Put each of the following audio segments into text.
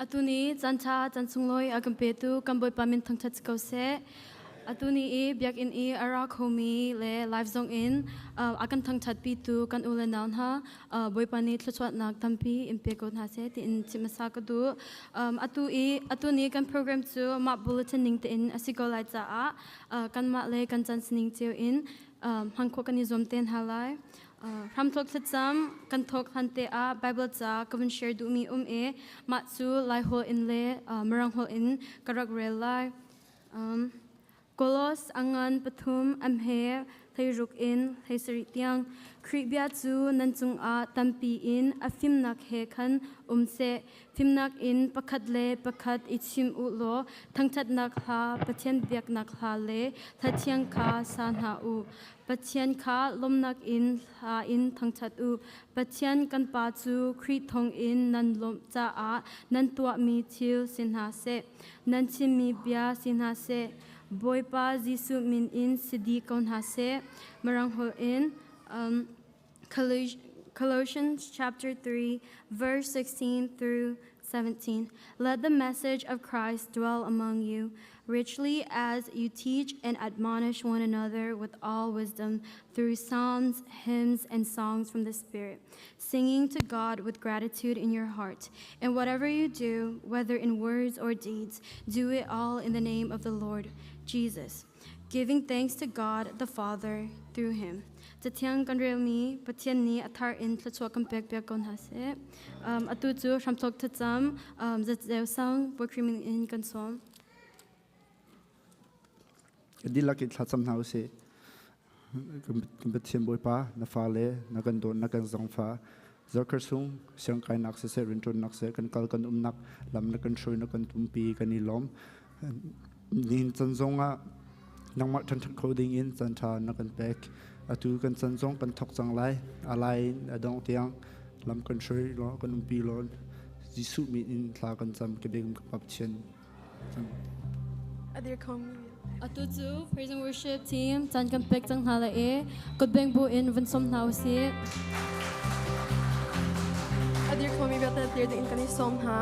Atu ni caan ṭha caan sunglawi a kan petu kan Bawipa min thangṭhat si ko seh. Atu ni i biakinn i a ra khomi le live zong in a kan thangṭhatpitu kan u le nau hna Bawipa nih thluachuahnak tampi in pe ko hna seh tiin chim hmasa ka duh. Atu i atu ni kan program cu mah bulletin ning tein a si ko lai caah kanmah le kan caan sining cio in hman khawh kan i zuam te hna lai. Hramthawk thlacam kan thawk hlan te ah Bible ca ka vun share duhmi um i mah cu Lai holh in le Mirang holh in ka rak rel lai. Kolos a ngan pathum am he hleiruk in hleisarih tiang Khrih bia cu nan cungah tampi in a fimnak he khan um seh. Fimnak in pakhat le pakhat i chim u law thangṭhatnak hla, Pathian biaknak hla le hla thiang kha sa hna u. Pathian kha lawmhnak in hla in thangṭhat u. Pathian kan Pa cu Khrih thawngin nan lawmh caah nan tuahmi thil si hna seh, nan chimmi bia si hna seh, Bawipa Jesuh min in si dih ko hna seh. Mirang holh in Colossians chapter 3, verse 16 through 17. Let the message of Christ dwell among you richly as you teach and admonish one another with all wisdom through psalms, hymns, and songs from the Spirit, singing to God with gratitude in your heart. And whatever you do, whether in words or deeds, do it all in the name of the Lord Jesus, giving thanks to God the Father through him. Cathiang kan relmi Pathian nih a thar in thluachuah kan pek piak ko hna seh. Atu cu hramthawk thlacam zatzeu sang Bawi min in kan sawm. Dihlak in thlacam hna usih. Kan Pathian Bawipa, na fale na kan dawt na kan zangfa zarkhar sung siangkainak siseh rinṭuannak siseh kan kal kan umnak lam na kan hruai na kan tumpi kan i lawm. Nihin can zong ah nangmah ṭhanṭhat kho ding in caan ṭha na kan pek. Atu kan can zong kan thawk cang lai. A lai in a dong tiang lam kan hruai law kan umpi law Jesuh min in thla kan cam ka biakam ka Pa Pathian. A dir khomi. Atu cu praise and worship team caan kan pek cang hna lai i kutbeng bu in vun sawm hna usih. A dir khomi vialte dir ding in kan i sawm hna.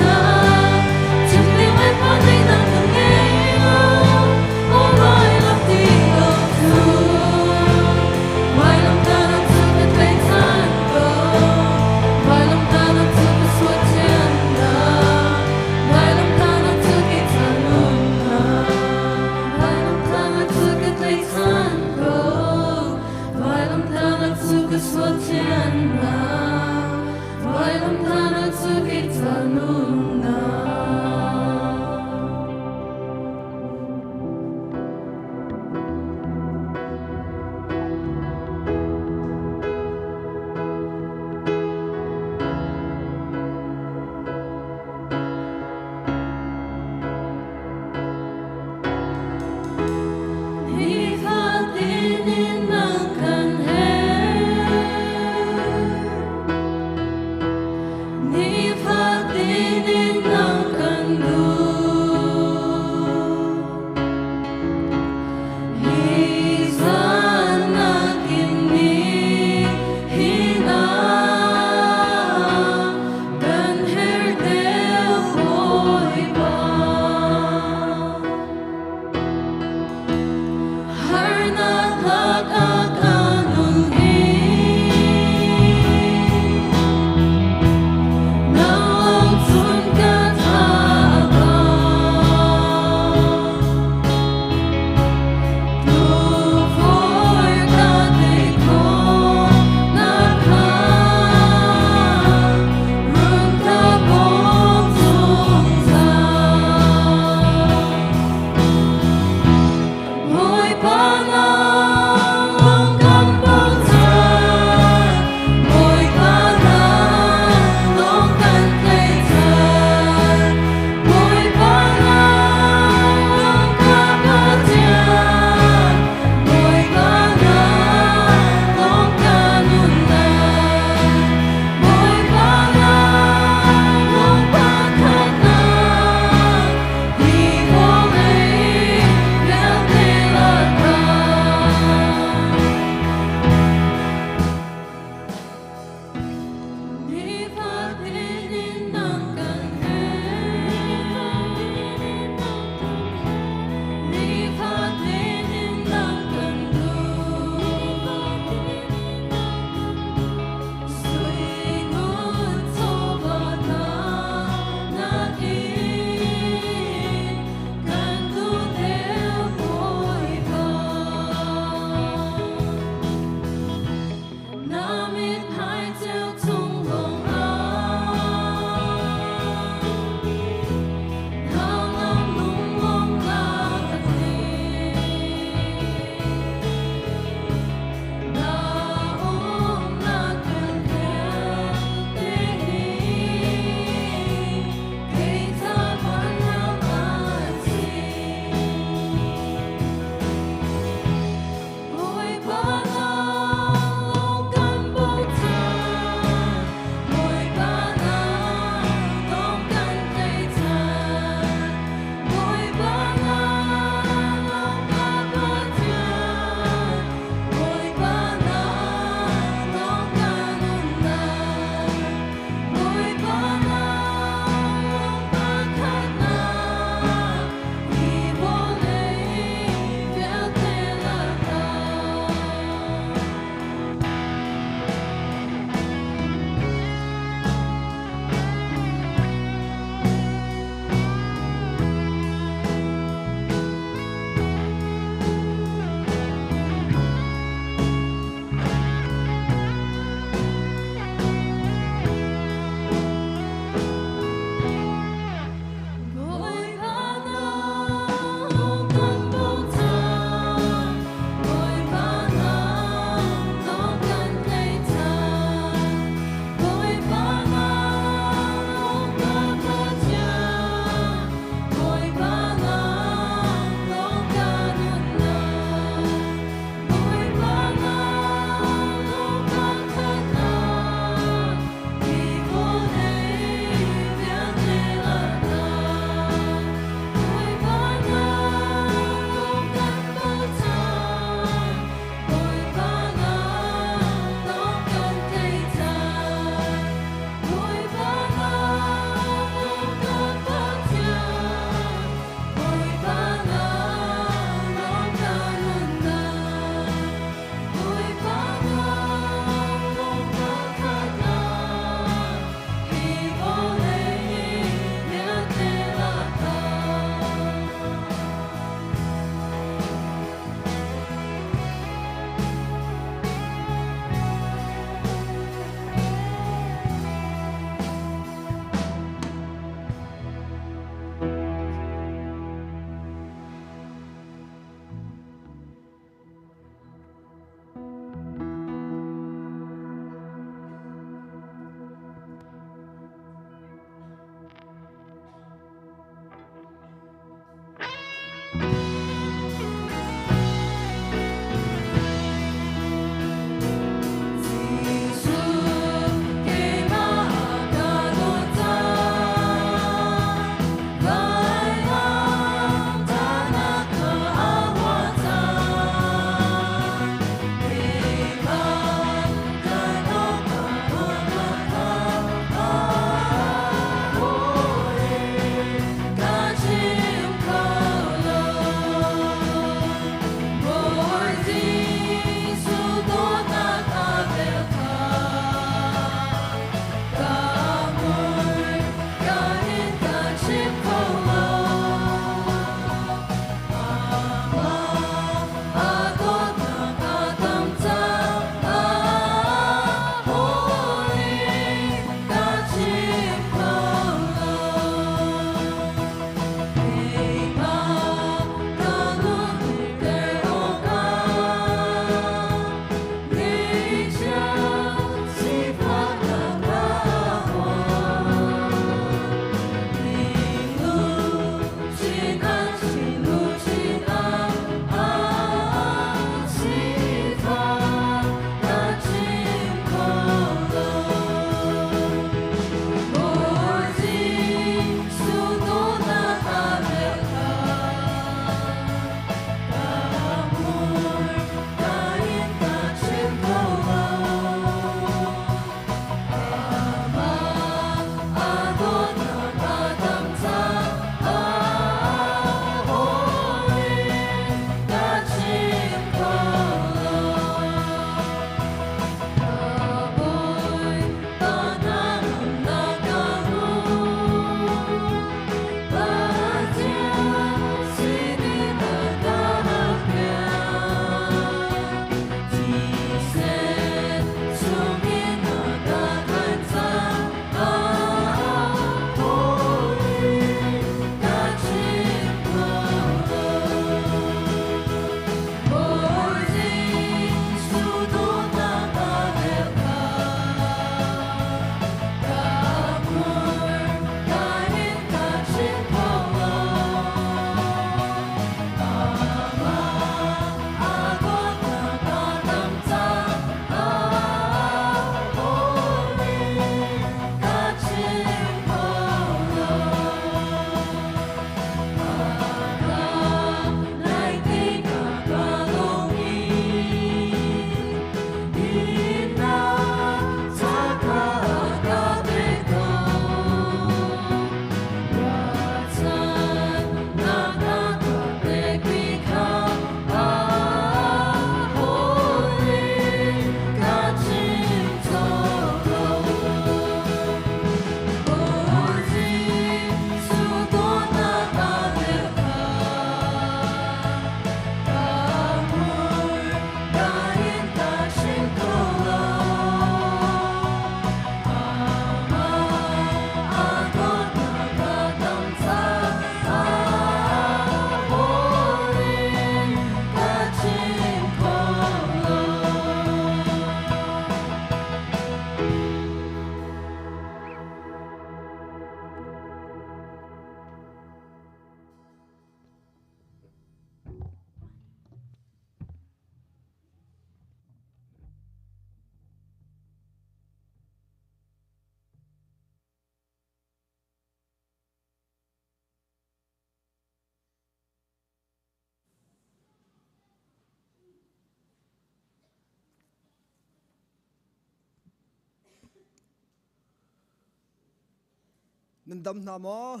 Nan dam hna maw?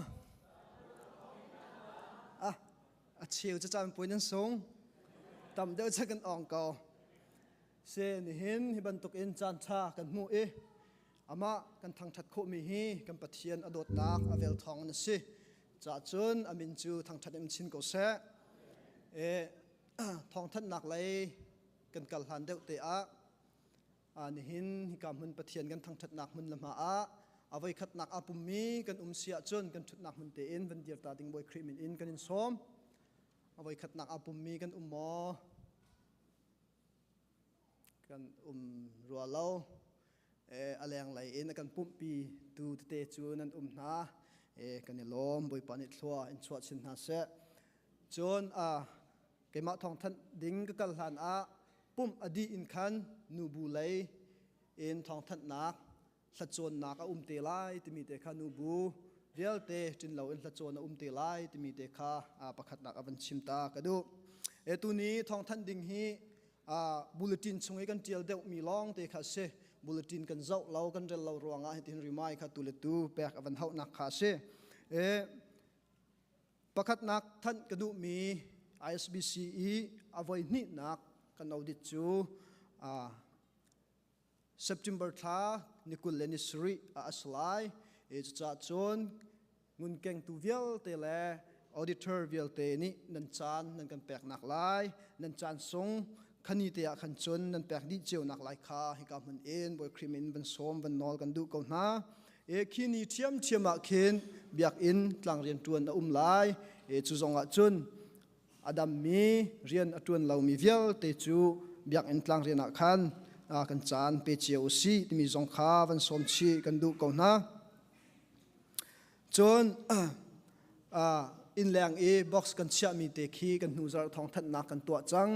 Ah, a cheu ca caan puai nan sung. Tam deuh ca kan ong ko. Se nihin hi bantuk in caan ṭha kan hmuh i amah kan thangṭhat khawhmi hi kan Pathian a dawtnak a vel thawng in a si. Cah cun a min cu thangṭhat in chin ko seh. E, thawngthanhnak lei kan kal hlan deuh te ah Nihin hika hmun Pathian kan thangṭhatnak hmun le hma ah a voikhatnak aa pummi kan um si ahcun kan ṭhutnak hmun tein van dir ta ding Bawi Khrih min in kan in sawm. A voikhatnak aa pummi kan um maw? Kan um rua lo. A lenglei in a kan pumhpi tu tete cu nan um hna. Kan i lawm. Bawipa nih thlua in chuah chin hna seh. Cun keimah thawngthanh ding ka kal hlan ah pumh a dih in khan nubu lei in thawngthanhnak hlacawnnak a um te lai timi te kha nubu vialte ṭin loin hlacawn a um te lai timi te kha pakhatnak a van chim ta ka duh. E tuni thawngthanh ding hi bulletin chung i kan ṭial deuhmi lawng te kha a si. Bulletin kan zoh lo kan rel lo ruangah hitin rimai kha tu le tu pek a van hauhnak kha a si. E Pakhatnak thanh ka duhmi ISBC i a voi hnihnak kan audit cu September thla ni 20 le ni sarih ah a si lai. Cucaah cun ngunkengtu vialte le auditor vialte nih nan caan nan kan peknak lai, nan caan sung khani te ah khan cun nan pek dih cio nak lai kha hika hmun in Bawi Khrih min van sawm van nawl kan duh ko hna. E khi ni ṭhiamṭhiam ah khin biakinn tlangrian ṭuan a um lai. E cu zong ah cun a dammi rian a ṭuan lomi vialte cu biakinn tlangrian ah khan kan caan pe cio u sih timi zong kha van sawm chih kan duh ko hna. Cun innleng i box kan chiahmi te khi kan hnu zarh thawngthanhnak kan tuah cang.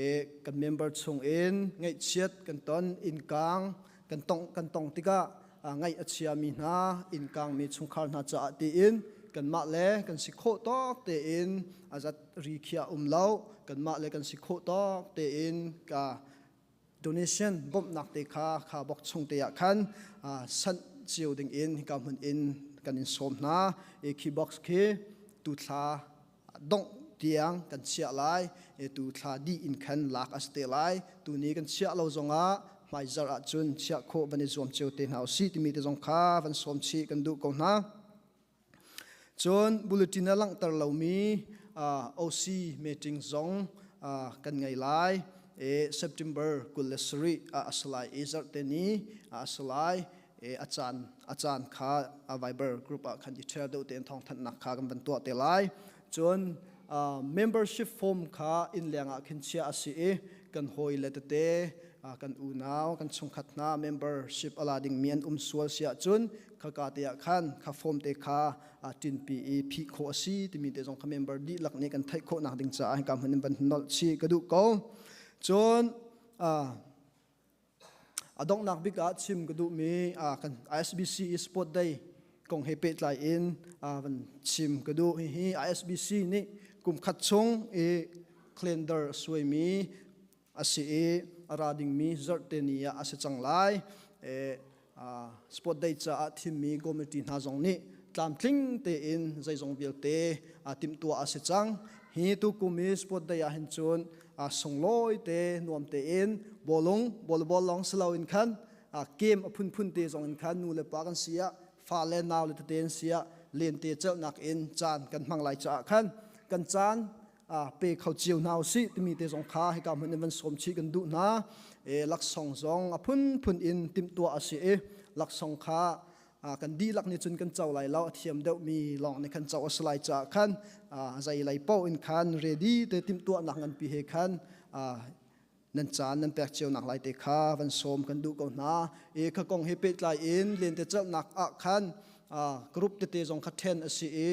E, kan member chung in ngaihchiat kan ton, innkang kan tong kan tong tikah ngaih a chiami hna, innkang mi chungkhar hna caah tiin kanmah le kan si khawh tawk tein a zat ri khiah um lo, kanmah le kan si khawh tawk tein ka donation bawmhnak te kha kha bok chung te ah khan sanh cio ding in hika hmun in kan in sawm hna. I khi box khi tu thla dongh tiang kan chiah lai. Tu thla dih in khan lak a si te lai. Tu ni kan chiah lo zongah hmaizarh ah cun chiah khawh van i zuam cio te hna usih timi te zong kha van sawm chih kan duh ko hna. Cun bulletin a langhter lomi OC meeting zong kan ngei lai. September 27 ah a si lai i zarhte ni ah a si lai. A caan a caan kha Viber group ah khan i share deuh tein thawngthanhnak kha kan van tuah te lai. Cun membership form kha inn leng ah khin chiah a si i kan hawi le tete kan unau kan chungkhat hna membership a la dingmi an um sual si ahcun khaka te ah khan kha form te kha ṭinpi i phih khawh a si timi te zong kha member dihlak nih kan theih khawh nak ding caah hika hmun in van nolh chih ka duh ko. Cun a donghnak bik ah chim ka duhmi kan ISBC Sport Day kong he pehtlai in van chim ka duh. Hihi ISBC nih kum khat chung i calendar a suaimi a si i a ra dingmi zarhte ni ah a si cang lai. Sport Day caah thimmi committee hna zong nih tlamtling tein zeizong vialte timhtuah a si cang. Hi tukum i Sport Day ah hin cun sunglawi te nuam tein bawlung volleyball lawng si loin khan game a phunphun te zong in khan nu le pa kan si ah fa le nau le tete an si ah lente celhnak in caan kan hmang lai caah khan kan caan pe kho cio hna usih timi te zong kha hika hmun in van sawm chih kan duh hna. Laksawng zong a phunphun in timhtuah a si i laksawng kha kan dihlak nih cun kan co lai lo, a thiam deuhmi lawng nih khan co a si lai caah khan zei lei paoh in khan ready te timhtuahnak nganpi he khan nan caan nan pek cio nak lai te kha van sawm kan duh ko hna. I kha kong he pehtlai in lentecelhnak ah khan group tete zong kha then a si i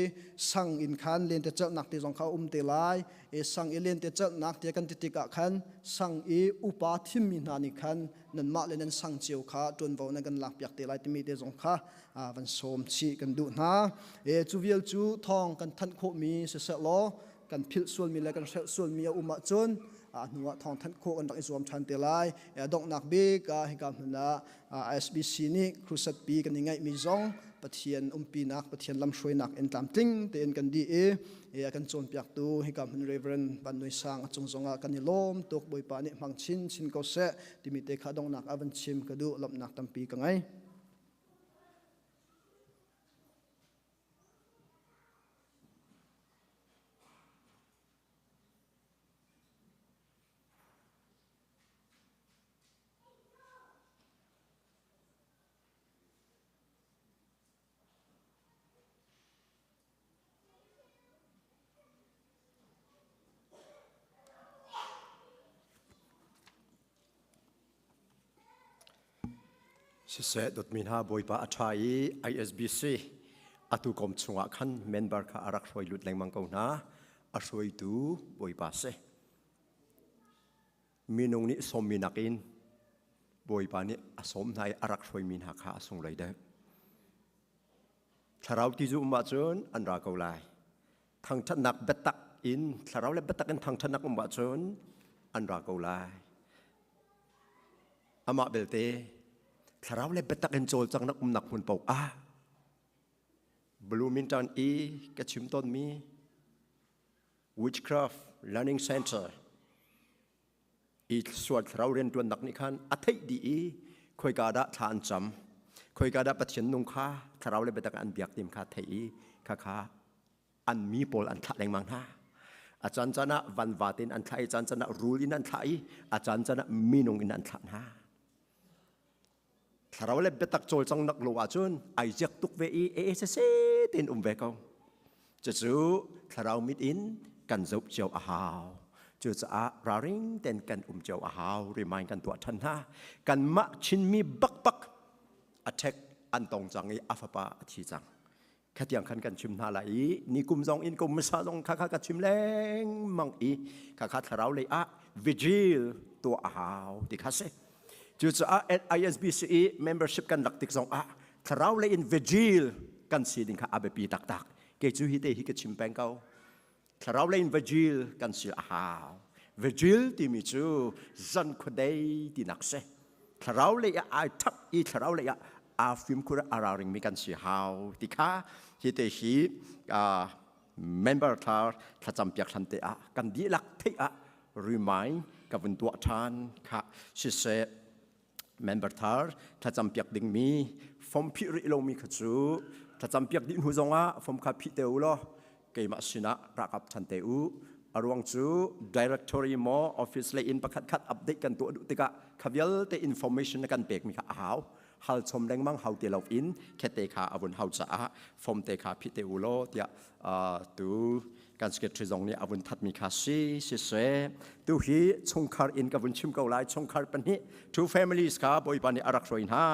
sang in khan lentecelhnak te zong kha um te lai. I sang i lentecelhnak te kan ti tikah khan sang i upa thimmi hna nih khan nanmah le nan sang cio kha ṭuanvo nan kan lakpiak te lai timi te zong kha van sawm chih kan duh hna. E cu vial cu thawng kan thanh khawhmi siseh law kan philh sualmi le kan hrelh sualmi a um ahcun A hnu ah thawng thanh khawh kan rak i zuam ṭhan te lai. Donghnak bik ah hika hmun ah ISBC nih crusade pi kan i ngaihmi zong Pathian umpinak, Pathian lamhruainak in tlamtling tein kan dih i a kan cawnpiaktu hika hmun Reverend Van Nui Sang a cung zongah kan i lawm tuk. Bawipa nih hmang chin chin ko seh timi te kha donghnak ah van chim ka duh. Lawmhnak tampi ka ngei. Siseh dawtmi hna Bawipa a ṭha i ISBC atu kom chungah khan member kha a rak hruai lut lengmang ko hna. A hruaitu Bawipa si. Minung nih sawmmi nakin Bawipa nih a sawm hna i a rak hruaimi hna kha a sunglawi deuh. Thlarau ti zu um ahcun an ra ko lai. Thangṭhatnak biatak in thlarau le biatak in thangṭhatnak um ahcun an ra ko lai. Amah belte thlarau le biatak in cawlcanghnak umnak hmun paoh ah Bloomington i ka chim tawnmi Witchcraft Learning Center i sual thlarau rianṭuannak nih khan a theih dih i khoika dah thla an cam, khoika dah Pathian nung kha thlarau le biatak an biak tim kha theih i khakha an mi pawl an thlah lengmang hna. A caan caan ah vanva tein an thlah i, caan caan ah rul in an thlah i, a caan caan ah minung in an thlah hna. Thlarau le biatak cawlcangnak lo ahcun ai ziak tuk ve i e se se tein um ve ko. Cucu thlarau mit in kan zoh cio a hau. Cucaah ralring tein kan um cio a hau. Remind kan tuah ṭhan hna. Kanmah Chinmi bakbak attack an tong cang i a fapa a thi cang. Khatiang khan kan chim hna lai i ni kum zong in kum hmasa zong kha kha ka chim lengmang i kha kha thlarau lei ah vigil tuah a hau ti kha si. Cucaah ISBC i membership kan lak tik zong ah thlarau lei in vigil kan si ding kha a biapi taktak. Kei cu hi te hi ka chim peng ko. Thlarau lei in vigil kan si a hau. Vigil timi cu zan khuadei tinak si. Thlarau lei ah ai thap i thlarau lei ah aa fimkhur a ralring mi kan si hau ti kha hi te hi member thar thlacam piak hlan te ah kan dihlak theih ah remind ka vun tuah ṭhan kha siseh member thar thlacam piak ding mi form phih rih lomi kha cu thlacam piak dih hnu zongah form kha phih te u law keimah sinah rakap ṭhan te u. A ruang cu directory maw office lei in pakhat khat update kan tuah duh tikah kha vialte information na kan pekmi kha a hau hal chom lengmang hau ti lo in khete kha a vun hau caah form te kha phih te u law tiah tu kan secretary zong nih a vun thatmi kha si siseh tu hi chungkhar in ka vun chim ko lai. Chungkhar pahnih, two families kha Bawipa nih a rak hruai hna.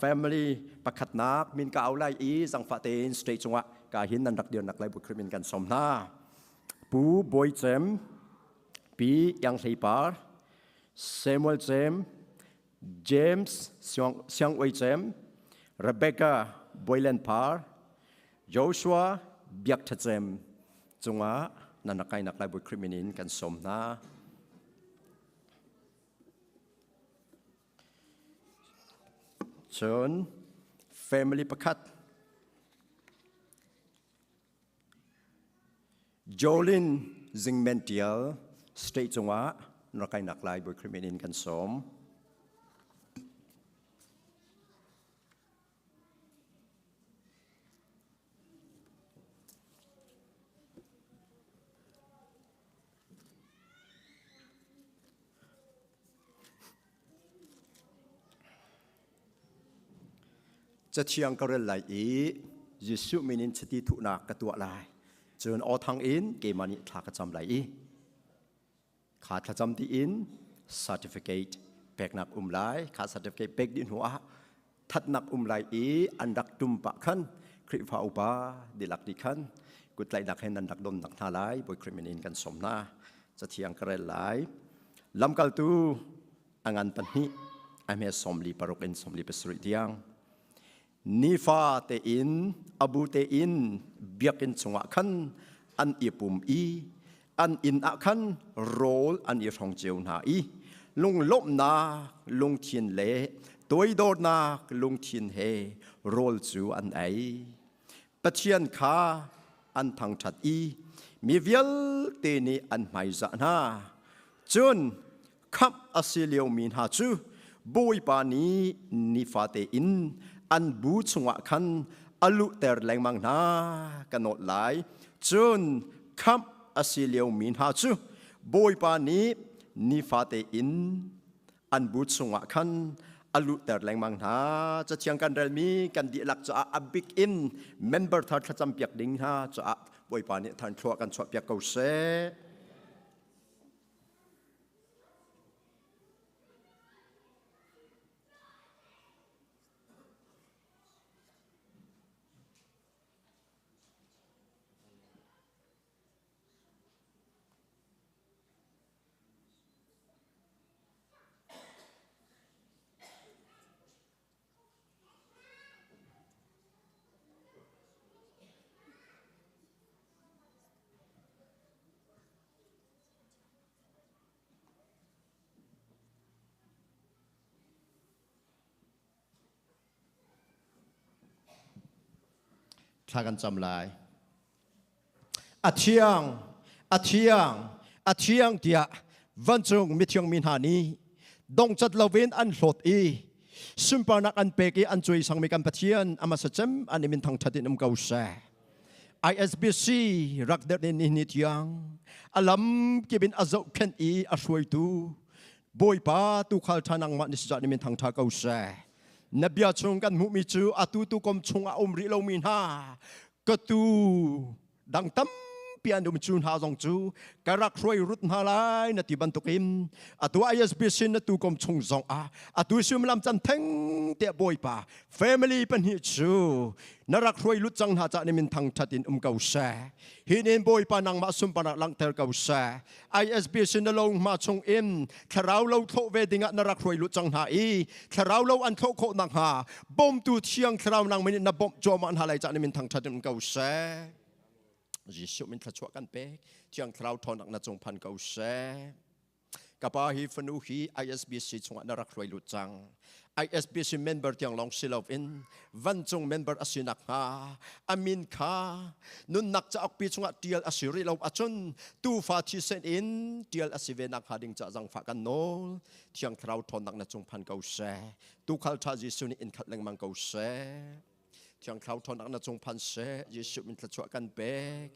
Family pakhatnak min ka au lai i zangfah tein state cungah ka hin nan rak dirnak lai bukhrim in kan som hna. Pu Bawi Cem, Pi Iang Hlei Par, Samuel Cem, James Siang Oi Cem, Rebecca Boylan Par, Joshua Biak Tha Cem cungah nan rak kainak lai bukhrim in kan som hna. Cun family pakhat Jolin Zingmen Tial state cungah rakainak lai Bawi Khrih min in kan sawm. Cathiang ka rel lai i Jesuh min in chiti thuhnak ka tuah lai. Cun aw thang in keimah nih thla ka cam lai i kha thlacam tiin certificate peknak um lai. Kha certificate pek dih hnu ah thatnak um lai i an rak tum pah khan Khrihfa upa dihlak nih khan kuttlaihnak he nan rak donnak hna lai. Bawi Khrih min in kan sawm hna. Cathiang ka rel lai. Lamkaltu a ngan pahnih a hme 46 in 47 tiang. Nifa tein abu tein biakinn chungah khan an i pum i An inn ah khan rawl an i hrong cio hna i lunglawmhnak lungthin le toidornak lungthin he rawl cu an ei. Pathian kha an thangṭhat i mi vialte nih an hmaizah hna. Cun khamh a si liomi hna cu Bawipa nih nifate in an bu chungah khan a luhter lengmang hna ka nawlh lai. Cun khamh a si liomi hna cu Bawipa nih nifate in an bu chungah khan a luhter lengmang hna. Cathiang kan relmi kan dihlak caah a bik in member thar thlacam piak ding hna caah Bawipa nih than thlua kan chuah piak ko seh. Thla kan cam lai. A thiang, a thiang, a thiang tiah vancung mithiang mi hna nih dongcat loin an hlawt i sunparnak an pek i an cuai sangmi kan Pathian ama sacem an i min thangṭhat in um ko seh. ISBC rak derh ni ni tiang a lam kip in a zohkhenh i a hruaitu Bawipa tuukhal ṭha nangmah ni sijah ni min thangṭha ko seh. Na bia chung kan hmuhmi cu atu tu kom chung a um rih lomi hna ka tu dang tampi an um cu hna zong cu ka rak hruai rut hna lai na ti bantukin atu ISBC na tu kom chung zong ah atu suimilam can theng te Bawipa family pahnih cu na rak hruai lut cang hna cah ni min thangthat in um ko seh. Hi nin Bawipa nangmah sunparnak langhter ko seh. ISB sin na lo hma chung in thlarau lo thlawh ve dingah na rak hruai lut cang hna i thlarau lo an thlawh khawh nakhnga bawmtu thiang thlarau nang min in na bawmh cuahmah hna lai cah ni min thangthat in ko seh. Jesuh min thluachuah kan pek thiang thlarau ṭhawnnak na cung phan ko seh. Ka pa hi fanu hi ISBC chungah na rak hruai lut cang. ISBC member tiang lawng si loin vancung member a si nakhnga a min kha nunnak cauk pi chungah tial a si rih lo ahcun tuufa thisen in tial a si ve nakhnga ding ca zangfah kan nawl. Thiang Thlarau ṭhawnnak na cung phan ko seh. Tuukhal ṭha Jesuh nih in khalh lengmang ko seh. Thiang Thlarau ṭhawnnak na cung phan seh. Jesuh min thluachuah kan pek.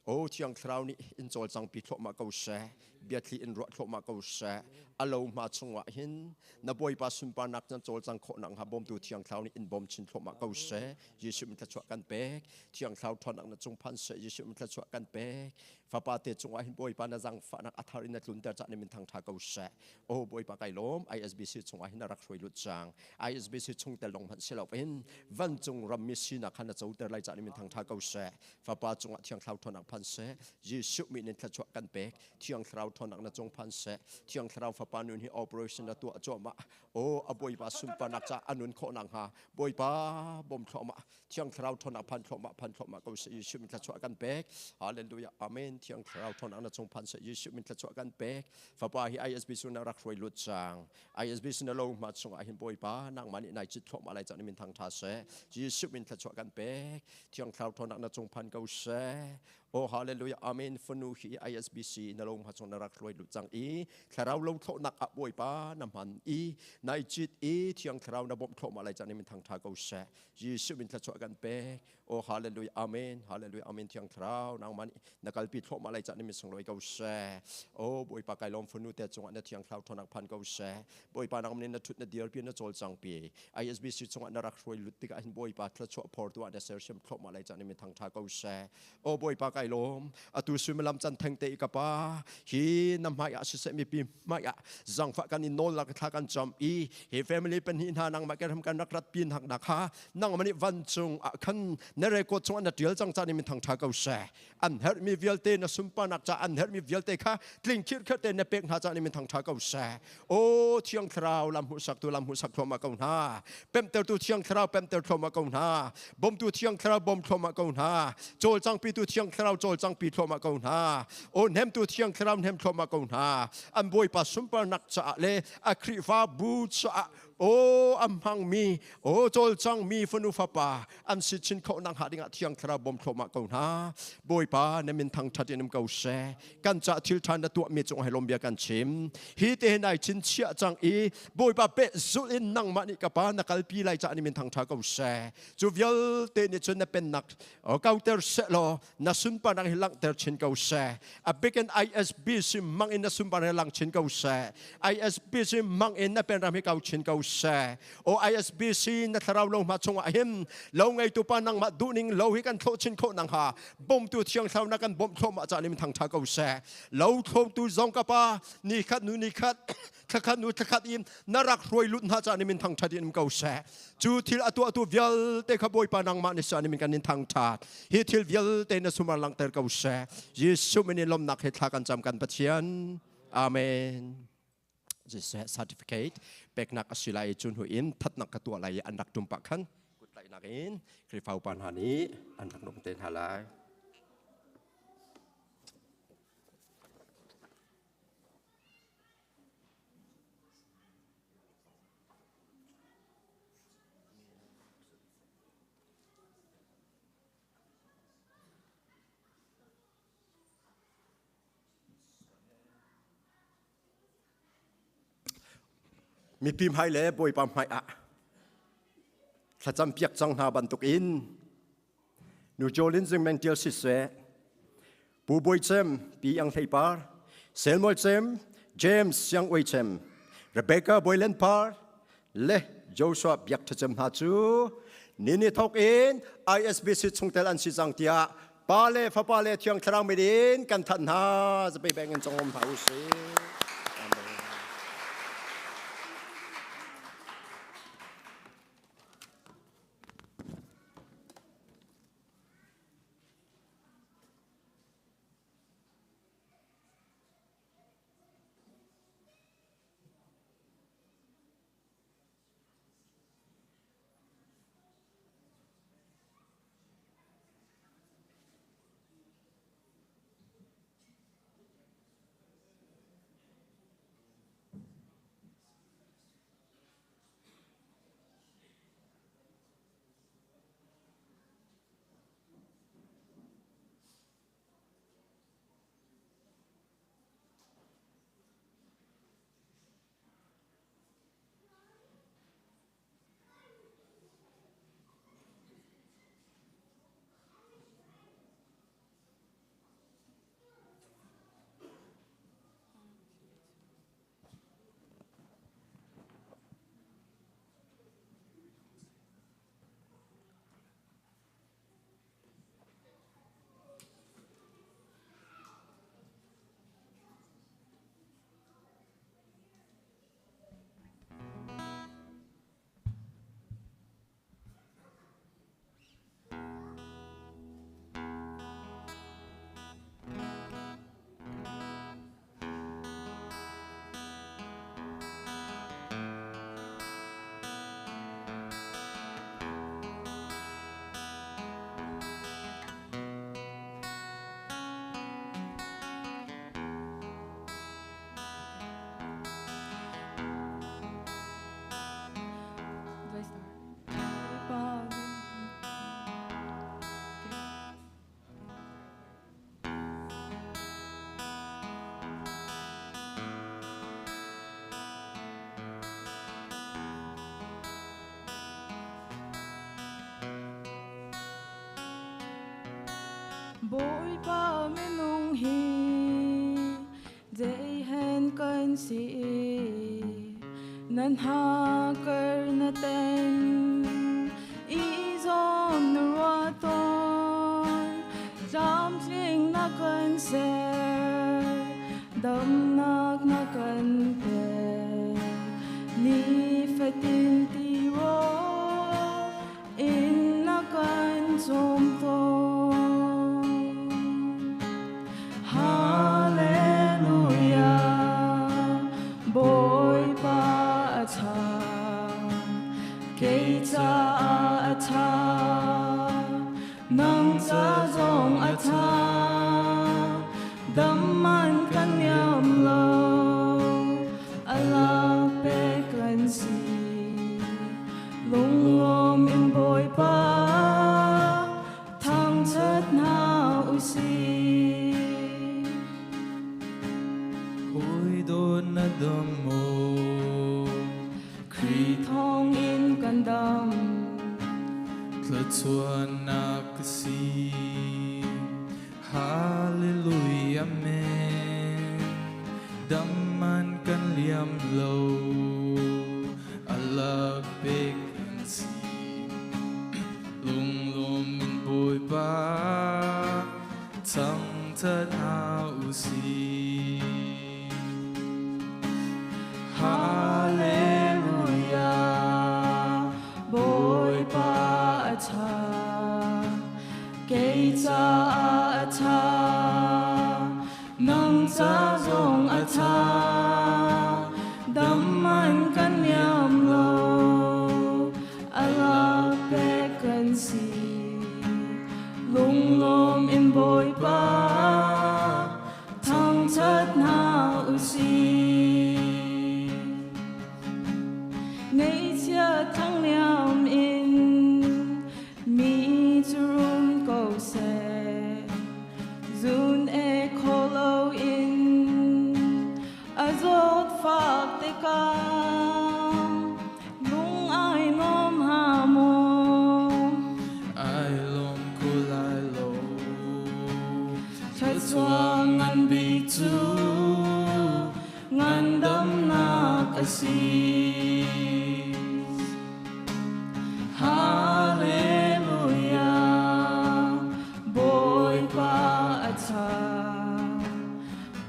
O Thiang Thlarau nih in cawlcangpi thluahmah ko seh. Biathli in ruah thluahmah ko seh. A lo hma chungah hin na Bawipa sunparnak nan cawlcang khawh nakhnga bawmtu Thiang Thlarau nih in bawm chin thluahmah ko seh. Jesuh min thluachuah kan pek. Thiang Thlarau ṭhawnnak na cung phan seh. Jesuh min thluachuah kan pek. Fapa te cungah hin Bawipa na zaangfahnak a thar in na tlunter cah ni min thangṭha ko seh. O Bawipa kai lawm ISBC chungah hin na rak hruai lut cang. ISBC chungtel lawng hmanh si loin vancung rammi sinak kha na coter lai cah ni min thangṭha ko seh. Fapa cungah Thiang Thlarau ṭhawnnak phan seh. Jesuh min in thluachuah kan pek. Thiang Thlarau ṭhawnnak na cung phan seh. Thiang Thlarau Fapa nun hi operation na tuah cuahmah. O a Bawipa sunparnak ca a nun khawh nakhnga Bawipa bawm thluahmah. Thiang Thlarau ṭhawnnak phan thluahmah phan thluahmah ko seh. Jesuh min thluachuah kan pek. Hallelujah. Amen. Thiang Thlarau ṭhawnnak na cung phan seh. Jesuh min thluachuah kan pek. Fapa hi ISB sun na rak hruai lut cang. ISB sin na lo hma chungah hin Bawipa nangmah nih nai cit thluahmah lai cang ni min thang ṭha seh. Jesuh min thluachuah kan pek. Thiang Thlarau ṭhawnnak na cung phan ko seh. Oh hallelujah amen fanu hi ISBC na lo hma chung na rak hruai lut cang i thlarau lo thlawhnak ah Bawipa na hman i nai cit i Thiang Thlarau na bawmh thluahmah lai cang ni min thang ṭha ko seh. Jesuh min thluachuah kan pek. Oh hallelujah amen hallelujah amen Thiang Thlarau nangmah nih na kalpi thluahmah lai cah ni min sunglawi ko seh. Oh Bawipa kai lawm fanu te cungah na Thiang Thlarau ṭhawnnak phan ko seh. Bawipa nangmah nih na ṭhut na dirpi na cawlcang pi. ISBC chungah na rak hruai lut tikah hin Bawipa thluachuah phortu ah na sersiam thluahmah lai cah ni min thangṭha ko seh. O Bawipa kai lawm atu suimilam can theng te i ka pa hi na hmai ah siseh mipi hmai ah zangfah kan in nawl lak thla kan cam i hi family pahnih hna nangmah ke ram kan rak rat pin hak na kha nangmah nih vancung ah khan na record chungah na tial cang ca ni min thangṭha ko seh. An herhmi vialte na sunparnak ca an herhmi vialte kha tling khirkher te na pek hna ca ni min thangṭha ko seh. O Thiang Thlarau lam hmuhsaktu lam hmuhsak thluahmah ko hna. Pemhtertu Thiang Thlarau pemhter thluahmah ko hna. Bawmtu Thiang Thlarau bawm thluahmah ko hna. Cawlcangpitu Thiang Thlarau Thlarau cawlcangpi thluahmah ko hna. O hnemtu Thiang Thlarau hnem thluahmah ko hna. An Bawipa sunparnak caah le a Khrihfabu caah o an hmangmi o cawlcangmi fanu fapa an si chin kho nak hnga dingah Thiang Thlarau bawm thluahmah ko hna. Bawipa na min thangṭhat in um ko seh. Kan ca thil ṭha na tuahmi cung hai lawm bia kan chim. Hi te hin ai chinchiah cang i Bawipa pehzulh in nangmah nih ka pa na kalpi lai caah ni min thangṭha ko seh. Cu vialte nih cun na pennak kauter seh law na sunparnak hi langhter chin ko seh. A bikin ISBC mang in na sunparnak hi lang chin ko seh. ISBC mang in na penram hi kau chin ko seh. O ISBC na thlarau lo hma chungah hin lo ngeitu pa nangmah duhning lo hi kan thlawh chin khawh nang ha bawmtu thiang thlarau na kan bawmh thluahmah caan in thangtha ko seh. Lo thlawtu zong ka pa ni khat nu ni khat thlakhat nu thlakhat in na rak hruai lut hna caan in thangthat in um ko seh. Cu thil a tuahtu vialte kha Bawipa nangmah ni caan in kan in thangthat. Hi thil vialte na sumar langhter ko seh. Jesuh min in lawmnak he thla kan cam kan Pathian. Amen. Siseh certificate peknak a si lai i cu hnu in thatnak ka tuah lai i an rak tum pah khan kuttlaihnak in Khrihfa upa hna nih an rak nung te hna lai. Mipi hmai le Bawipa hmai ah thlacam piak cang hna bantukin Nu Jolin Zingmeng Tial siseh, Pu Bawi Cem, Pi Ang Hlei Par, Selmawi Cem, James Siang Oi Cem, Rebecca Bawi Par le Joshua Biak Tha Cem hna cu nini thawk in ISBC chungtel an si cang tiah Pa le Fapa le Thiang Thlarau min in kan thanh hna. Zapei beng in congom hna u sih. Amen. Do I start? Bawipa minung hi zeihen kan si nan hakar na ten i zawn na rua tawn tlamtling na kan ser damnak na kan pek ni fatin ti rawl in na kan cawm tawn. Hallelujah, Bawipa a ṭha, kei caah a ṭha, nang ca zong a ṭha. Lunglawm in Bawipa thangṭhat hna u sih. Hawi dawt na dam maw? Khrih thawngin kan dam. Thluachuahnak ka si. Hallelujah, amen. Dam an kan liam lo. Alak pek kan si. Lunglawm in Bawipa thangṭhat hna u sih. Hallelujah, Bawipa a ṭha. Kei caah a ṭha, nang ca zong a ṭha. Dam an kan liam lo, alak pek kan si. Lunglawm in Bawipa thangṭhat hna u sih. Ngeihchia thangliam in mi cu rum ko seh. Zun e kho loin a zawtfak tikah lung ai nuam hnga maw? Ai lawm ko lai lo. Thluachuah ngan bik cu ngandamnak a si. Hallelujah, Bawipa a ṭha.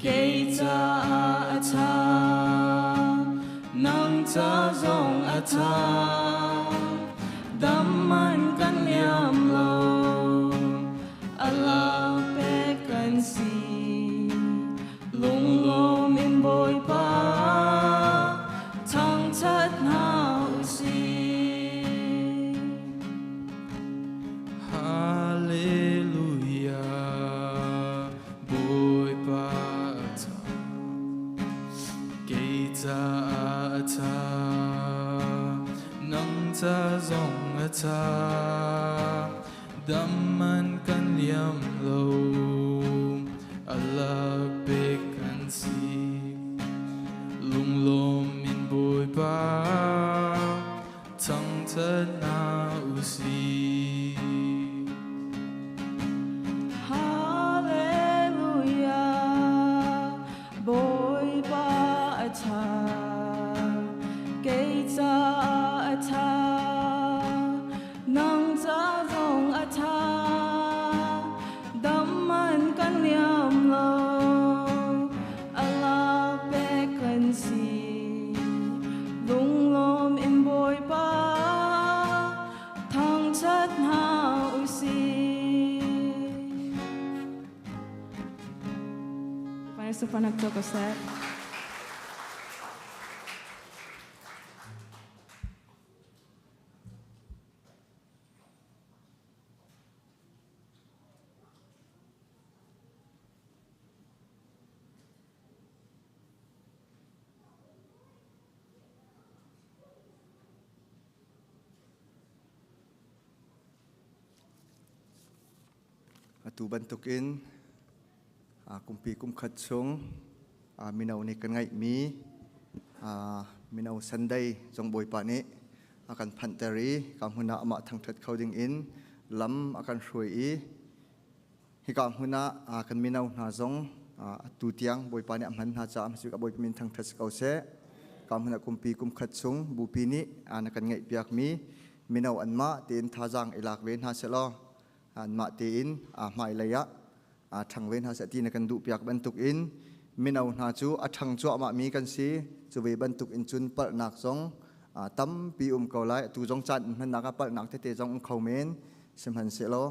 Kei caah a ṭha, nang ca zong a ṭha. Dam an kan liam lo, alak pek kan si. Lunglawm in Bawipa thangṭhat hna u sih. Hallelujah, Bawipa a ṭha. Kei caah a ṭha, nang ca zong a ṭha. Dam an kan liam lo, alak pek kan si. Lunglawm in Bawipa thangṭhat hna u sih. Hallelujah, Bawipa a ṭha. Kei caah a ṭha, nang ca zong a ṭha. Dam an kan liam lo, alak pek kan si. Lunglawm in Bawipa thangṭhat hna u sih. Para sa panagtokosep. Atu bantukin kumpi kum khat chung mino nih kan ngeihmi mino Sunday zong Bawipa nih a kan phanhter i ka hmun ah amah thangṭhat kho ding in lam a kan hruai i hika hmun ah kan mino hna zong atu tiang Bawipa nih a hman hna caah hmasabik ah Bawipa min thangṭhat si ko seh. Ka hmun ah kumpi kum khat chung bupi nih na kan ngeihpiakmi mino anmah tein thazaang i lak ve hna sehlaw anmah tein hmailei ah ṭhang ve hna seh ti na kan duhpiak bantukin mino hna cu a ṭhang cuahmahmi kan si. Cu ve bantuk in cun palhnak zong tampi um ko lai. Atu zong caan in hmannak ah palhnak tete zong um kho men. Sihmanhsehlaw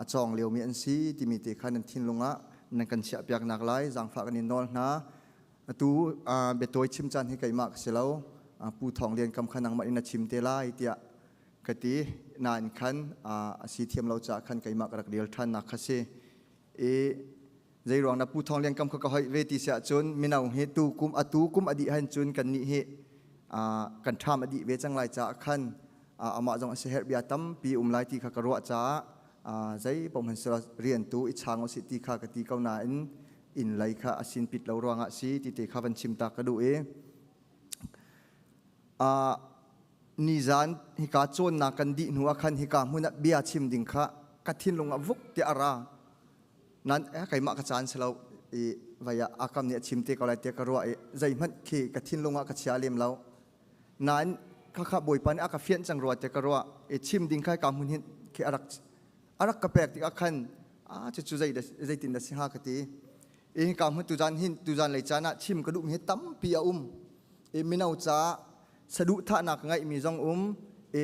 a cawng liomi an si timi te kha nan thinlung ah nan kan chiahpiaknak lai zaangfah kan in nawl hna. Atu biatawi chim caan hi keimah ka si lo. Pu Thawng Lian Kam kha nangmah in na chim te lai tiah ka ti. Nain khan a si thiam lo caah khan keimah ka rak rel ṭhannak kha si. I zeiruang na Pu Thawng Lian Kam kha ka hoih ve ti si ahcun mino hi tu kum atu kum a dih han cun kannih hi kan ṭham a dih ve cang lai caah khan Amah zong a siaherh bia tampi um lai ti kha ka ruah caah zei paoh hmanh sila rian tu i chang usih ti kha ka ti ko nain inn lei kha a sin pit lo ruangah si ti te kha van chim ta ka duh i nizan hika cawnnak kan dih hnu ah khan hika hmun ah bia chim ding kha ka thinlung ah vuk tiah a ra. Nan keimah ka caan si lo i vai ah akam nih a chim te ko lai tiah ka ruah i zeihmanh khi ka thinlung ah ka chia lem lo. Nain khakha Bawipa nih a ka fianh cang rua tiah ka ruah i chim ding kha ka hmun hin khi a rak a rak ka pek tikah khan a cucu zei zeitin dah si hnga ka ti. I hika hmun tuzan hin tuzan lei caan ah chim ka duhmi hi tampi a um. I mino ca saduhthahnak ka ngeihmi zong um i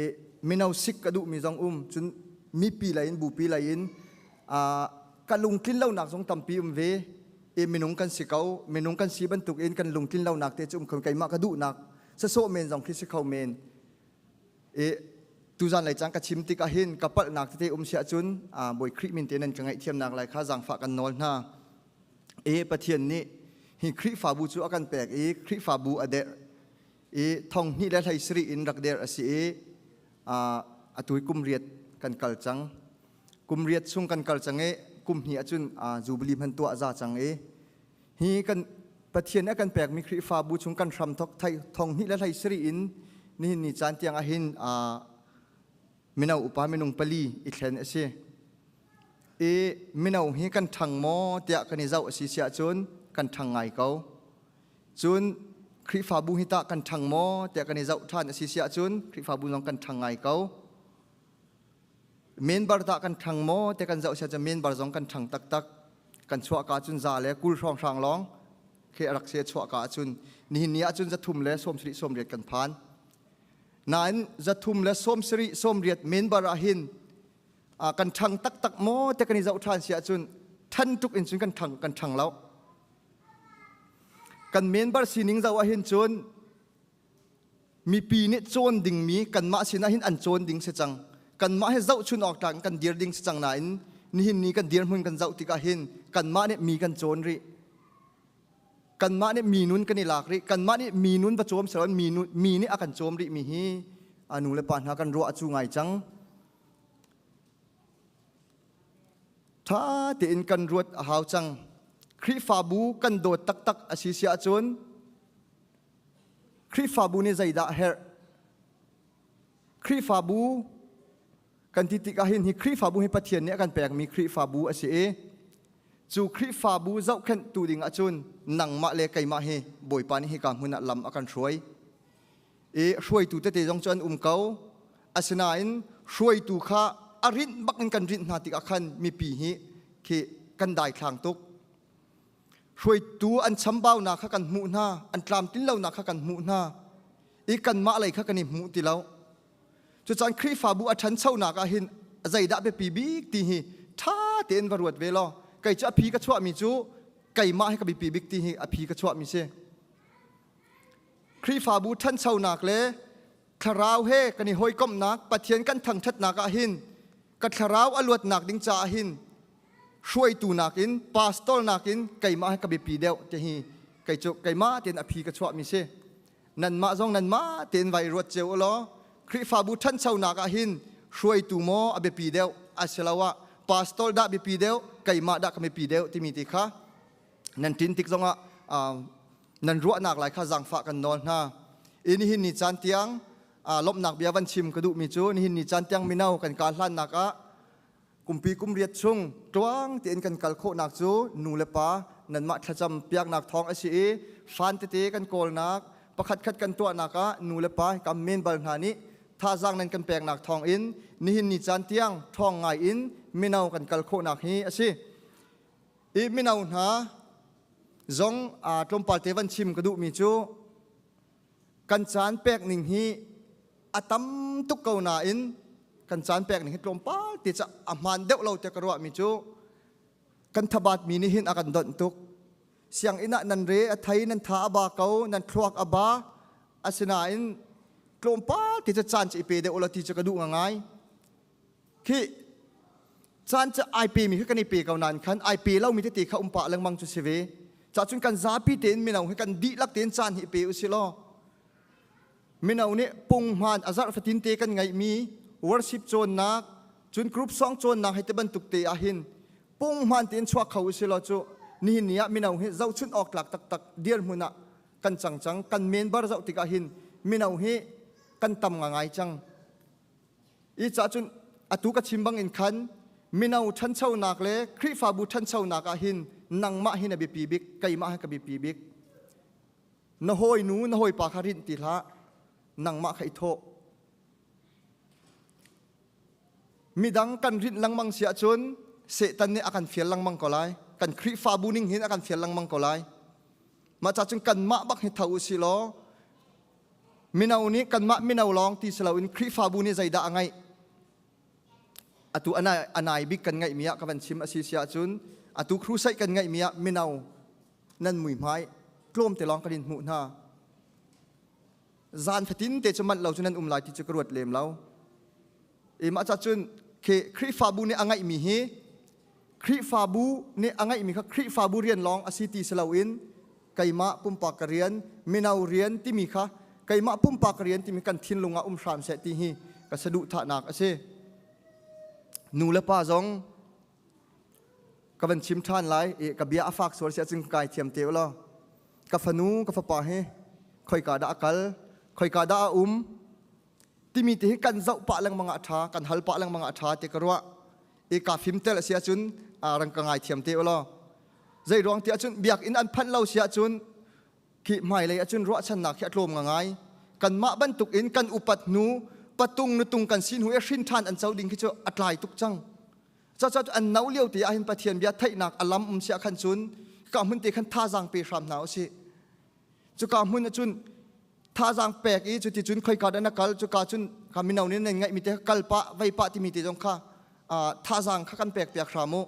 mino sik ka duhmi zong um cun mipi lei in bupi lei in ka lungtlin lonak zong tampi um ve i minung kan si ko minung kan si bantuk in kan lungtlin lonak te cu um kho keimah ka duhnak sasawh men zong khi si kho men i tuzan lei cang ka chim tik ahhin ka palhnak tete um si ahcun Bawi Khrih min te nan ka ngaihthiamnak lai kha zaangfah kan nawl hna i Pathian nih hi Khrihfabu cu a kan pek i Khrihfabu a derh i thong hnih le hlei sarih in rak derh a si i atu hi kum riat kan kal cang kum riat chung kan kal cang i kum hnih ahcun Jubilee hman tuah za cang i hi kan Pathian a kan pekmi Khrihfabu chung kan hram thok thai thong hnih le hlei sarih in nihin ni caan tiang ahhin mino upa minung pali i thlen a si i mino hi kan ṭhang maw tiah kan i zoh a si siah cun kan ṭhang ngai ko. Cun Khrihfabu hi tah kan ṭhang maw tiah kan i zoh ṭhan a si siah cun Khrihfabu zong kan ṭhang ngai ko. Member tah kan ṭhang maw tiah kan zoh siah cun member zong kan ṭhang taktak. Kan chuahka cun za le 20 hrawnghrang lawng khi a rak si a chuahka ahcun nihin ni ahcun 300 le 70 80 kan phan. Nain 300 le 70 80 member ah hin kan ṭhang taktak maw te kan i zoh ṭhan si ahcun ṭhan tuk in cun kan ṭhang kan ṭhang lo. Kan member sining zoh ahhin cun mipi nih cawn dingmi kanmah sinah hin an cawn ding si cang. Kanmah hi zohchun awk tlak in kan dir ding si cang nain nihin ni kan dirhmun kan zoh tikah hin kanmah nih mi kan cawn rih. Kanmah nih mi nun kan i lak rih. Kanmah nih mi nun va cawm siloin mi, mi nih a kan cawm rih mi hi a nu le pa hna kan ruah a cu ngai cang. Ṭha tein kan ruat a hau cang. Khrihfabu kan dawt taktak a si si ahcun Khrihfabu nih zeidah a herh? Khrihfabu kan ti tikah hin hi Khrihfabu hi Pathian nih a kan pekmi Khrihfabu a si i cu Khrihfabu zohkhenhtu ding ahcun nangmah le keimah hi Bawipa nih hika hmun ah lam a kan hruai. I hruaitu tete zong cu an um ko. Asinain hruaitu kha a rinh bak in kan rinh hna tikah khan mipi hi khi kan daithlang tuk. Hruaitu an chambaunak kha kan hmuh hna, an tlamtlin lonak kha kan hmuh hna i kanmah lei kha kan i hmuh ti lo. Cucaan Khrihfabu a ṭhanchonak ah hin zeidah biapi bik ti hi ṭha tein va ruat ve law kei cu a phi ka chuahmi cu keimah hi ka biapi bik ti hi a phi ka chuahmi si. Khrihfabu ṭhanchonak le thlarau he kan i hawikomhnak Pathian kan thangṭhatnak ah hin ka thlarau a luatnak ding caah hin hruaitu nakin pastor nakin keimah hi ka biapi deuh ti hi kei cu keimah tein a phi ka chuahmi si nanmah zong nanmah tein vai ruat cio u law Khrihfabu ṭhanchonak ah hin hruaitu maw a biapi deuh asiloah pastor dah biapi deuh keimah dah ka biapi deuh timi ti kha nan ṭin tik zongah nan ruahnak lai kha zaangfah kan nawl hna. I nihin ni caan tiang lawmhnak bia van chim ka duhmi cu nihin ni caan tiang mino kan kar hlannak ah kumpi kum riat chung tluang tein kan kal khawhnak cu nu le pa nanmah thlacam piaknak thawng a si i fan tete kan kawlnak pakhat khat kan tuahnak ah nu le pa kam men bal hna nih thazaang nan kan peknak thawng in nihin ni caan tiang ṭhawng ngai in mino kan kal khawhnak hi a si. I mino hna zong tlawmpal te van chim ka duhmi cu kan caan pek ning hi a tam tuk ko nain kan caan pek ning hi tlawmpal te ca a hmaan deuh lo tiah ka ruahmi cu kan thabat mi nih hin a kan donh tuk. Sianginn ah nan re a thei nan tha a ba ko nan thluak a ba asinain tlawmpal te ca caan cu i pe deuh ulaw ti cu ka duh ngai. Khi caan cu ai pemi kha kan i pe ko nain khan ai pe lomi tete kha um pah lengmang cu si ve. Cahcun kan zapi tein mino hi kan dihlak tein caan hi i pe usih law. Mino nih punghman a zarh fatin te kan ngeihmi worship cawnnak cun group song cawnnak hei ti bantuk te ah hin punghman tein chuak kho usih law cu nihin ni ah mino hi zohchunh awk tlak taktak dirhmun ah kan cang cang. Kan member zoh tikah hin mino hi kan tam ngai cang. I ca cun atu ka chim bang in khan mino ṭhanchonak le Khrihfabu ṭhanchonak ah hin nangmah hi na biapi bik, keimah hi ka biapi bik. Na hawinu, na hawipa kha rinh ti hlah, nangmah kha i thawh. Midang kan rinh lengmang si ahcun Satan nih a kan fial lengmang ko lai. Kan Khrihfabu ning hin a kan fial lengmang ko lai. Mah ca cun kanmah bak hi tho u si law mino nih kanmah mino lawng ti si loin Khrihfabu nih zeidah a ngeih? Atu anai bik kan ngeihmi ah ka van chim a si si ahcun atu crusade kan ngeihmi ah mino nan muihmai tlawmte lawng kan in hmuh hna. Zan fatin te cu manh lo cu nan um lai ti cu ka ruat lem lo. E mah ca cun khi Khrihfabu nih a ngeihmi hi Khrihfabu nih a ngeihmi kha Khrihfabu rian lawng a si ti si loin keimah pumpak ka rian, mino rian timi kha keimah pumpak rian timi kan thinlung ah um hram seh ti hi ka saduhthahnak a si. Nu le pa zong ka van chim ṭhan lai i ka bia a fak sual si ahcun kai thiam te u law ka fanu ka fapa hi khoika dah a kal, khoika dah a um timi te hi kan zoh pah lengmang ah a ṭha, kan hal pah lengmang ah a ṭha ti ka ruah. I ka fim tel a si ahcun rang ka ngai thiam te u law zei ruang ti ahcun biakinn an phanh lo si ahcun khi hmailei ahcun ruahchannak khi a tlawm ngai. Kanmah bantuk in kan upat hnu patung nutung kan si hnu i hrin ṭhan an co ding khi cu a tlai tuk cang. Caca an no lio te ahhin Pathian bia theihnak a lam um sia khan cun ka hmun te khan thazaang pe hram hna usih. Cuka hmun ahcun thazaang pek i cuti cun khoika dah na kal, cuka cun kha mino nih nan ngaihmi te kal pah vei pah timi te zong kha thazaang kha kan pek piak hram u.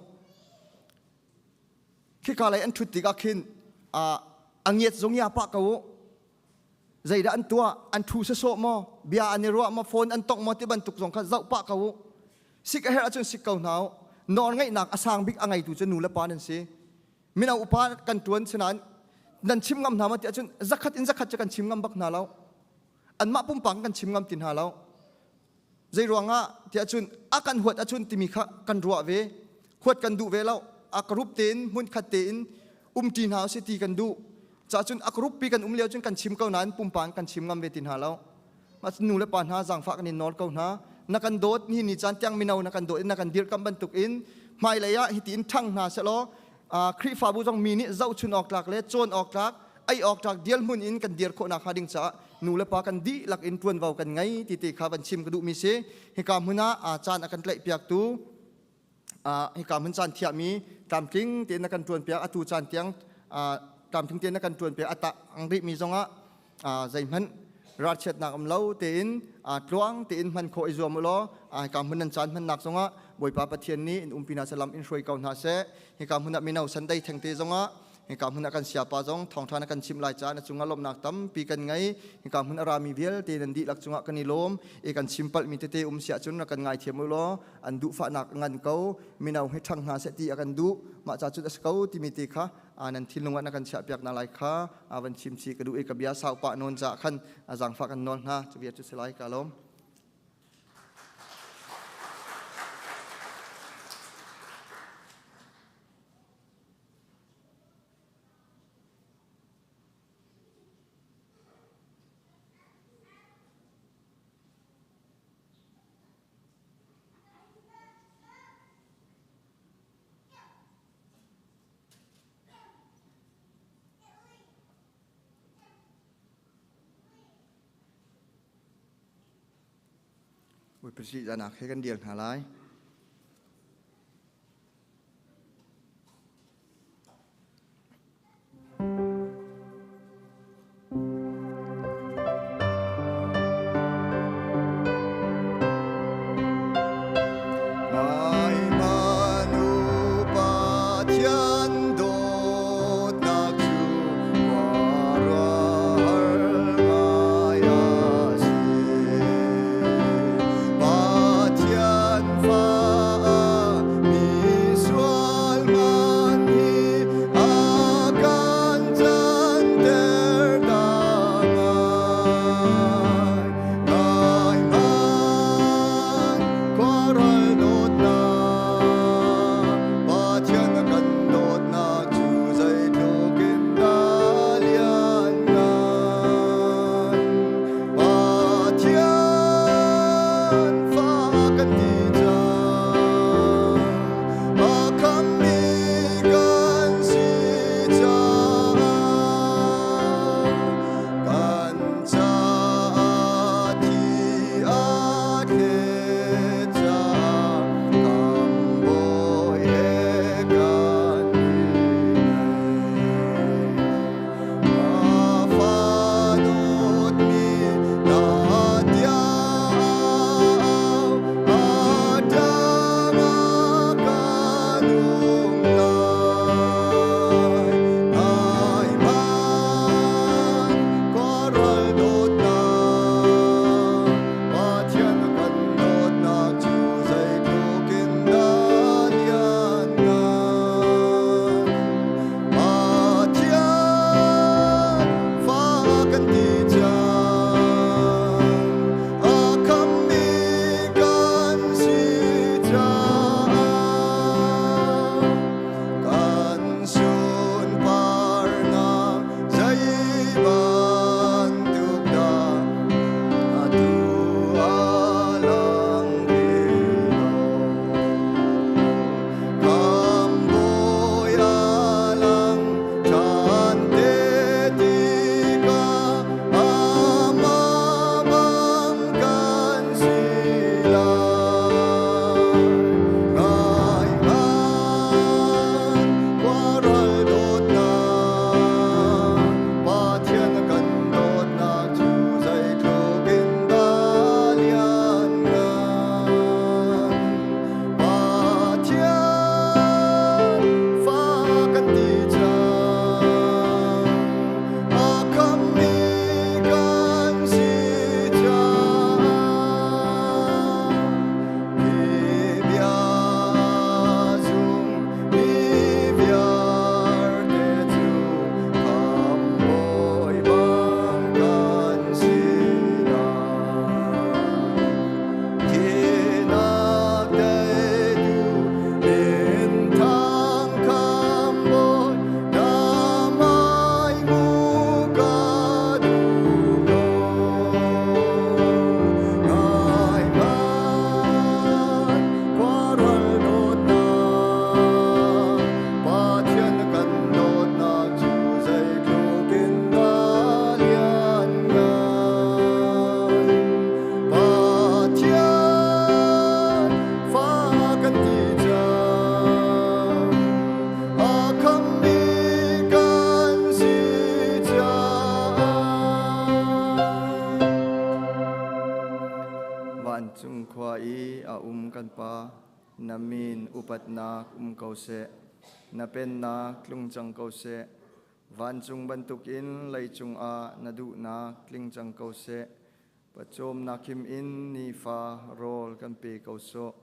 Khika lei an ṭhut tikah khin a ngiat zong ya pah ko u. Zeidah an tuah, an ṭhu sawsawh maw, bia an i ruah maw, phone an tongh maw ti bantuk zong kha zoh pah ko u. Sik a herh ahcun sik ko hna u. Nawl ngeihnak a sang bik a ngeitu cu nu le pa nan si. Mino upa kan ṭuan sinain nan chim ngam hna maw ti ahcun zakhat in zakhat cu kan chim ngam bak hna lo. Anmah pumpak kan chim ngam ti hna lo. Zei ruangah ti ahcun a kan huat ahcun timi kha kan ruah ve. Huat kan duh ve lo. A group tein hmunkhat tein umṭi hna usih ti kan duh. Cacun a group pi kan um lio cun kan chim ko nain pumpak kan chim ngam ve ti hna lo. Mah nu le pa hna zaangfah kan in nawl ko hna. Na kan dawt ni ni caan tiang mino na kan dawt in na kan dirkamh bantuk in hmailei ah hiti in ṭhang hna sehlaw Khrihfabu zong mi nih zohchun awk tlak le cawn awk tlak ei awk tlak dialhmun in kan dir khawh nakhnga ding caah nu le pa kan dihlak in ṭuanvo kan ngei ti ti kha van chim ka duhmi si. Hika hmun ah caan a kan tlaihpiaktu, hika hmun caan thiahmi tlamtling tein na kan ṭuanpiak, atu caan tiang tlamtling tein na kan ṭuanpiak a tang rihmi zongah zeihmanh ralchiatnak um lo tein tluang tein hman khawh i zuam u law hika hmun nan caan hmannak zongah Bawipa Pathian nih in umpi hna seh, lam in hruai ko hna seh. Hika hmun ah mino Sunday thengte zongah hika hmun ah kan siapa zong thawngṭha na kan chimh lai caah na cungah lawmhnak tampi kan ngei. Hika hmun a rami vialte nan dihlak cungah kan i lawm i kan chim palhmi tete um si ahcun rak kan ngaithiam u law an duhfahnak ngan ko, mino hi ṭhang hna seh ti a kan duh, mah ca cun a si ko timi te kha nan thinlung ah na kan chiahpiak hna lai kha van chim chih ka duh i ka bia sau pah nawn caah khan zaangfah kan nawl hna. Cu bia cu si lai, ka lawm. Bawipa Zihzahnak he kan dir hna lai. Vancung khua i a um kan Pa, na min upatnak um ko seh. Na pennak tlung cang ko seh. Vancung bantukin leicung ah na duhnak tling cang ko seh. Pawcawmnak him in nifa rawl kan pe ko sawh.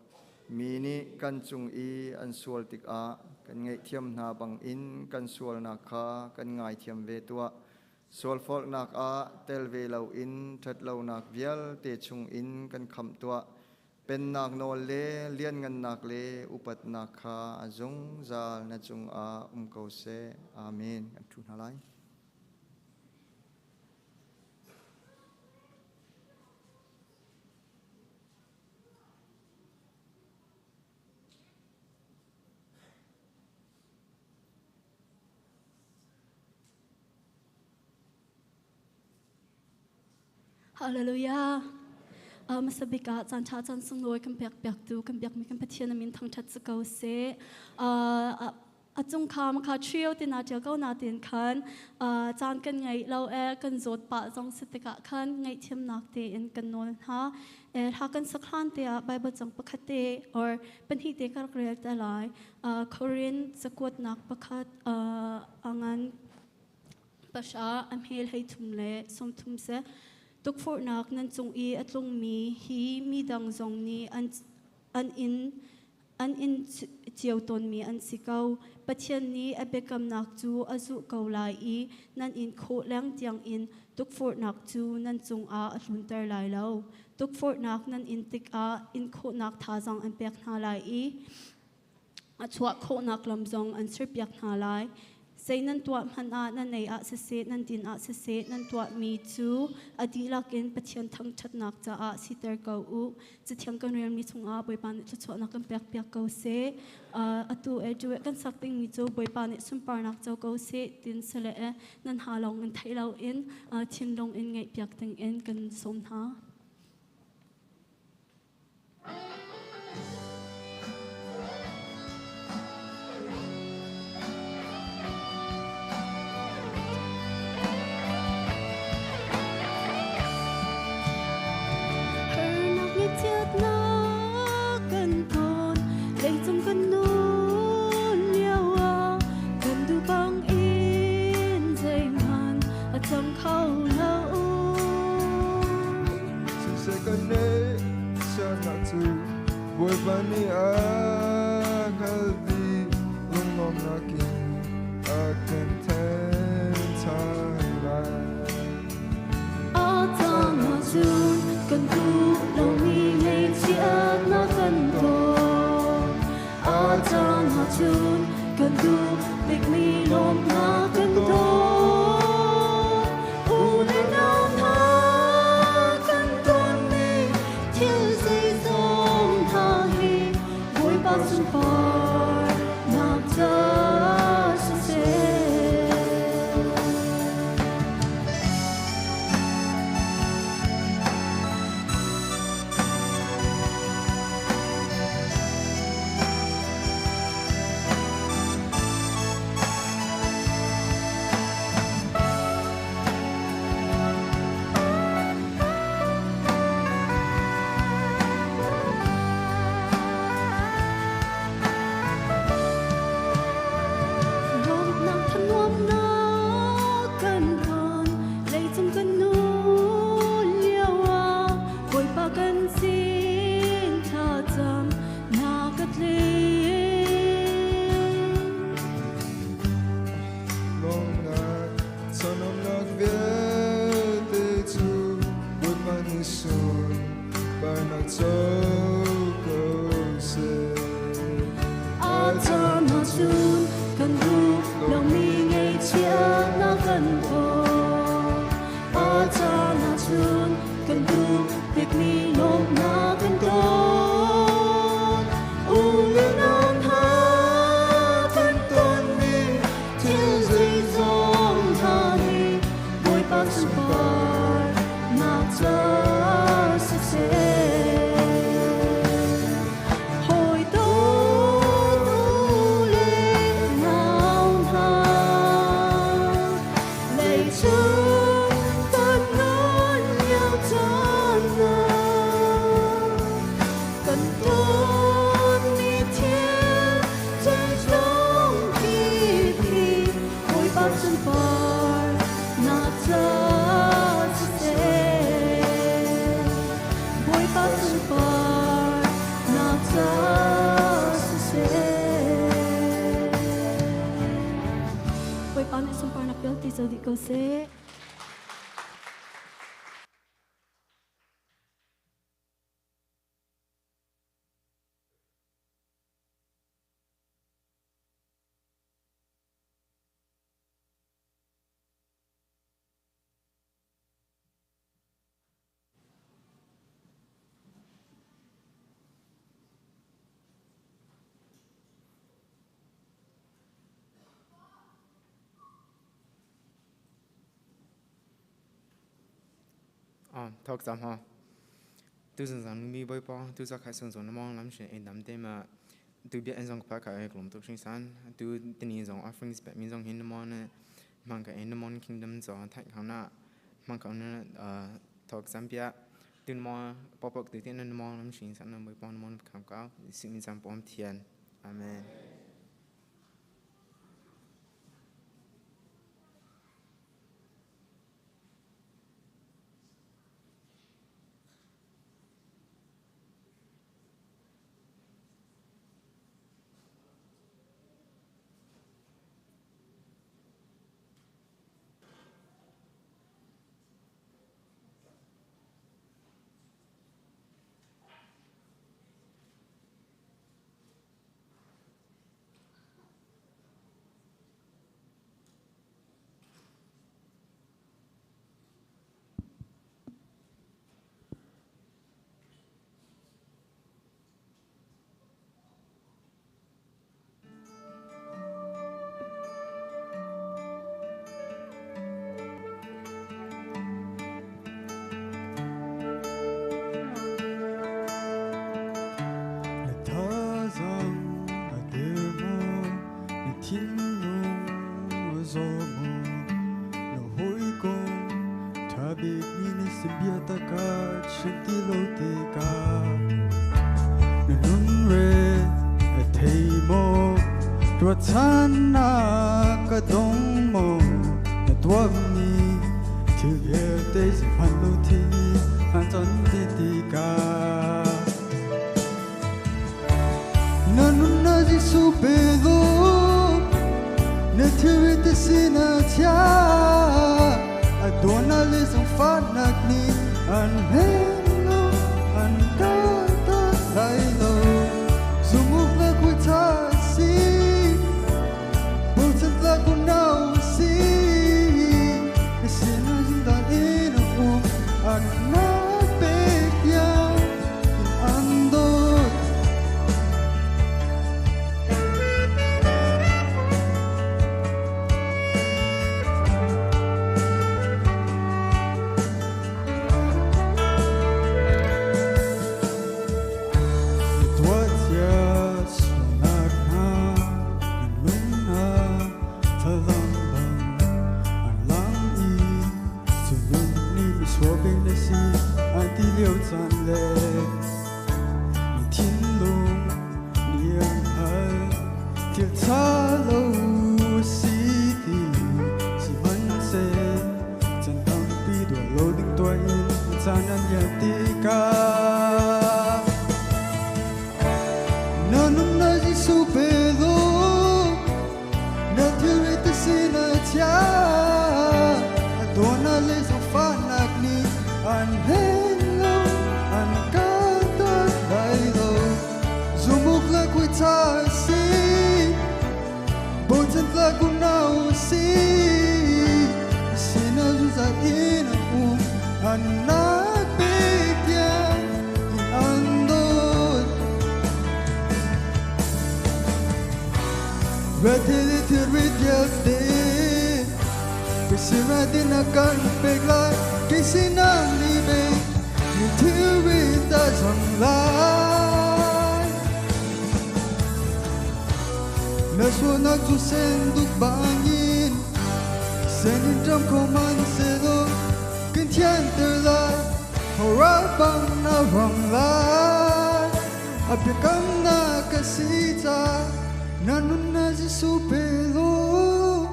Mi nih kan cung i an sual tikah kan ngaihthiam hna bangin kan sualnak kha kan ngaithiam ve tuah. Sualforhnak ah tel ve loin ṭhatlonak vialte chungin kan khamh tuah. Pennak nawl le lianngannak le upatnak kha a zungzal na cungah um ko seh. Amen. Kan ṭhu hna lai. Hallelujah. Hmasa bik ah caan ṭha caan sunglawi kan pek piaktu kan biakmi kan Pathian a min thangṭhat si ko seh. A cung kha kha trio ti na ṭial ko na tin khan caan kan ngei lo e kan zawt pah zong si tikah khan ngaihthiamnak tein kan nawl hna. Hla kan sak hlan te ah Bible cang pakhat te or pahnih te ka rak rel te lai. Korin cakuatnak pakhat a ngan pasha a hmel hei thum le 30 se tukforhnak nan cung i a tlungmi hi mi dang zong nih an in cio tawnmi an si ko. Pathian nih a biakamnak cu a zulh ko lai i nan in khawh leng tiangin tukforhnak cu nan cungah a tlunter lai lo. Tukforhnak nan in tikah in khawhnak thazaang an pek hna lai i a chuah khawhnak lam zong an serpiak hna lai. Zei nan tuah hmanh ah nan ei ah siseh, nan din ah siseh, nan tuahmi cu a dihlak in Pathian thangṭhatnak caah siter ko u. Cathiang kan relmi chungah Bawipa nih thluachuahnak kan pekpiak ko seh. Atu e duet kan sak dingmi cu Bawipa nih sunparnak co ko seh tin sile e nan ha lawng in theih loin thinlung in ngaihpiak dingin kan sawm hna. Harnak ngaihchiatnak kan ton, leicung kan nun lio ah kan duh bang in zeihmanh a cang kho lo. Siseh kan neih sianak cu Bawipa nih a hngalh dih lungnuamnak in a kan then ṭhan lai. A caan ahcun kan duh lomi ngaihchiatnak kan ton. A caan ahcun kan duh bikmi lawmhnak kan ton. U le nau hna kan tonmi thil zeizong hna hi Bawipa sunparnak ca siseh. Lawmhnak thanuamnak kan ton, leicung kan nun lio ah Bawipa kan sin thlacam nak a tling. Lawmnak, chanomnak vialte cu Bawipa nih sunparnak co ko seh. A caan ahcun kan duh lomi ngaihchiatnak kan ton. A caan ahcun kan duh bikmi lawmhnak kan ton. U le nau hna kan tonmi thil zeizong hna hi Bawipa sunparnak ca siseh. Hawi dawt u le nau hna. Bawipa sunparnak ca siseh. Bawipa nih sunparnak vialte co dih ko seh. Thok zam ha tu zan zan mi boy pa tu za khai sun zon mong lam shin en dam te ma tu bia en zong pa ka e klom tuk sing san tu tini zong offerings pe mi zong hin mo ne mang ka en mon kingdom zo thai khang na mang ka na thok zam pia tu mo pop pop tu tin mo lam shin san na boy pa mon kham ka sim zam pom thian amen. Na thazaang a der maw, na thinlung a zaw maw, na hawikom ṭha bik mi na sin biatak a chim ti lo tikah na lungre a thei maw, ruahchannak a dong maw, na tuahmi thil vialte zeihmanh lo thi an can ti tikah na nunnak Jesuh pe law na thilri te sinah chia a dawtnak le zaangfahnak nih an hlen lo an kaltak lai lo zumuk le kuitha si bochan tlak unau si na sinah zungzal in a um an nak pek tiang in an dawt. Na tuahcia sualnak hna na lung thlalam bang an lang i cu lung nih misual bik na si an ti lio caan le na thinlung nih an hngalh thil ṭha lo si ti sihmanhseh chan tampi duah lo ding tuah in caan an liam tikah na nunnak Jesuh pe law na thilri te sinah chia a dawtnak le zaangfahnak nih an hlen lo an kaltak lai lo zumuk le kuitha si bochan tlak unau si sinah zungzal in an um an nak bik tiang in an dawt. Rathili thilri vialte Kisiratin na kan pek lai Kisinang ni be Ni thilri ta zang lai Na sualnak cu senduk bangin Senin ṭam kho man selaw Kan thianter lai Hora bang na rang lai A biakamnak ka si ca Na nunnak Jesuh pe law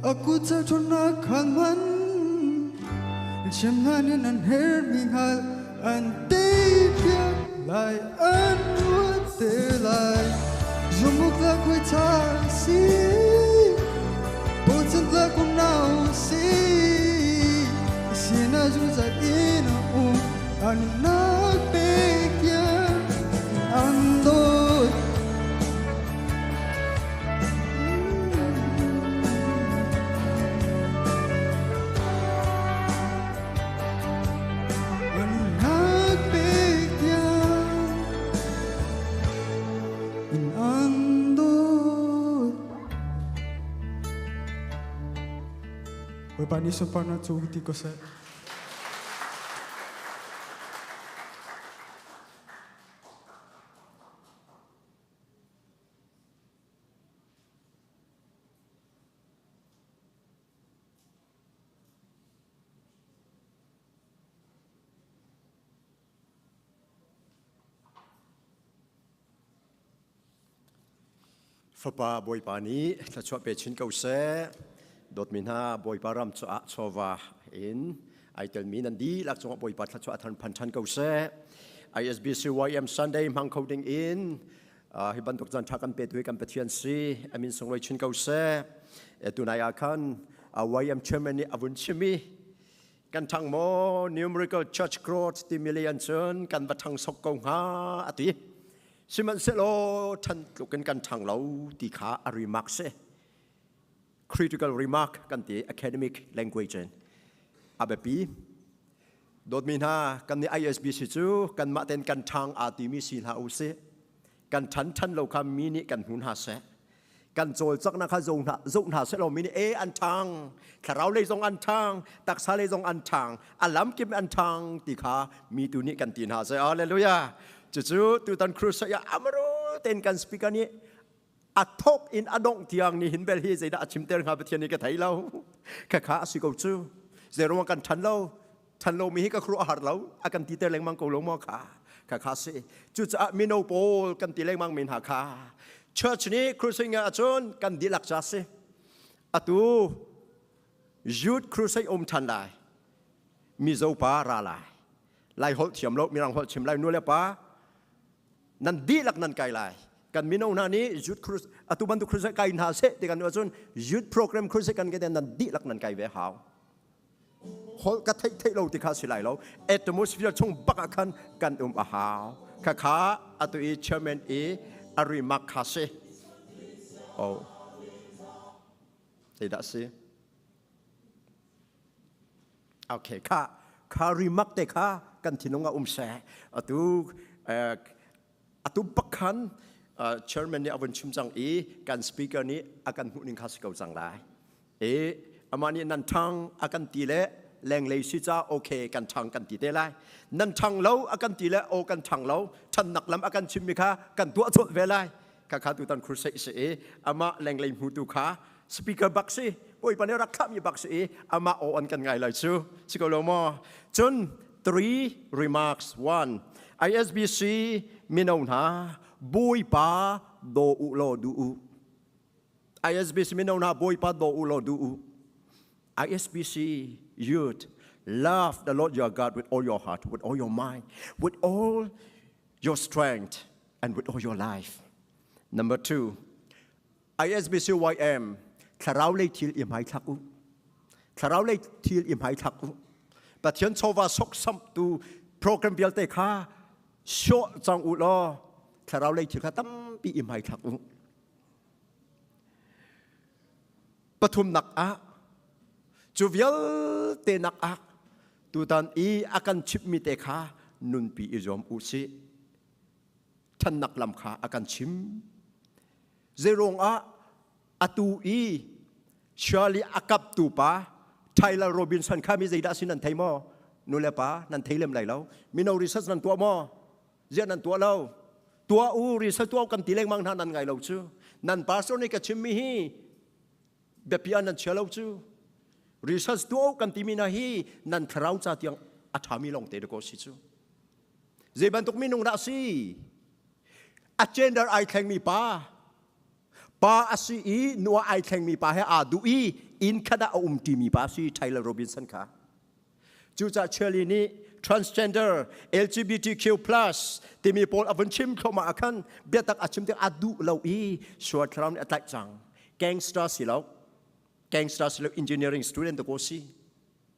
A kut ṭhawnnak khan hman Chimnak in an herhmi hngal An tei piak lai an ruat te lai. Zumuk la khui tha si. Bochan la kum nau si. Sina zungzal in a um. An nak pek tiang an dawt. An pek tiang in an dawt. Bawipa nih sunparnak cu ti ko seh. Fapa Bawipa nih thluachuah pe chin ko seh. Dawtmi hna Bawipa ram caah chawva in ai telmi nan dihlak cungah Bawipa thluachuah than phan than ko seh. ISBCYM Sunday hmang kho ding in hi bantuk caan ṭha kan petu hi kan Pathian si. Amin sunglawi chin ko seh. Tunai ah khan YM chairman nih a vun chim i kan ṭhang maw numerical church growth timi lei an cun kan va ṭhang sok ko hnga a ti. Sihmanhsehlaw ṭhan tluk in kan ṭhang lo ti kha a remark si. Critical remark kan ti academic language in. A biapi. Dawtmi hna, kan nih ISBC cu kanmah tein kan ṭhang aa timi si hlah u sih. Kan ṭhan ṭhan lo kha mi nih kan hmu hna seh. Kan cawlcanghnak kha zoh hna, zoh hna seh law mi nih e an ṭhang, thlarau lei zong an ṭhang, taksa lei zong an ṭhang, a lamkip an ṭhang ti kha mi tu nih kan ti hna seh. Hallelujah. Cucu tutan crusade ah amaro tein kan speaker nih a thok in a dongh tiang ni hin bel hi zeidah a chimter hnga Pathian nih ka thei lo. Khakha a si ko cu. Zeiruang kan ṭhan lo. Ṭhan lo mi hi ka khuaruah har lo. A kan titer lengmang ko lo maw kha. Khakha si. Cucaah mino pawl kan ti lengmang men hna kha. Church nih crusade ngah ahcun kan dihlak ca si. Atu youth crusade um ṭhan lai. Mizo pa ra lai. Lai holh thiam lo, Mirang holh chim lai, nu le pa nan dihlak nan kai lai. Kan mino hna nih youth crusade atu bantuk crusade kai hna seh ti kan ahcun youth program crusade kan ke nan dihlak nan kai ve hau. Holh ka theih theih lo ti kha si lai lo. Atmosphere chung bak ah khan kan um a hau. Kha kha atu i chairman i a remark kha si. Oh. Zeidah si? Okay, kha kha remark te kha kan thinlung ah um seh. Atu atu bak khan chairman nih a vun chim cang i kan speaker nih a kan hmuh ning kha si ko cang lai. E amah nih nan thang a kan ti le lenglei si ca okay kan thang kan ti te lai. Nan thang lo a kan ti le o kan thang lo thannak lam a kan chim mi kha kan tuah chawt ve lai. Kha kha tutan crusade si i amah lenglei hmutu kha speaker bak si bawipa nih rak thlahmi bak si i amah aw an kan ngai lai cu si ko lo maw cun three remarks one ISBC mino hna bawipa daw u law duh u ISBC mino hna bawipa daw u law duh u ISBC youth love the Lord your God with all your heart with all your mind with all your strength and with all your life number two ISBCYM thlarau lei thil i hmaithlak u. Thlarau lei thil i hmaithlak u. Pathian chawva soksamtu program vialte kha sawh cang u law thlarau lei thil kha tampi i hmaithlak u. Pathumnak ah cu vialte nak ah tutan i a kan chimhmi te kha nunpi i zuam u sih. Ṭhannak lam kha a kan chim. Zeiruangah atu i Shirley a kaptu pa Tyler Robinson kha mi zeidah si nan thei maw? Nu le pa nan thei lem lai lo. Mino research nan tuah maw? Ziah nan tuah lo? Tuah u research tuah kan ti lengmang hna nan ngai lo cu. Nan pastor nih ka chimmi hi biapi ah nan chia lo cu. Research tuah u kan timi na hi nan thlarau ca tiang a ṭhami lawng te dakaw si cu. Zei bantuk minung dah si? A gender ai thlengmi pa pa a si i nu ai thlengmi pa he aa duh i inn khat ah a um ṭimi pa si Tyler Robinson kha. Cucaah Shirley nih transgender, LGBTQ plus timi pawl a vun chim thluahmah ah khan biatak a chim tik a duh lo i sual thlarau nih a tlaih cang. Gangster si lo, gangster si lo, engineering student ko si.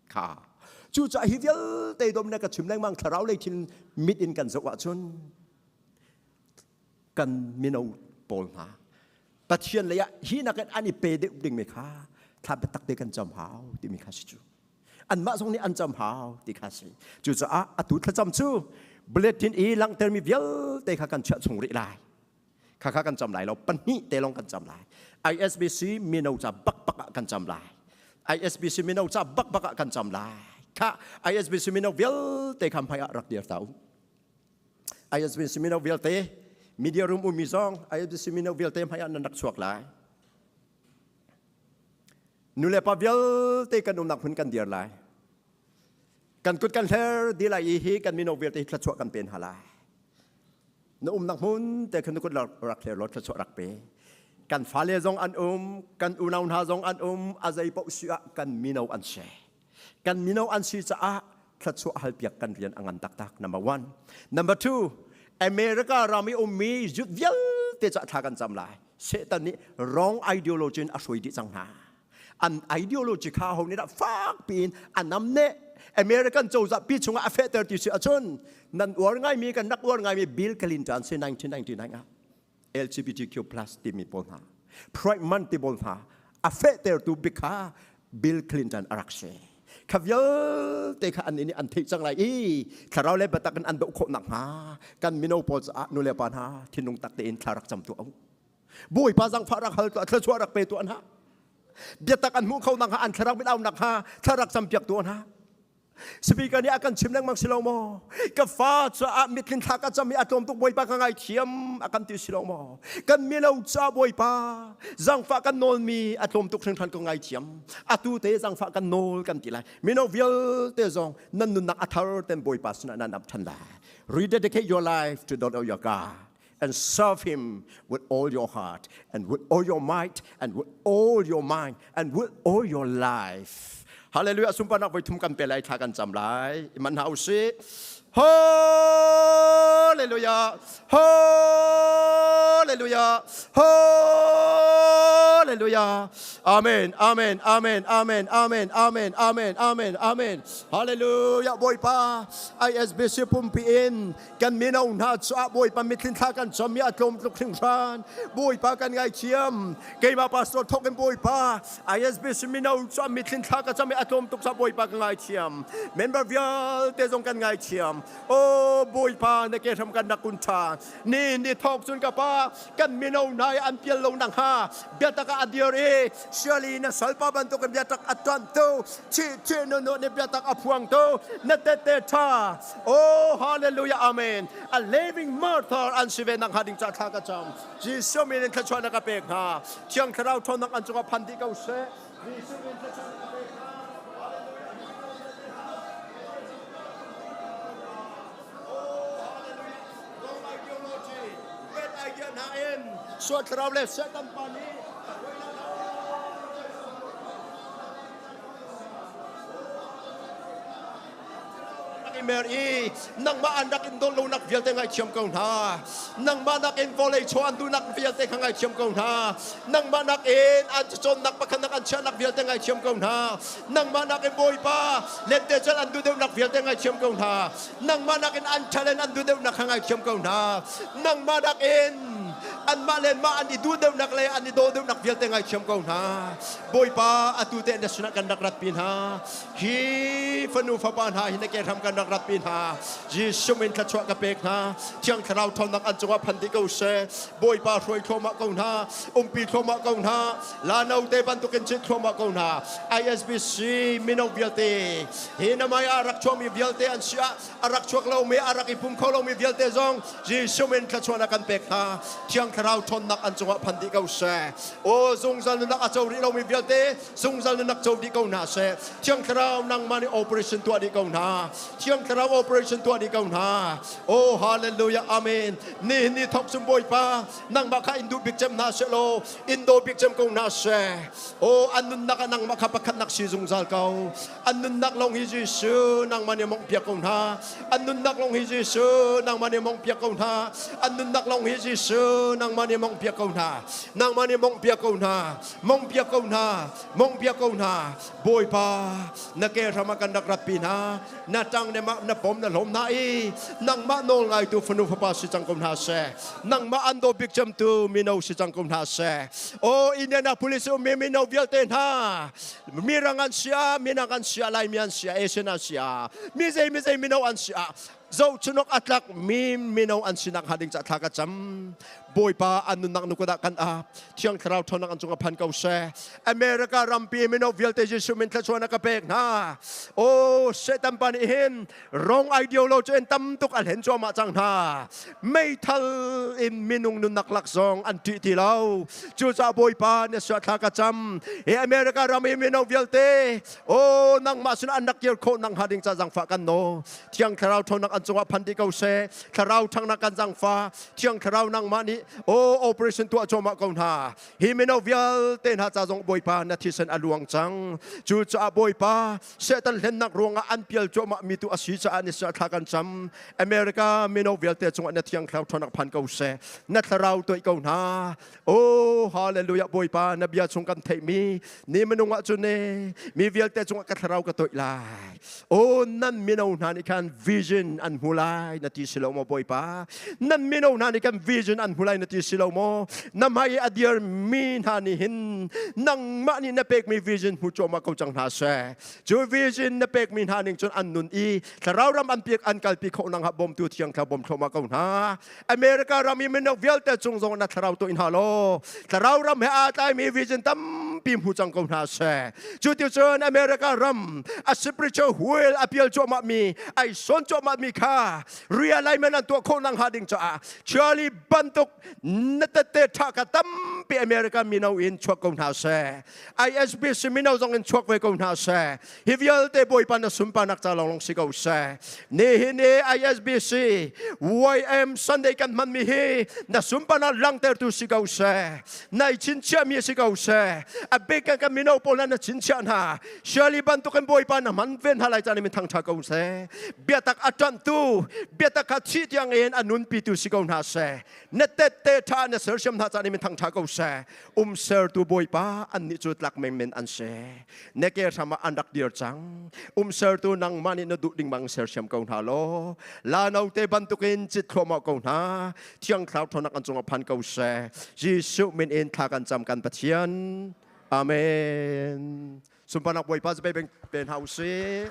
Kha. Cucaah hi vialte dom na ka chim lengmang thlarau lei thil mit in kan zoh ahcun kan mino pawl hna Pathian lei ah hi nakin an i pe deuh ding mi kha thla biatak te kan cam hau timi kha si cu. Anmah zong nih an cam hau ti kha si. Cucaah atu thlacam cu bulletin i langhtermi vialte kha kan chiah chung rih lai. Kha kha kan cam lai lo, pahnih te lawng kan cam lai. ISBC mino ca bakbak ah kan cam lai. ISBC mino ca bakbak ah kan cam lai. Kha ISBC mino vialte kha hmai ah rak dir ta u. ISBC mino vialte media room ummi zong ISBC mino vialte hmai ah nan rak chuak lai. Nu le pa vialte kan umnak hmun kan dir lai. Kan kut kan hler di lai i hi kan mino vialte hi thluachuah kan pen hna lai. Na umnak hmun te khan na kut rak hler law thluachuah rak pe. Kan fale zong an um, kan unau hna zong an um, a zei paoh si ah kan mino an si. Kan mino an si caah thluachuah halpiak kan rian a ngan taktak. Number one. Number two, America ram i ummi youth vialte cah thla kan cam lai. Satan nih wrong ideology in a hruai dih cang hna. An ideology kha ho nih dah fak piin a namneh American cozah pi chungah a fehter ti si ahcun nan uar ngaimi kan rak uar ngaimi Bill Clinton si 1999 ah LGBTQ plus timi pawl hna Pride Month ti pawl hna a fehtertu bik kha Bill Clinton a rak si. Kha vialte kha an nih an theih cang lai i thlarau le biatak in an doh khawh nakhnga kan mino pawl caah nu le pa hna thinlung tak tein thla rak cam tuah u. Bawipa zangfah rak hal tuah, thluachuah rak pe tuah hna. Biatak an hmuh kho nakhnga an thlarau mit au nakhnga thla rak campiak tuah hna. Speaker nih a kan chim lengmang si lo maw? Ka fa caah mitthli thla ka cam i a tlawm tuk Bawipa ka ngaithiam a kan ti si lo maw? Kan mino ca Bawipa zangfah kan nawlmi a tlawm tuk hringhran ka ngaithiam. Atu te zangfah kan nawl kan ti lai. Mino vialte zong nan nunnak a thar ten Bawipa sinah nan ap ṭhan lai. Rededicate your life to the Lord your God and serve him with all your heart and with all your might and with all your mind and with all your life. Hallelujah. Sunparnak voi thum kan pe lai thla kan cam lai. Man hna usih. Hallelujah. Hallelujah. Hallelujah. Amen. Amen. Amen. Amen. Amen. Amen. Amen. Amen. Amen. Hallelujah. Bawipa ISBC pumpi in kan mino hna caah Bawipa mitthli thla kan cam i a tlawm tluk hringhran. Bawipa kan ngaithiam. Keimah pastor thawk in Bawipa ISBC mino caah mitthli thla ka cam i a tlawm tuk caah Bawipa ka ngaithiam. Member vialte zong kan ngaithiam. O Bawipa na ke hram kan rak kun ṭha. Ni ni thawk cun ka pa kan mino hna i an pial lo nakhnga biatak ah a dir i siali na salpa bantukin biatak a ṭanhtu chi chi nu nu nih biatak a phuangtu na tette ṭha. Oh hallelujah amen. A living martyr an si ve nakhnga ding ca thla ka cam. Jesuh min in thluachuah na ka pek hna. Thiang Thlarau ṭhawnnak an cungah phan dih ko seh. Jesuh min thluachuah na ka pek hna. Sual thlarau le Satan pa nih mer i nangmah an rak in dawt lonak vialte ngaithiam ko hna. Nangmah nakin vawlei chaw an duhnak vialte kha ngaithiam ko hna. Nangmah nakin an cacawnnak pakhatnak an chiahnak vialte ngaithiam ko hna. Nangmah nakin Bawipa lentecelh an duh deuhnak vialte ngaithiam ko hna. Nangmah nakin an talent an duh deuhnak kha ngaithiam ko hna. Nangmah nakin anmah le mah an i duh deuhnak le an i daw deuhnak vialte ngaithiam ko hna. Bawipa atu te na sinah kan rak ratpi hna. Hi fanu fapa hna hi na ke hram kan rak ratpi hna. Jesuh min thluachuah ka pek hna. Thiang Thlarau ṭhawnnak an cungah phan dih ko seh. Bawipa hruai thluahmah ko hna. Umpi thluahmah ko hna. Lano te bantukin chit thluahmah ko hna. ISBC mino vialte hi na mei ah rak chuakmi vialte an si ah a rak chuak lomi a rak i pum kho lomi vialte zong Jesuh min thluachuahnak kan pek hna. Thiang Thiang Thlarau ṭhawnnak an cungah phan dih ko seh. O zungzal nunnak a co rih lomi vialte zungzal nunnak co dih ko hna seh. Thiang Thlarau nangmah nih operation tuah dih ko hna. Thiang Thlarau operation tuah dih ko hna. Oh hallelujah amen. Nihin ni thawk cun Bawipa nangmah kha in duh bik cem hna seh law in daw bik cem ko hna seh. Oh an nunnak ah nangmah kha pakhatnak si zungzal ko. An nunnak lawng hi Jesuh nangmah nih mawngh piak ko hna. An nunnak lawng hi Jesuh nangmah nih mawngh piak ko hna. An nunnak lawng hi Jesuh nangmah nih mawngh piak ko hna. Nangmah nih mawngh piak ko hna. Mawngh piak ko hna. Mawngh piak ko hna. Bawipa na ke hram ah kan rak ratpi hna. Na ṭang ne mah na pom na hlawm hna i nangmah nawl ngaitu fanu fapa si cang ko hna seh. Nangmah an daw bik cemtu mino si cang ko hna seh. O Indianapolis ummi mino vialte hna mirang an sia minak an sia laimi an sia asian an sia mi zei mi zei mino an sia zohchunok atlak mi mino an sinak hnga ding ca thla ka cam Bawipa an nunnak nu kudah kan ap Thiang Thlarau ṭhawnnak an cungah phan ko seh America rampi mino vialte Jesuh min thluachuah na ka pek hna o Satan pa nih hin wrong ideology in tam tuk a hlen cuahmah cang hna meithal in minung nunnak lak zong an ṭih ti lo cucaah Bawipa na suah thla ka cam hi America ram i mino vialte o nangmah sin an rak kir khawh nak hnga ding ca zangfah kan nawl Thiang Thlarau ṭhawnnak an cungah phan dih ko seh Thlarau ṭhangnak kan zangfa Thiang Thlarau nangmah nih o operation tuah cuahmah ko hna hi mino vialte hna ca zong Bawipa na thisen a luang cang cucaah Bawipa Satan hlennak ruangah an pial cuahmah mi tu a si caah ni thla kan cam America mino vialte cungah na Thiang Thlarau ṭhawnnak phan ko seh na thlarau toih ko hna Oh hallelujah Bawipa na bia chung kan theihmi ni minung ah cun ne mi vialte cungah ka thlarau ka toih lai Oh nan mino hna nih khan vision an hmu lai na ti si lo maw Bawipa nan mino hna nih khan vision an hmu lai na ti si lo maw na hmai i a dir mi hna nih hin nangmah nih na pekmi vision hmu cuahmah ko cang hna seh cu vision na pekmi hna ning cun an nun i thlarau ram an piak an kalpi kho nang ha bawmtu thiang thlarau bawm thluahmah ko hna America ram i minung vialte cung zong na thlarau tu in hna law thlarau ram he aa tlaimi vision tampi hmu cang ko hna seh cu ti cun America ram a spiritual wheel a pial cuahmah mi ai sawn cuahmah mi kha realignment an tuah khawh nak hnga ding caah Charlie bantuk na tette tha ka tampi America mino in chuak ko hna seh ISBC mino zong in chuak ve ko hna seh Hi vialte Bawipa na sunparnak ca lawnglawng si ko seh. Nihin i ISBC YM Sunday kan hmanmi hi na sunparnak langhtertu si ko seh. Nai chinchiahmi si ko seh. A bik kan kan mino pawl na chinchiah hna. Shirley bantukin Bawipa na hman ve hna lai caan in thangṭha ko seh. Biatak a ṭanhtu, biatak kha thih tiang in a nunpitu si ko hna seh. Na tette ṭha na sersiam hna caan in thangṭha ko seh. Umsertu Bawipa annih cu tlak menmen an si. Na ke hram ah an rak dir cang. Umsertu nangmah nih na duh ding bang sersiam ko hna law la note bantukin cit thluahmah ko hna. Thiang Thlarau ṭhawnnak an cungah phan ko seh. Jesuh min in thla kan cam kan Pathian. Amen. Sunparnak Bawipa cu pe hna u sih.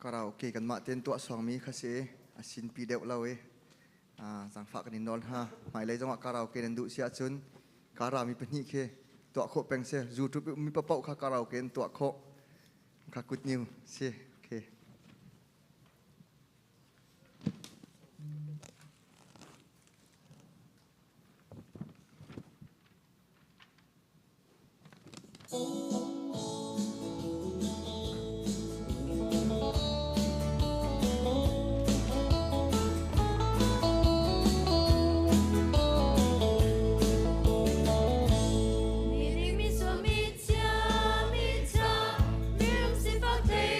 Karaoke kan mah ten tuah sawngmi kha si a sinpi deuh lo i zaangfah kan in nawl hna. Hmailei zongah karaoke nan duh si ahcun kara mi pahnih khi tuah khawh peng si. YouTube mi papaoh kha karaoke in tuah khawh. Kha good news si. Okay. Mi ding mi sual mi chia mi cha mi rum sifak thei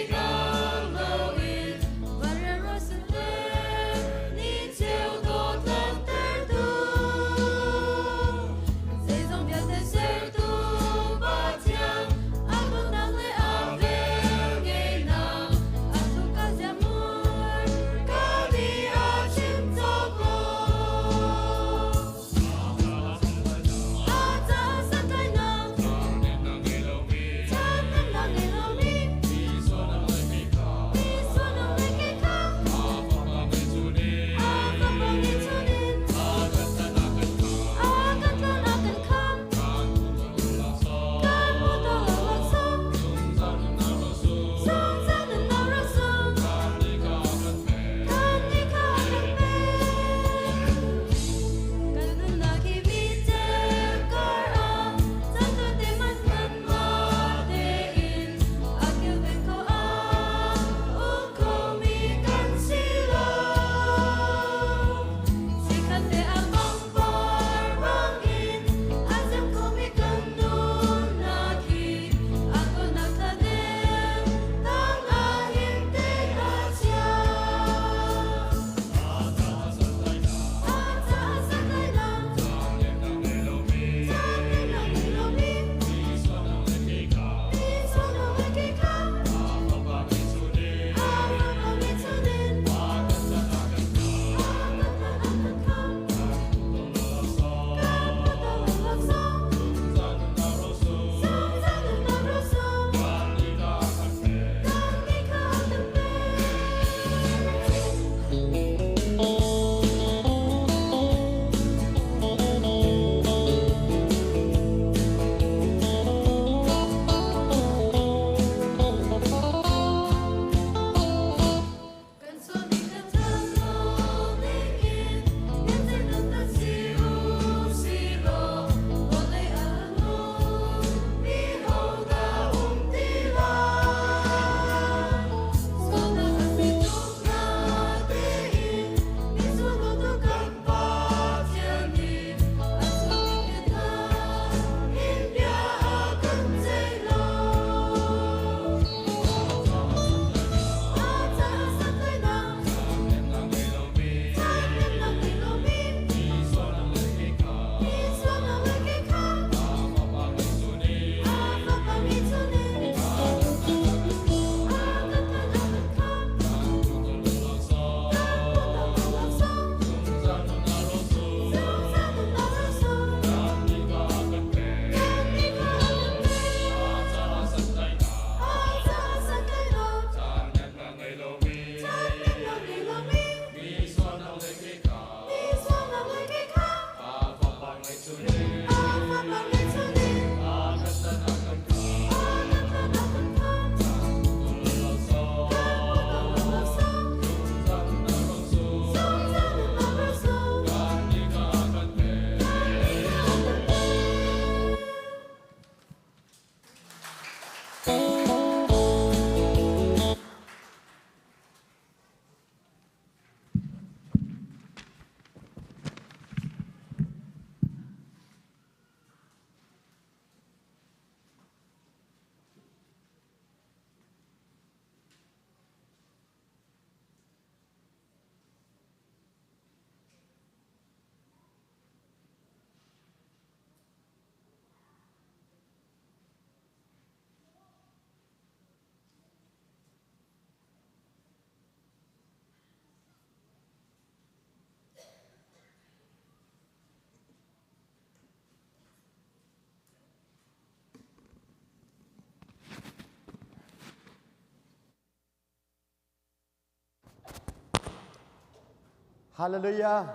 Hallelujah.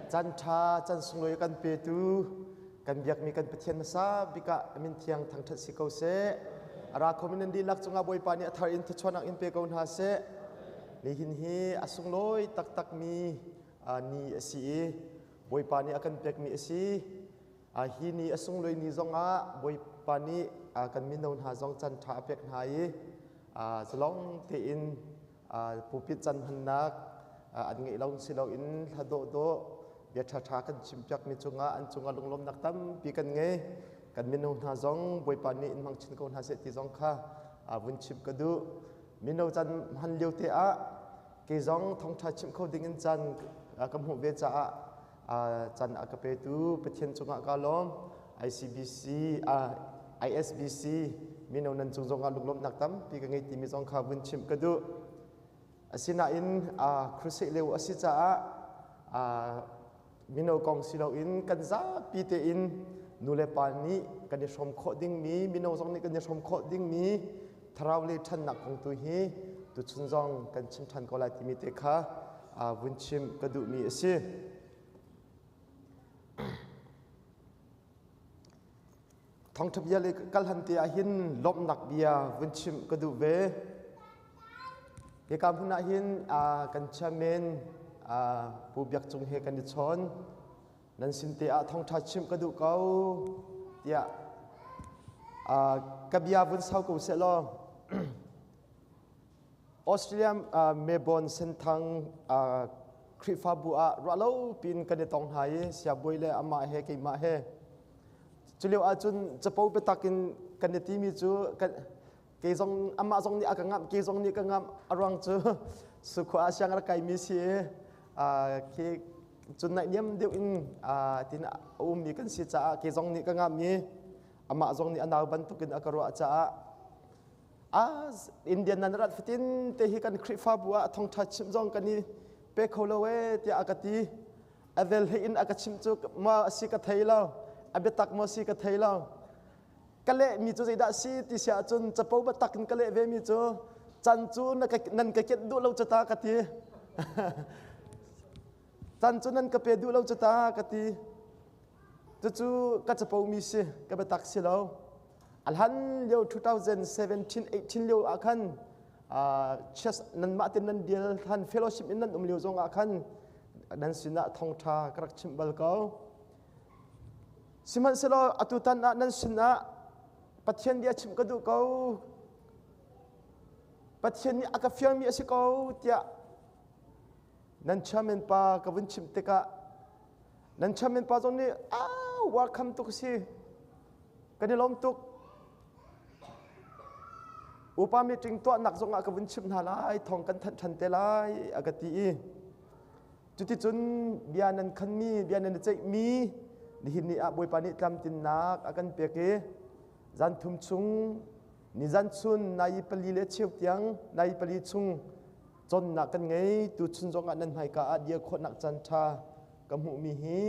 Chan tha chan sunglawi kan petu kan biakmi kan Pathian hmasa bikah amin thiang thangthat si ko seh. Ara khomin nan dihlak cungah Bawipa nih a thar in thuchuanak in pe ko hna seh. Nihin hi a sunglawi taktak mi ni a si i Bawipa nih a kan pekmi a si. Hi ni a sunglawi ni zongah Bawipa nih kan mino hna zong chan tha a pek hna i zalong tein pulpit can hmannak an ngeih lo si loin hla dawhdawh bia ṭhaṭha kan chimpiakmi cungah an cungah lunglawmnak tampi kan ngei. Kan mino hna zong Bawipa nih in hmang chin ko hna seh ti zong kha vun chim ka duh. Mino can hman lio te ah kei zong thawngṭha chim kho ding in caan ka hmuh ve caah can a ka petu Pathian cungah ka lawm. ICBC ISBC mino nan cung zongah lunglawmhnak tampi ka ngei timi zong kha vun chimh ka duh. Asinain crusade lio a si caah mino kong si loin kan zapi tein nu le pa nih kan i hrawm khawh dingmi mino zong nih kan i hrawm khawh dingmi thlarau le ṭhannak kong tu hi tuchun zong kan chim ṭhan ko lai timi te kha vun chim ka duhmi a si. Thawngṭha bia le kal han te ah hin lawmhnak bia vun chim ka duh ve. Hika hmun ah hin kan chairman Pu Biak Cung he kan i chawn. Nan sin te ah thawngṭha chim ka duh ko tiah ka bia vun sau ko seh law Australia Melbourne Senthang Khrihfabu ah ruahlo piin kan i tong hna i siabawi le amah he keimah he culio ahcun capo biatak in kan i timi cu kei zong amah zong nih a ka ngamh kei zong nih ka ngamh a ruang cu sukhua ah siang rak kaimi si i khi cun naihniam deuh in tin a ummi kan si caah kei zong nih ka ngamh i amah zong nih a nau bantukin a ka ruah caah Indian nan rat fatin te hi kan Khrihfabu ah thawngṭha chimh zong kan i pe kho lo ee tiah a ka ti. A vel hlei in a ka chimh cu ma a si ka thei lo. A biatak maw si ka thei lo. Ka leh mi cu zeidah si ti si ahcun capo biatak in ka leh ve mi cu can cu nan ka kenh duh lo cu ta ka ti. Can cu nan ka pe duh lo cu ta ka ti. Cucu ka capo mi si, ka biatak si lo. Alhan lio 2017 18 lio ah khan chess nanmah ten nan deal than fellowship in nan um lio zong ah khan nan sinah thawngtha ka rak chimh bal ko. Sihmanhsehlaw atutan ah nan sinah Pathian bia chimh ka duh ko. Pathian nih a ka fialmi a si ko tiah nan chairman pa ka vun chimh tikah nan chairman pa zong nih ah welcome tuk si kan i lawm tuk upa meeting tuahnak zongah ka vun chimh hna lai thong kan thanh ṭhan te lai a ka ti i cuticun bia nan khanmi bia nan i ceihmi nihin ni ah Bawipa nih tlamtinnak a kan pek i zan thum chung ni zan chun nai pali le cheu tiang nai pali chung cawnnak kan ngei tuchun zongah nan hmaika ah dir khawhnak caan ṭha ka hmuhmi hi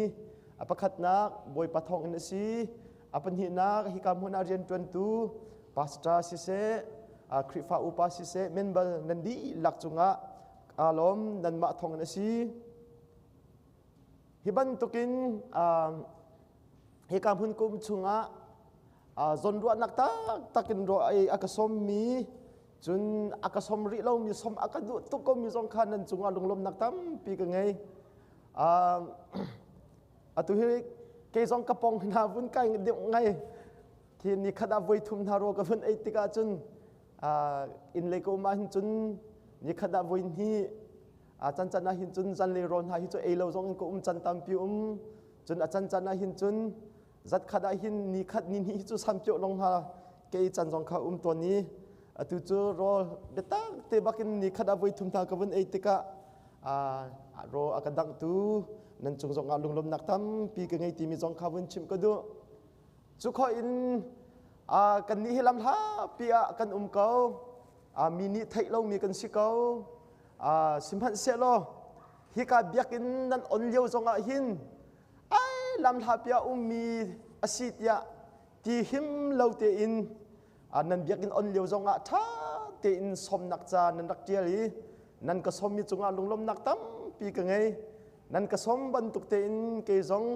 a pakhatnak Bawipa thawngin a si a pahnihnak hika hmun ah rianṭuantu pastor siseh Khrihfa upa siseh member nan dihlak cungah kaa lawm nanmah thawngin a si hi bantukin hika hmun kum chungah zawnruahnak taktak in ruah i a ka sawmmi cun a ka sawm rih lomi sawm a ka duh tuk komi zong kha nan cungah lunglawmnak tampi ka ngei. Atu hi kei zong ka pong hna vun kai deuh ngai thi ni khat ah voi thum hna ro ka vun ei tikah cun inn lei ka um ah hin cun ni khat ah voi hnih can can ah hin cun zanlei rawl hna hi cu ei lo zong in ka um can tampi um cun a can can ah hin cun zat khat ah hin ni khat ni hnih cu sampiawh long hna kei can zong kha um tawn i atu cu rawl biatak te bakin ni khat ah voi thum hna ka vun ei tikah raw a ka dangtu nan cung zong ah lunglawmnak tampi ka ngei timi zong kha vun chimh ka duh cu khawh in kan nih hi lam hlapi ah kan um ko mi nih theih lomi kan si ko sihmanhsehlaw hika biakinn nan on lio zong ah hin ai lamhlapi ah ummi a si tiah ti him lo tein nan biakinn on lio zongah ṭha tein sawmnak ca nan rak ṭial i nan ka sawmmi cungah lunglawmnak tampi ka ngei. Nan ka som bantuk tein kei zong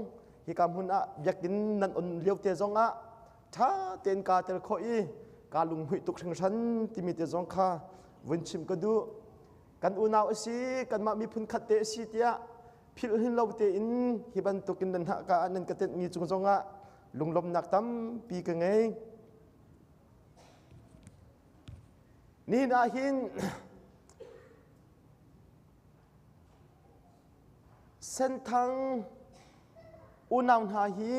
hika hmun ah biakinn nan on lio te zong ah ṭha tein kaa tel khawh i kaa lunghmuih tuk hringhran timi te zong kha vun chim ka duh. Kan unau a si, kanmah miphun khat te a si tiah philh hin lo tein hi bantukin nan haka ah nan ka tenhmi cung zongah lunglawmhnak tampi ka ngei. Nihin ah hin Senthang unau hna hi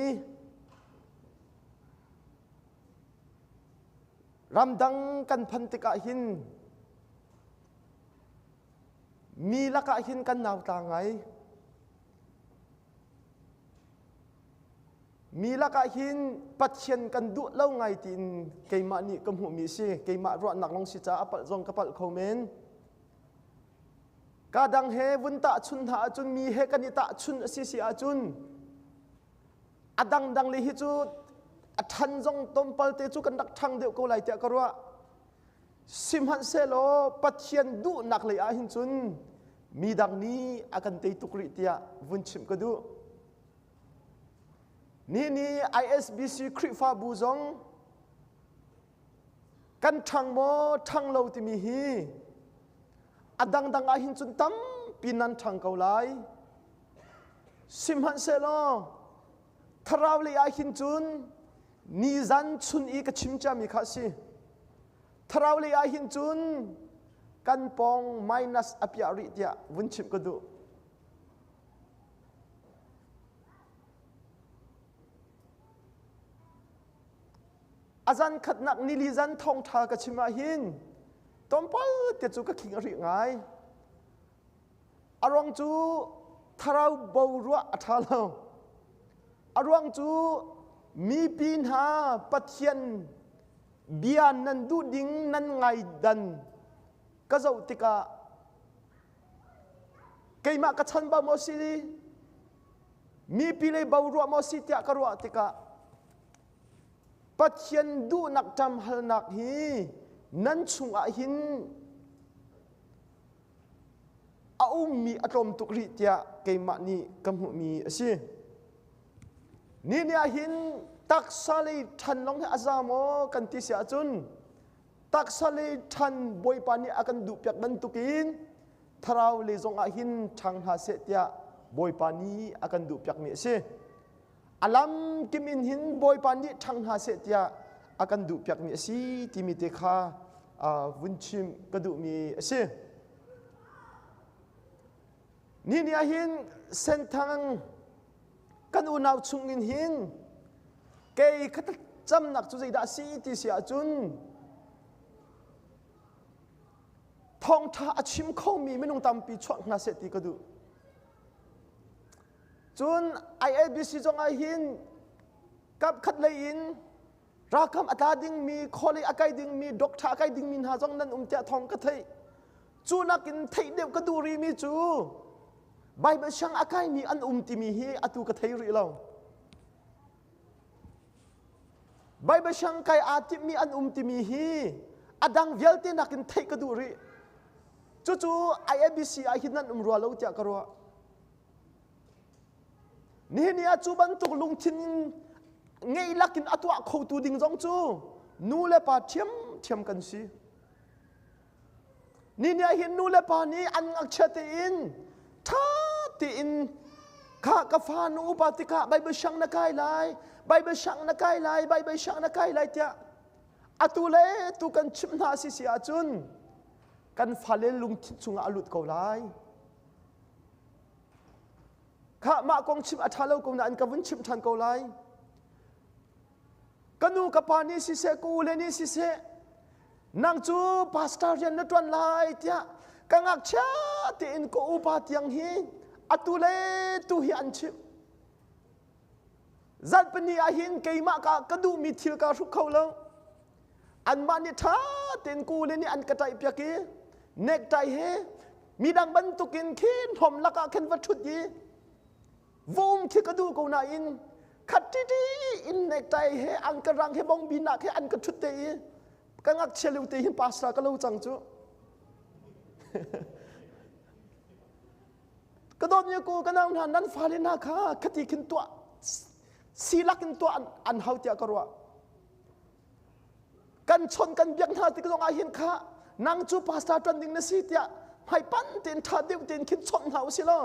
ramdang kan phan tikah hin mi lakah hin kan nauta ngai. Mi lakah hin Pathian kan duh lo ngai tiin keimah nih ka hmuhmi a si. Keimah ruahnak lawng si caah a palh zong ka palh kho men. Ka dang he vun tahchun hna ahcun mi he kan i tahchun a si si ahcun a dangdang le hi cu a ṭhan zong tompal te cu kan rak ṭhang deuh ko lai tiah ka ruah. Sihmanhsehlaw Pathian duhnak lei ah hin cun mi dang nih a kan tei tuk rih tiah vun chimh ka duh. Ni ni ISBC Khrihfabu zong kan ṭhang maw ṭhang lo timi hi a dangdang ah hin cun tampi nan ṭhang ko lai. Sihmanhsehlaw thlarau lei ah hin cun nizan chun i ka chim ciami kha a si. Thlarau lei ah hin cun kan pawng minus a piah rih tiah vun chimh ka duh. A zan khatnak nili zan thawngṭha ka chim ah hin tlawmpal te cu ka khing a rih ngai. A ruang cu thlarau bo ruah a ṭha lo. A ruang cu mipi hna Pathian bia nan duh ding nan ngai dan ka zoh tikah keimah ka chan ba maw si mipi lei bo ruah maw si tiah ka ruah tikah Pathian duhnak ṭam halnak hi nan chungah hin a ummi a tlawm tuk rih tiah keimah nih ka hmuhmi a si. Ni ni ah hin taksa lei ṭhan lawng hi a za maw kan ti si ahcun taksa lei ṭhan Bawipa nih a kan duhpiak bantukin thlarau lei zong ah hin ṭhang hna seh tiah Bawipa nih a kan duhpiakmi a si. A lam kim in hin Bawipa nih ṭhang hna seh tiah a kan duhpiakmi a si timi te kha vun chim ka duhmi a si. Ni ni ah hin Senthang kan unau chungin hin kei ka camnak cu zeidah a si ti si ahcun thawngṭha a chim khomi minung tampi chuak hna seh ti ka duh. Cun ILBC zong ah hin kapkhat lei in ralkam a tla dingmi, khualei a kai dingmi, doctor a kai dingmi hna zong nan um tiah thawng ka theih. Cu nakin theih deuh ka duh rihmi cu Bible siang a kaimi an um timi hi atu ka thei rih lo. Bible siang kai aa timmi an um timi hi a dang vialte nakin theih ka duh rih. Cucu IABC ah hin nan um rua lo tiah ka ruah. Nihin ni ah cu bantuk lungthin ngeih lakin a tuah khotu ding zong cu nu le pa ṭhiamṭhiam kan si. Ni ni ah hin nu le pa nih an ngakchia tein ṭha tein kha ka fa nu upa tikah Bible siang na kai lai, Bible siang na kai lai, Bible siang na kai lai tiah atu le tu kan chimh hna si si ahcun kan fale lungthin chungah a lut ko lai. Kha mah kong chimh a ṭha lo ko nain ka vun chimh ṭhan ko lai. Ka nu ka pa nih siseh, ka u le nih siseh, nang cu pastor rian na ṭuan lai tiah ka ngakchia tein ka upa tiang hi atu le tu hi an chimh. Zarhpini ah hin keimah ka ka duhmi thil kaa hruk kho lo. Anmah nih ṭha tein ka u le nih an ka ṭaihpiak i necktie he midang bantukin khin hlawm lakah khin va ṭhut i Vom khi ka duh ko nain khat ṭiṭi in necktie he angka rang he bongbi nak he an ka ṭhut te i ka ngakchia lio te hin pastor ka lo cang cu. Ka dawtmi ku ka nau hna nan fale hna kha khati khin tuah silak in tuah an hau tiah ka ruah. Kan chon kan biak hna tik zong ah hin kha nang cu pastor ṭuan ding na si tiah hmaipan tein ṭha deuh tein khin chawnh hna usih law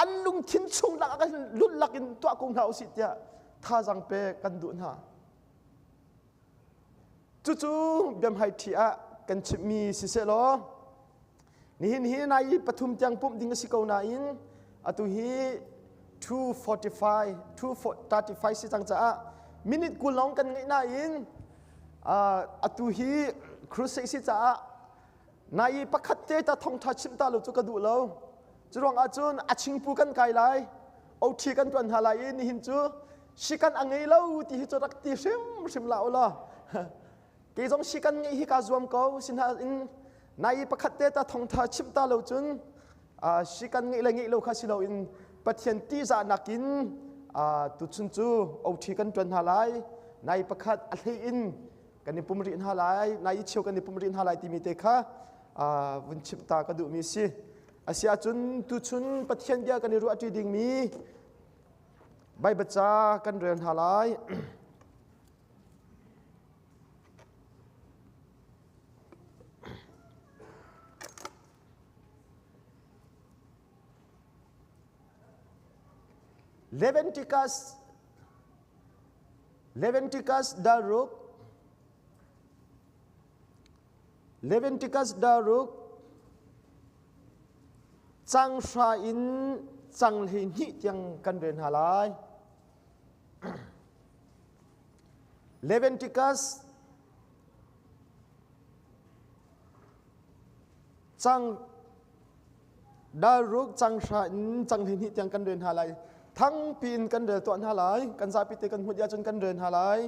an lungthin chung lak ah lun lak in tuah ko hna usih tiah thazang pe kan duh hna. Cucu biamhai ṭhi ah kan chimhmi siseh law nihin hi nai pathum tiang pumh ding a si ko nain atu hi 245 235 si cang caah minute 20 lawng kan ngeih nain atu hi crusade si caah nai pakhat te ta thongtha chimh ta lo cu ka duh lo. Cu ruangah cun a chingpu kan kai lai, OT kan tuan hna lai i nihin cu sikan a ngei lo ti hi cu rak ti hrimhrim la u law. Kei zong sikan ngeih hi kaa zuam ko sinain nai pakhat te ta thongtha chimh ta lo cun sikan ngeih le ngeih lo kha si loin Pathian tihzahnak in tuchun cu OT kan tuan hna lai. Nai pakhat a hlei in kan i pum rih hna lai, nai i cheu kan i pum rih hna lai timi te kha vun chimh ta ka duhmi si. Asiahcun tuchun Pathian bia kan i ruahṭi dingmi Baibal ca kan rel hna lai. Leviticus daruk Leviticus daruk cang hra in cang 12 tiang kan rel hna lai. Leviticus cang daruk cang hra in cang 12 tiang kan rel hna lai. Thangpi in kan rel tuah hna lai. Kan zapi te kan hmuh ahcun kan rel hna lai.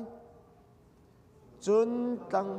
Cun tlang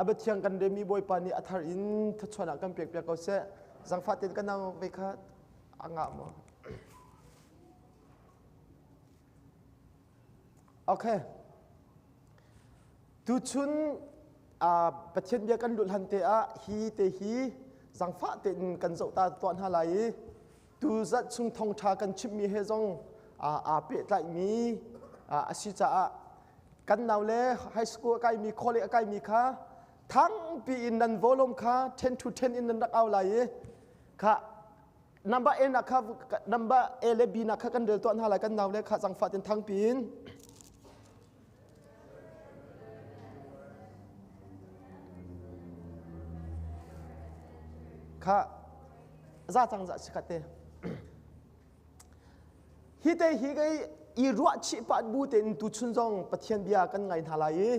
A biathiang kan remi Bawipa nih a thar in thluachuah ah kan pek piak ko seh. Zangfah tein kan nang ve kha a ngah maw? Okay. Tuchun Pathian bia kan luh hlan te ah hi te hi zangfah tein kan zoh ta tuah hna lai i tu zat chung thawngṭha kan chimmi he zong aa pehtlaihmi a si caah kan nau le high school a kaimi college a kaimi kha thangpi in nan volume kha 10 to 10 in nan rak au lai i kha number A nak kha number A le B nak kha kan rel tuah hna lai kan nau le kha zangfah tin thangpi in Kha za cang za si te. Hi te hi kei i ruah chih pat bu tein tu chun zong Pathian bia kan ngai hna lai i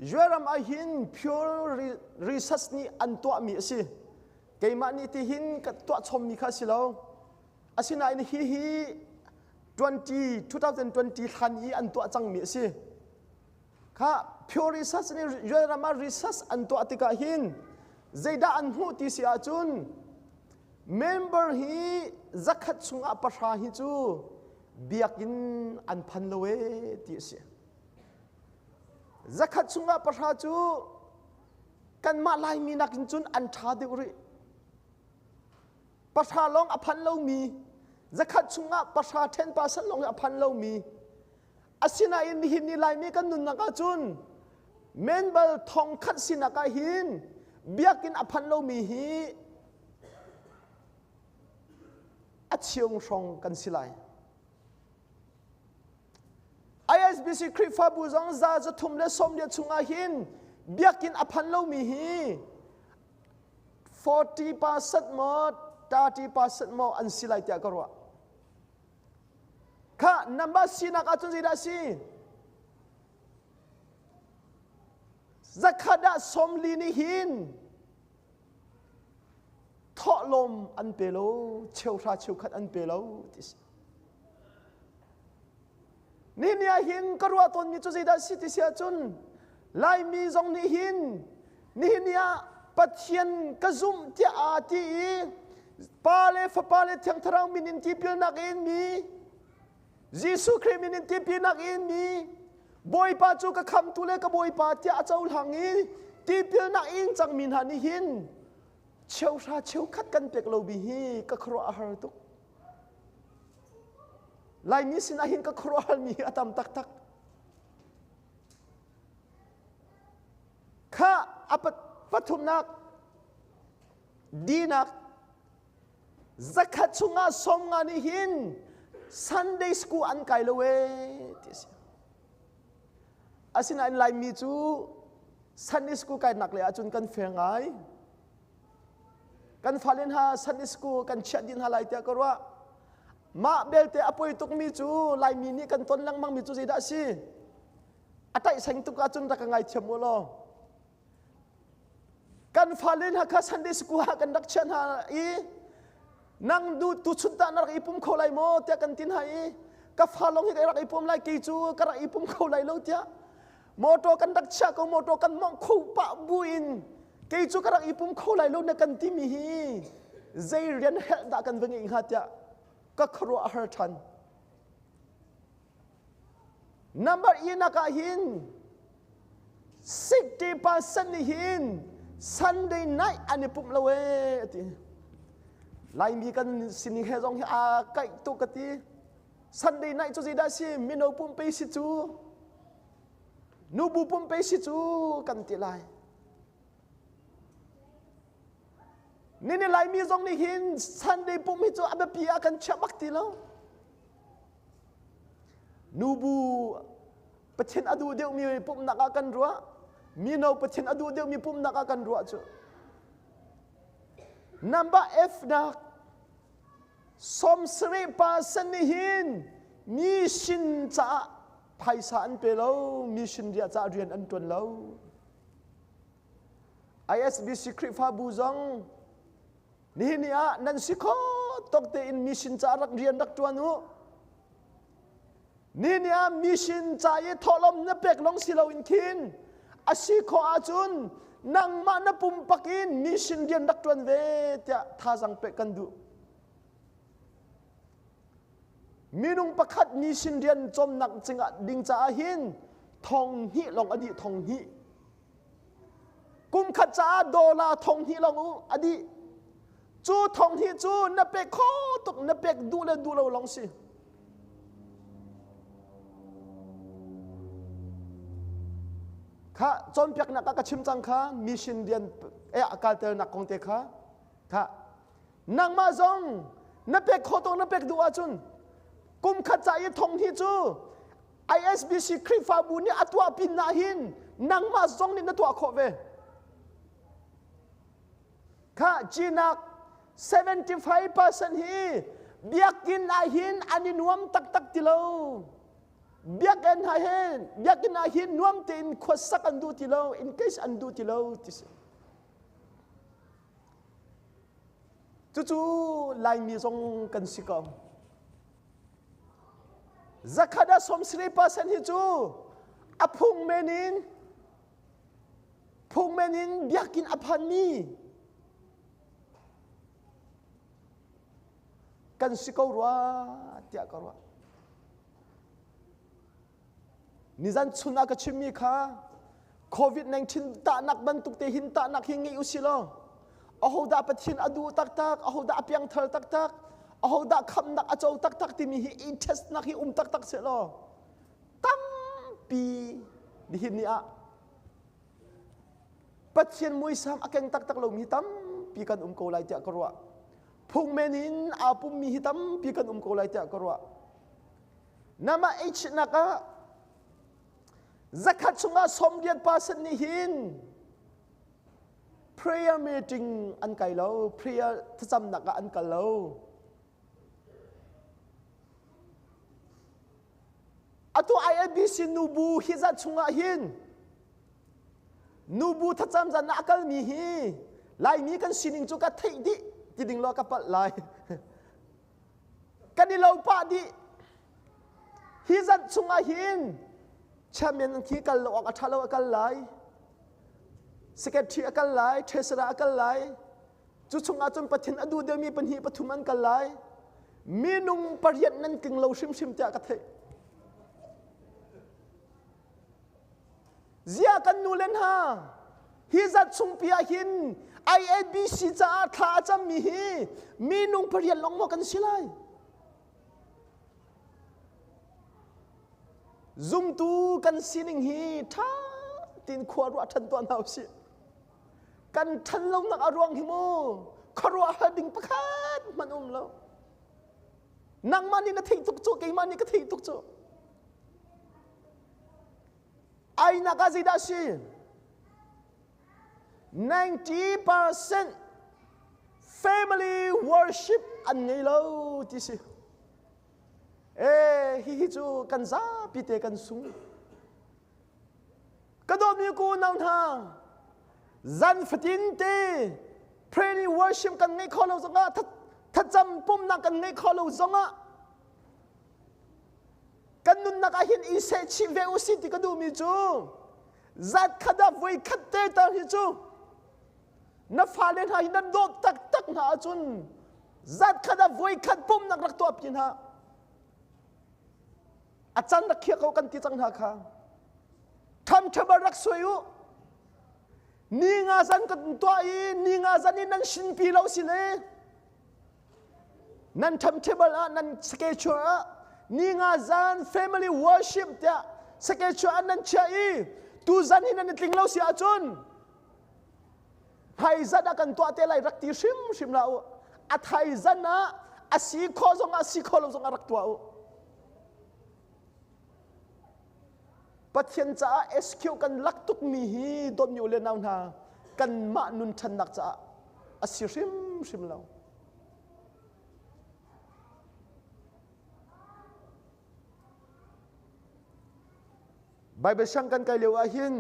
Juaram ah hin pure research nih an tuahmi a si. Keimah nih tihin ka tuah chommi kha si lo. Asinain hi hi 20 2020 hlan i an tuah cangmi a si. Kha pure research nih Juaram ah research an tuah tikah hin zeidah an hmuh ti si ahcun member hi zakhat chungah pahra hi cu biakinn an phan lo ee ti a si. Zakhat chungah pahra cu kanmah Laimi nakin cun an ṭha deuh rih. Pahra lawng a phan lomi, zakhat chungah pahra 10% lawng hi a phan lomi. Asinain nihin ni Laimi kan nunnak ahcun member thong khat sinak ah hin biakinn a phan lomi hi a cheung hrawng kan si lai. ISBC Khrihfabu zong 330 chungah hin biakinn a phan lomi hi 40% maw 30% maw an si lai tiah ka ruah. Kha number sinak ahcun zeidah si? Zakhat ah 40 nih hin thawhlawm an pe lo, cheuhra cheukhat an pe lo ti si. Ni ni ah hin ka ruah tawnmi cu zeidah si ti si ahcun Laimi zong nih hin nihin ni ah Pathian ka zumh tiah aa ti i Pa le Fapa le Thiang Thlarau min in tipilnak in mi Jesuh Khrih min in tipilnak in mi Bawipa cu ka khamtu le ka Bawipa tiah a cohlang i tipilnak in cangmi hna nih hin cheuhra cheukhat kan pek lo bi hi ka khuaruah a har tuk. Laimi sinah hin ka khuaruahharmi hi a tam taktak. Kha a pathumnak dinak zakhat chungah 50 nih hin Sunday school an kai lo ee ti a si. Asinain Laimi cu Sunday school kainak le ahcun kan fair ngai. Kan fale hna Sunday school kan chiah dih hna lai tiah ka ruah. Mah belte a poi tukmi cu Laimi nih kan ton lengmangmi cu zeidah a si? A taihseng tuk ahcun rak ka ngaithiam u law. Kan fale hna kha Sunday school ah kan rak chiah hna i nang du tuchun tah na rak i pum kho lai maw tiah kan ti hna i ka fa lawng hi ka rak i pum lai kei cu ka rak i pum kho lai lo tiah motor kan rak chiah ko motor kan mongh kho pah bu in kei cu ka rak i pum kho lai lo na kan timi hi zei rian helh dah kan va ngeih hnga tiah ka khuaruah a har ṭhan. Number i nak ah hin 60% nih hin Sunday night an i pumh lo ee ati. Laimi kan sining he zong hi aa kaih tuk ka ti. Sunday night cu zeidah si mino pumpe si cu nubu pumpe si cu kan ti lai. Nini Laimi zong nih hin Sunday pumh hi cu a biapi ah kan chiah bak ti lo. Nubu Pathian a duh deuhmi pumhnak ah kan ruah. Mino Pathian a duh deuhmi pumhnak ah kan ruah cu. Number F nak 70% nih hin mission caah phaisa an pe lo, mission riah caah rian an ṭuan lo. ISBC Khrihfabu zong nihin ni ah nan si kho tok tein mission caah rak rian rak ṭuan u. Nihin ni ah mission ca i thawhlawm na pek lawng si loin khin a si khawh ahcun nangmah na pumpak in mission rian rak ṭuan ve tiah thazaang pek kan duh. Minung pakhat mission rian cawmnak cingah ding caah hin thong hnih lawng a dih thong hnih. Kum khat caah dollar thong hnih lawng u a dih. Cu thong hnih cu na pek kho tuk na pek duh le duh lo lawng si. Kha cawnpiaknak ah ka chim cang kha mission rian eh kalternak kong te kha kha nangmah zong na pek khawh tuk na pek duh ahcun kum khat ca i thong hi cu ISBC Khrihfabu nih a tuah pin ah hin nangmah zong nih na tuah khawh ve. Kha Cinak 75% hi biakinn ah hin an i nuam taktak ti lo. Biakinn ah hin biakinn ah hin nuam tein khuasak an duh ti lo, in case an duh ti lo ti si. Cucu Laimi zong kan si ko. Zakhat ah 70% hi cu a phung men in phung men in biakinn a phanmi kan si ko rua tiah ka ruah. Nizan chun ah ka chimmi kha COVID-19 tahnak bantuk te hin tahnak hi ngei usih law ahodah Pathian a duh taktak, ahodah a piangthar taktak, ahodah khamnak a co taktak timi hi i testnak hi um taktak seh law tampi nihin ni ah Pathian muisam a keng taktak lomi tampi kan um ko lai tiah ka ruah. Phungmen in aa pummi hi tampi kan um ko lai tiah ka ruah. Nama H nak ah. Zakhat chungah 80% nih hin prayer meeting an kai lo, prayer thlacamnak ah an kal lo. Atu IABC nubu hi zat chungah hin nubu thlacam zan ah a kalmi hi Laimi kan sining cu ka theih dih ti ding law ka palh lai. Kan i lo pah dih. Hi zat chungah hin chairman khi kal lo awk a ṭha lo a kal lai. Secretary a kal lai, treasurer a kal lai. Cu chungah cun Pathian a duh deuhmi pahnih pathum an kal lai. Minung pariat nan tling lo hrimhrim tiah ka theih. Zia kan nu le hna hi zat chungpi ah hin IABC caah thla a cammi hi minung pariat lawng maw kan si lai? Zumtu kan sining hi ṭha tin khua ruah ṭhan tuah hna usih. Kan ṭhan lonak a ruang hi mu khuaruahhar ding pakhat hmanh um lo. Nangmah nih na theih tuk cu, keimah nih ka theih tuk cu. Ainak ah zeidah a si? 90% family worship an ngei lo ti si. Eh, hihi cu kan zapi te kan sung. Ka dawtmi ku nau hna, zan fatin te prayer worship kan ngeih kho lo zongah thacam pumnak kan ngeih kho lo zongah kan nunnak ah hin i seh chih ve usih ti ka duhmi cu zat khat ah voi khat te tar hi cu na fale hna hi na dawt taktak hna ahcun zat khat ah voi khat pumnak rak tuah pi hna a can rak khiah ko kan ti cang hna kha ṭhamṭhaba rak suai u ni nga zan kan tuah i ni nga zan in nan sinpi lo si le nan timetable ah nan schedule ah ni nga zan family worship tiah schedule ah nan chiah i tu zan hi nan i tling lo si ahcun hmaizat ah kan tuah te lai rak ti hrimhrim la u a thaizan ah a si khawh zong ah si khawh lo zong ah rak tuah u Pathian caah SQ kan lak tukmi hi dawtmi u le nau hna kanmah nun ṭhannak caah a si hrimhrim lo. Bible siang kan kai lio ah hin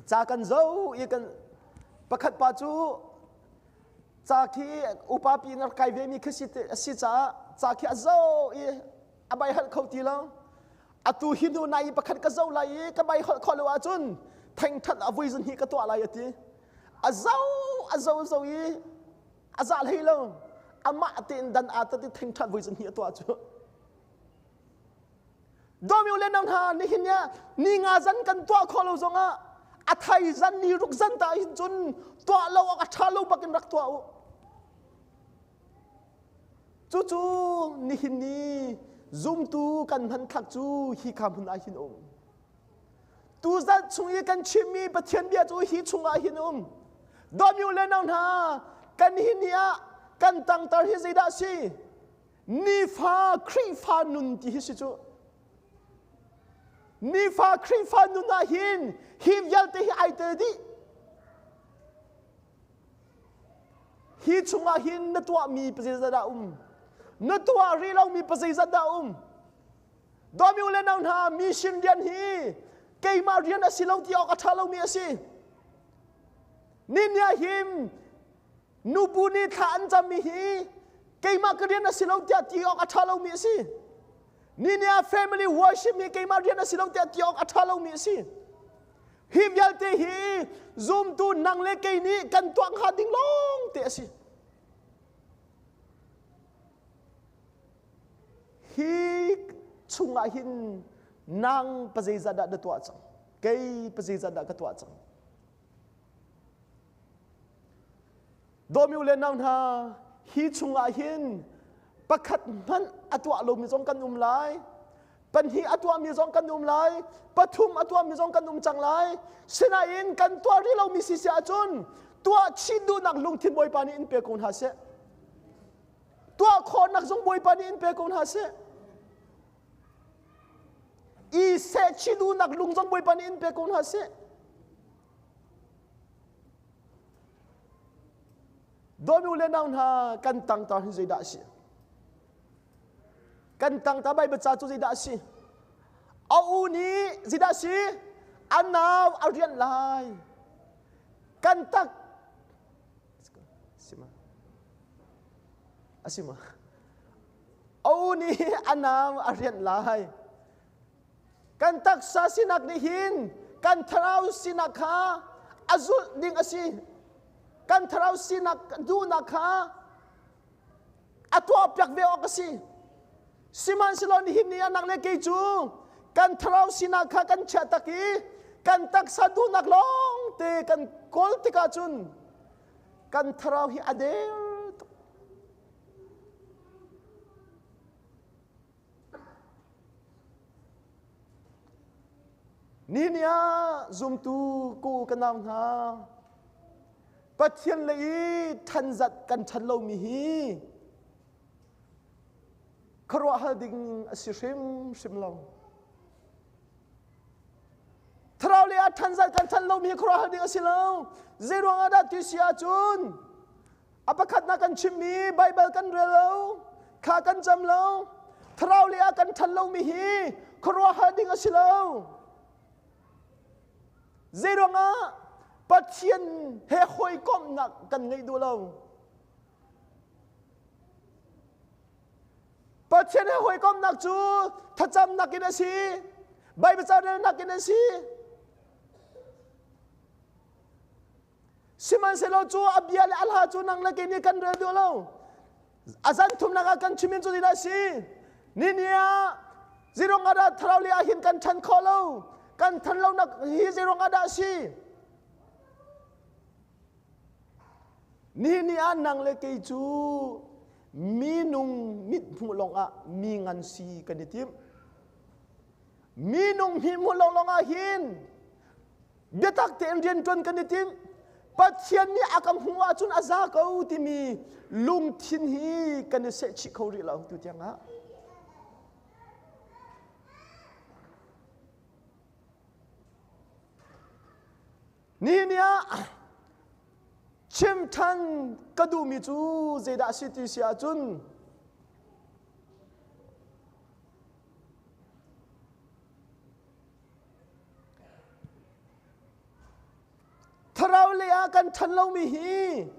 ca kan zo i kan pakhat pa cu ca khi upa pi in rak kai ve mi khi a si caah ca khi a zo i a bai halh kho ti lo atu hi hnu nai i pakhat ka zo lai i ka bai holh khawh lo ahcun thengthat a vui zun hi ka tuah lai a ti a zo a zo zo i a za hlei lo amah tein dan aa tat i thengthat vui zun hi a tuah cu Domiu le nang hna nihin ya ni nga zan kan tuah khawh lo zongah a thai zan ni ruk zan ta hin cun tuah lo awk a ṭha lo bakin rak tuah u Cucu nihin ni zumtu kan hmanthlak cu hika hmun ah hin um. Tuzan chung i kan chimmi Pathian bia cu hi chungah hin um. Dawmiu le nau hna, kan hi ni ah kan tangtar hi zeidah si? Nifa Khrihfa nun ti hi si cu. Nifa Khrihfa nun ah hin hi vialte hi ai tel dih. Hi chungah hin na tuahmi pazeizat dah um? Na tuah rih lomi pazeizat dah um? Dawmi u le nau hna, mission rian hi keimah rian a si lo ti awk a ṭha lomi a si. Ninia him nubu nih thla an cammi hi keimah ka rian a si lo tiah ti awk a ṭha lomi a si. Ninia family worship hi keimah rian a si lo tiah ti awk a ṭha lomi a si. Hi vialte hi zumtu nang le kei nih kan tuah hnga ding lawng te a si. Hi chungah hin nang pazeizat dah na tuah cang? Kei pazeizat dah ka tuah cang? Dawmi u le nau hna, hi chungah hin pakhat hmanh a tuah lomi zong kan um lai. Pahnih a tuahmi zong kan um lai. Pathum a tuahmi zong kan um cang lai. Sinain kan tuah rih lomi si si ahcun tuah chih duhnak lungthin Bawipa nih in pe ko hna seh. Tuah khawhnak zong Bawipa nih in pe ko hna seh. I sehchih duhnak lung zong Bawipa nih in pe ko hna seh. Dawmi u le nau hna kan tangtar hi zeidah a si? Kan tangtar Baibal ca cu zeidah a si? A u nih zeidah a si? A nau a rianh lai. Kan tak sima asima a u nih a nau a rianh lai. Kan taksa sinak nih hin kan thlarau sinak kha a zulh ding a si. Kan thlarau sinak duhnak kha a tuahpiak ve awk a si. Sihmanhsehlaw nihin ni ah nang le kei cu kan thlarau sinak kha kan chiah tak i kan taksa duhnak lawng te kan kawl tikah cun kan thlarau hi a der tuk. Ni ah zumtu ku ka nau hna Pathian le i ṭhanzat kan ṭhan lomi hi khuaruahhar ding a si hrimhrim lo. Thlarau le ah ṭhanzat kan ṭhan lomi hi khuaruahhar ding a si lo. Zeiruang ah dah ti si ahcun A pakhatnak kan chimmi Baibal kan rel lo, thla kan cam lo, thlarau lei ah kan ṭhan lomi hi khuaruahhar ding a si lo. Zeiruangah Pathian he hawikomhnak kan ngeih duh lo. Pathian he hawikomhnak cu thlacamnak in a si, Baibal ca relnak in a si. Sihmanhsehlaw cu a bia le a hla cu nang le kei nih kan rel duh lo. A zan thumnak ah kan chimin cu zeidah a si? Ni ni ah zeiruang ah dah thlarau lei ah hin kan ṭhan khawh lo? Kan ṭhan lonak hi zeiruang ah dah a si? Ni ni ah nang le kei cu minung mithmuh lawngah mi ngan si kan i tim. Minung mithmuh lawnglawng ah hin biatak tein rianṭuan kan i tim Pathian nih a kan hmuh ahcun a za ko timi lungthin hi kan i sehchih kho rih lo tu tiang ah. Nihin ni ah chim ṭhan ka duhmi cu zeidah a si ti si ahcun Thlarau lei ah kan ṭhan lomi hi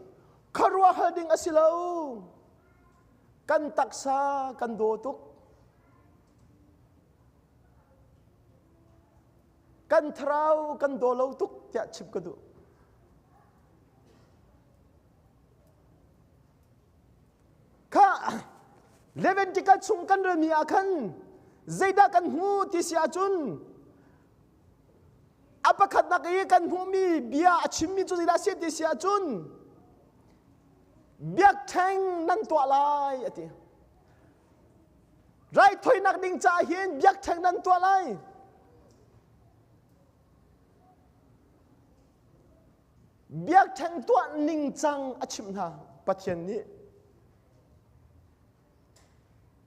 khuaruahhar ding a si lo. Kan taksa kan daw tuk. Kan thlarau kan daw lo tuk tiah chim ka duh. Kha Leviticus chung kan relmi ah khan zeidah kan hmu ti si ahcun a pakhatnak i kan hmuhmi bia a chimmi cu zeidah a si ti si ahcun biakṭheng nan tuah lai a ti. Raithawinak ding caah hin biakṭheng nan tuah lai. Biakṭheng tuah ningcang a chimh hna Pathian nih.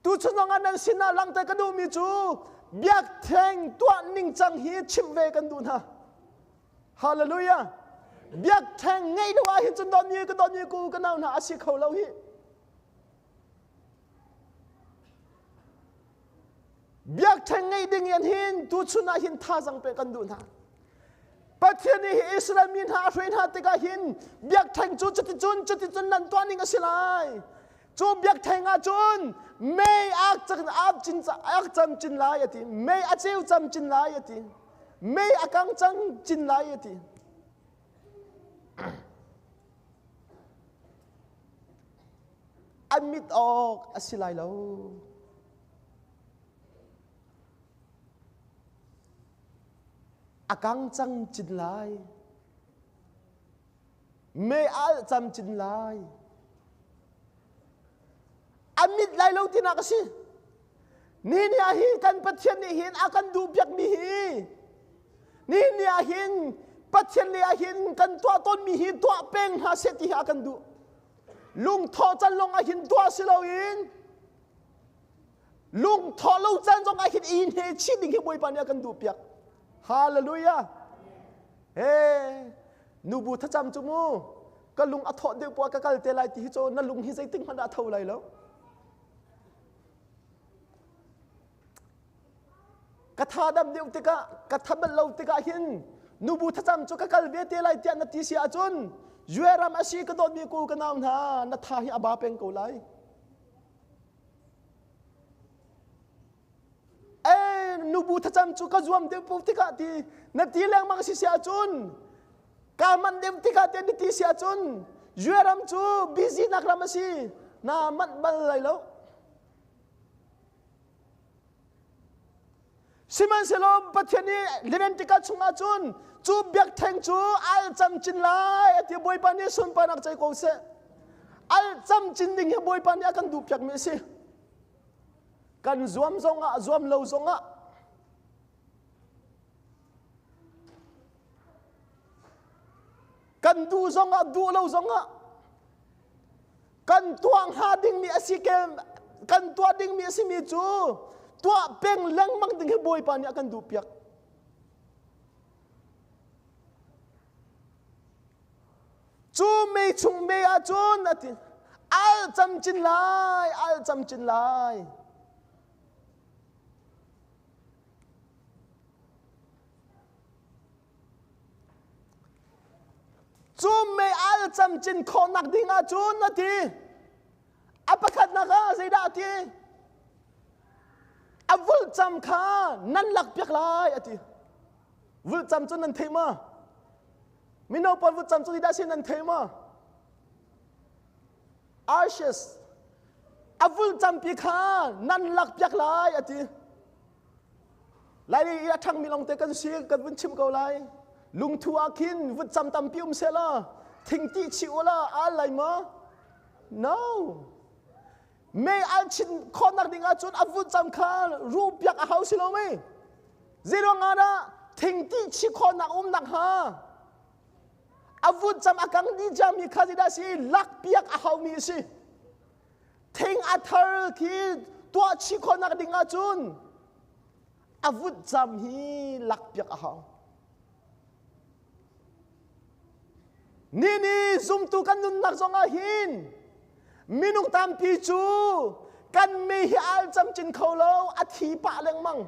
Tuchun zongah nan sinah langhter ka duhmi cu biakṭheng tuah ningcang hi chimh ve kan duh hna. Hallelujah. Biakṭheng ngeih lo ah hin cun dawtmi ka dawtmi ku ka nau hna a si kho lo hi. Biakṭheng ngeih ding in hin tuchun ah hin thazang pe kan duh hna. Pathian nih hi Israel mi hna a hruai hna tikah hin biakṭheng cu cuticun cuticun nan tuah ning a si lai. Cu biakṭheng ah cun mei ak cin ak cam cin lai a ti. Mei a ceu cam cin lai a ti. Mei a kang cang cin lai a ti. An mit awk a si lai lo. A kang cang cin lai. Mei a alh cam cin lai. A mit lai lo tinak a si. Ni ni ah hin kan Pathian nih hin a kan duh piakmi hi ni ni ah hin Pathian le ah hin kan tuah tawnmi hi tuah peng hna seh ti hi a kan duh. Lungthawh can lawng ah hin tuah si loin. Lung thawh lo caan zong ah hin i hne chih ding hi Bawipa nih a kan duh piak. Hallelujah. He nubu thacam cu mu ka lung a thawh deuh poah ka kal te lai ti hi cu na lung hi zeitik hmanh ah tho lai lo. Ka tha dam deuh tikah ka tha bal lo tikah hin nubu thacam cu ka kal ve te lai tiah na ti si ahcun Jueram a si ka dawtmi ku ka nau hna na tha hi a ba peng ko lai. Ee nubu thacam cu ka zuam deuh po tikah ti na ti lengmang si si ahcun ka manh deuh tikah te na ti si ahcun Jueram cu busy nak ram a si na manh bal lai lo. Sihmanhsehlaw Pathian nih Leventika chungah cun cu biakṭheng cu al camcin lai a ti. Bawipa nih sunparnak cei ko seh. Al camcin ding hi Bawipa nih a kan duhpiakmi a si. Kan zuam zongah zuam lo zongah kan duh zongah duh lo zongah kan tuah hnga dingmi a si ke kan tuah dingmi a simi cu tuah peng lengmang ding hi Bawipa nih a kan duhpiak. Cu mei chung mei ahcun a ti al camcin lai al camcin lai. Cu mei al camcin khawhnak ding ahcun a ti. A pakhatnak ah zeidah a ti? A vulcam kha nan lakpiak lai a ti. Vulcam cu nan thei ma? Mino pawl vulcam cu zeidah si nan thei ma? Ashes. A vulcampi kha nan lakpiak lai a ti. Lai i a ṭhangmi lawngte kan si kan vun chim ko lai. Lungthu ah khin vutcam tampi um sehla thingti chih u la al lai maw? No. Mei al chin khawhnak ding ahcun a vutcam kha ruh piak a hau si lo mei? Zeiruang ah dah thingti chih khawhnak umnak hnga? A vutcam a kang dih ciami kha zeidah si lak piak a haumi a si. Thing a thar khi tuah chih khawhnak ding ahcun a vutcam hi lakpiak a hau. Ni ni zumtu kan nunnak zongah hin minung tampi cu kan mi hi al camcin kho lo a thi pah lengmang.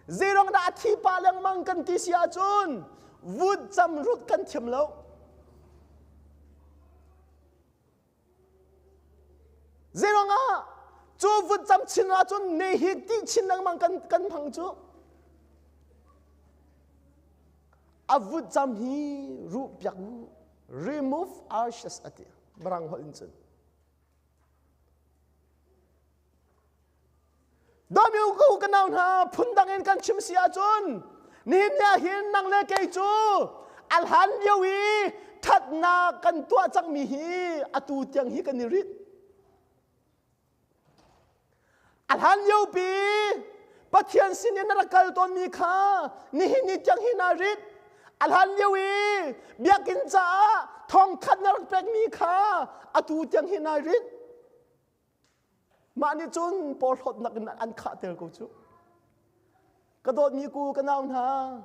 Zeirong dah a thi pah lengmang kan ti si ahcun vutcam rut kan thiam lo. Zeiruangah cu vutcam chin ahcun ne hi ti chin lengmang kan kan hmang cu. A vutcam hi ruh piak u remove ashes ati barang holh in cun. Dawmi u ka nau hna phundang in kan chim si ahcun nihin ni ah hin nang le kei cu a hlan lio i thatnak kan tuah cangmi hi atu tiang hi kan i rit. A hlan lio pi Pathian sin in na rak kal tawnmi kha nihin ni tiang hi naa rit. A hlan lio i biakinn caah thongkhat na rak pekmi kha atu tiang hi naa rit. Mah nih cun porhlawtnak in an khahter ko cu. Ka dawtmi ku ka nau hna,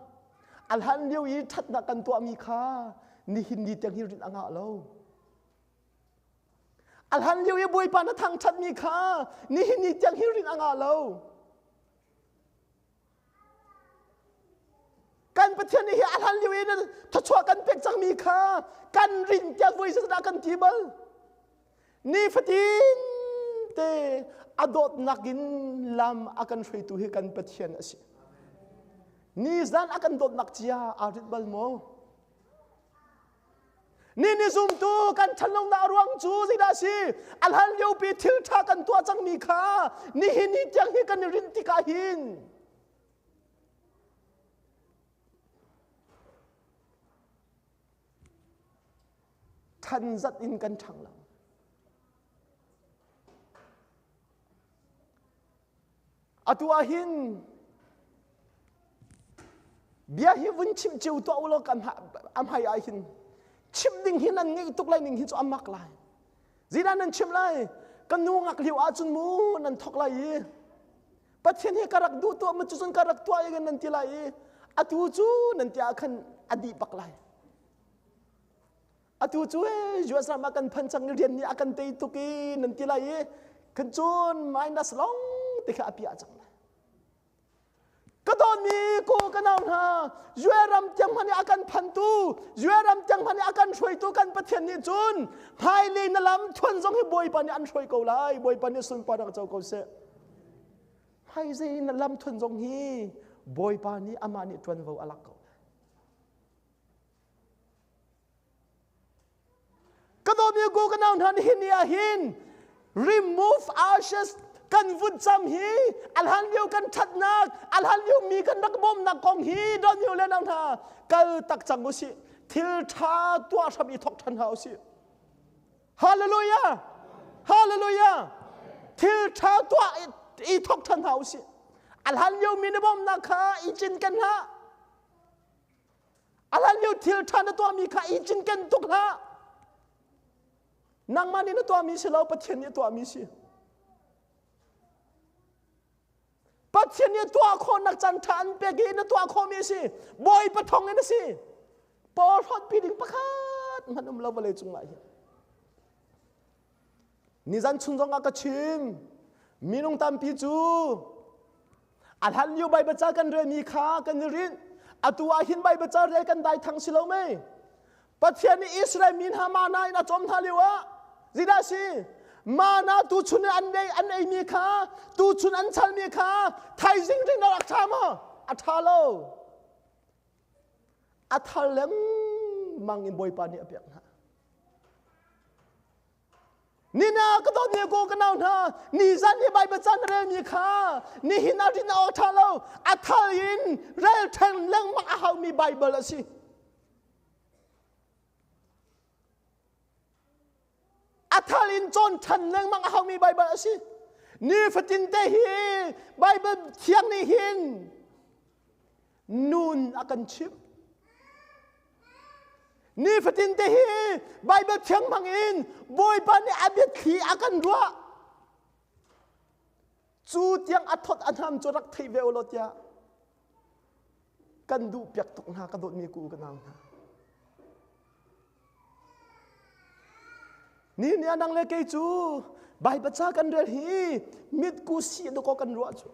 a hlan lio i ṭhatnak kan tuahmi kha nihin ni tiang hi rin a ngah lo. A hlan lio i Bawipa na thangṭhatmi kha nihin ni tiang hi rin a ngah lo. Kan Pathian nih hi a hlan lio in thluachuah kan pek cangmi kha kan rin tiah voi zeizat kan ti bal. Nifatin te a dawtnak in lam a kan hruaitu hi kan Pathian a si. Nizan a kan dawtnak cia aa rit bal maw? Ni ni zumtu kan ṭhatlonak ruang cu zeidah a si? A hlan liopi thil ṭha kan tuah cangmi kha nihin ni tiang hi kan i rinh tikah hin ṭhan zat in kan ṭhang lo. Atu ah hin bia hi vun chim cio tuah u law kan am hai ah hin chim ding hi nan ngeih tuk lai ning hi cu amak lai. Zeidah nan chim lai? Kan nu ngak lio ahcun mu nan thok lai i. Pathian hi ka rak duh tuah ma cu cun ka rak tuah i nan ti lai i atu cu nan ti ah khan a dih bak lai. Atu cu US ram ah kan phan cang i rian nih a kan tei tuk i nan ti lai i khan cun minus long te kha a piah cang lai. Ka dawtmi ku ka nau hna, US ram tiang hmanh i a kan phantu, US ram tiang hmanh i a kan hruaitu kan Pathian nih cun hmailei na lam thuan zong hi Bawipa nih an hruai ko lai. Bawipa nih sunparnak co ko seh. Hmaizei na lam thuan zong hi Bawipa nih amah nih ṭuanvo a lak ko lai. Ka dawtmi ku ka nau hna nihin ni ah hin remove ashes kan vun cam hi alhan lio kan thatnak alhan lio mi kan rak bawmnak kong hi dawtmi le nau hna kal tak cang usih thil tha tuah hram i thok than ha usih hallelujah hallelujah thil tha tuah i thok than ha usih alhan lio mi na bawmnak kha i cin kan hlah A hlan lio thil ṭha na tuahmi kha i cinken tuk hlah. Nangmah nih na tuahmi si lo, Pathian nih a tuahmi si. Pathian nih tuah khawhnak caan ṭha an pek i na tuah khawhmi si. Bawipa thawng in a si. Porhlawt pi ding pakhat hmanh um lo vawlei cungah hin. Nizan chung zong ah ka chim. Minung tampi cu a hlan lio Baibal ca kan relmi kha kan i rinh. Atu ah hin Baibal ca rel kan dai thang si lo mei. Pathian nih Israel mi hna mana in a cawm hna lio ah zeidah si? Mana tuchun in an ei an eimi kha tuchun an chalmi kha thaizing ring a rak ṭha maw? A ṭha lo. A thar lengmang in Bawipa nih a pek hna. Nina ka dawt ni ko ka nau hna ni zan hi Bible ca na relmi kha nihin ah rin awk ṭha lo a thal in rel ṭhen lengmang a haumi Bible a si. A thal in cawn ṭhan lengmang a haumi Bible a si. Nifatin te hi Bible thiang nih hin nun a kan chimh. Nifatin te hi Bible thiang hmang in Bawipa nih a biathli a kan ruah. Cu tiang a thot a hnam cu rak thei ve ulaw tiah kan duh piak tuk hna ka dawtmi ku ka nau hna. Ni ni nang le kei cu Bible ca kan rel hi mit ku si dakaw kan ruah cu.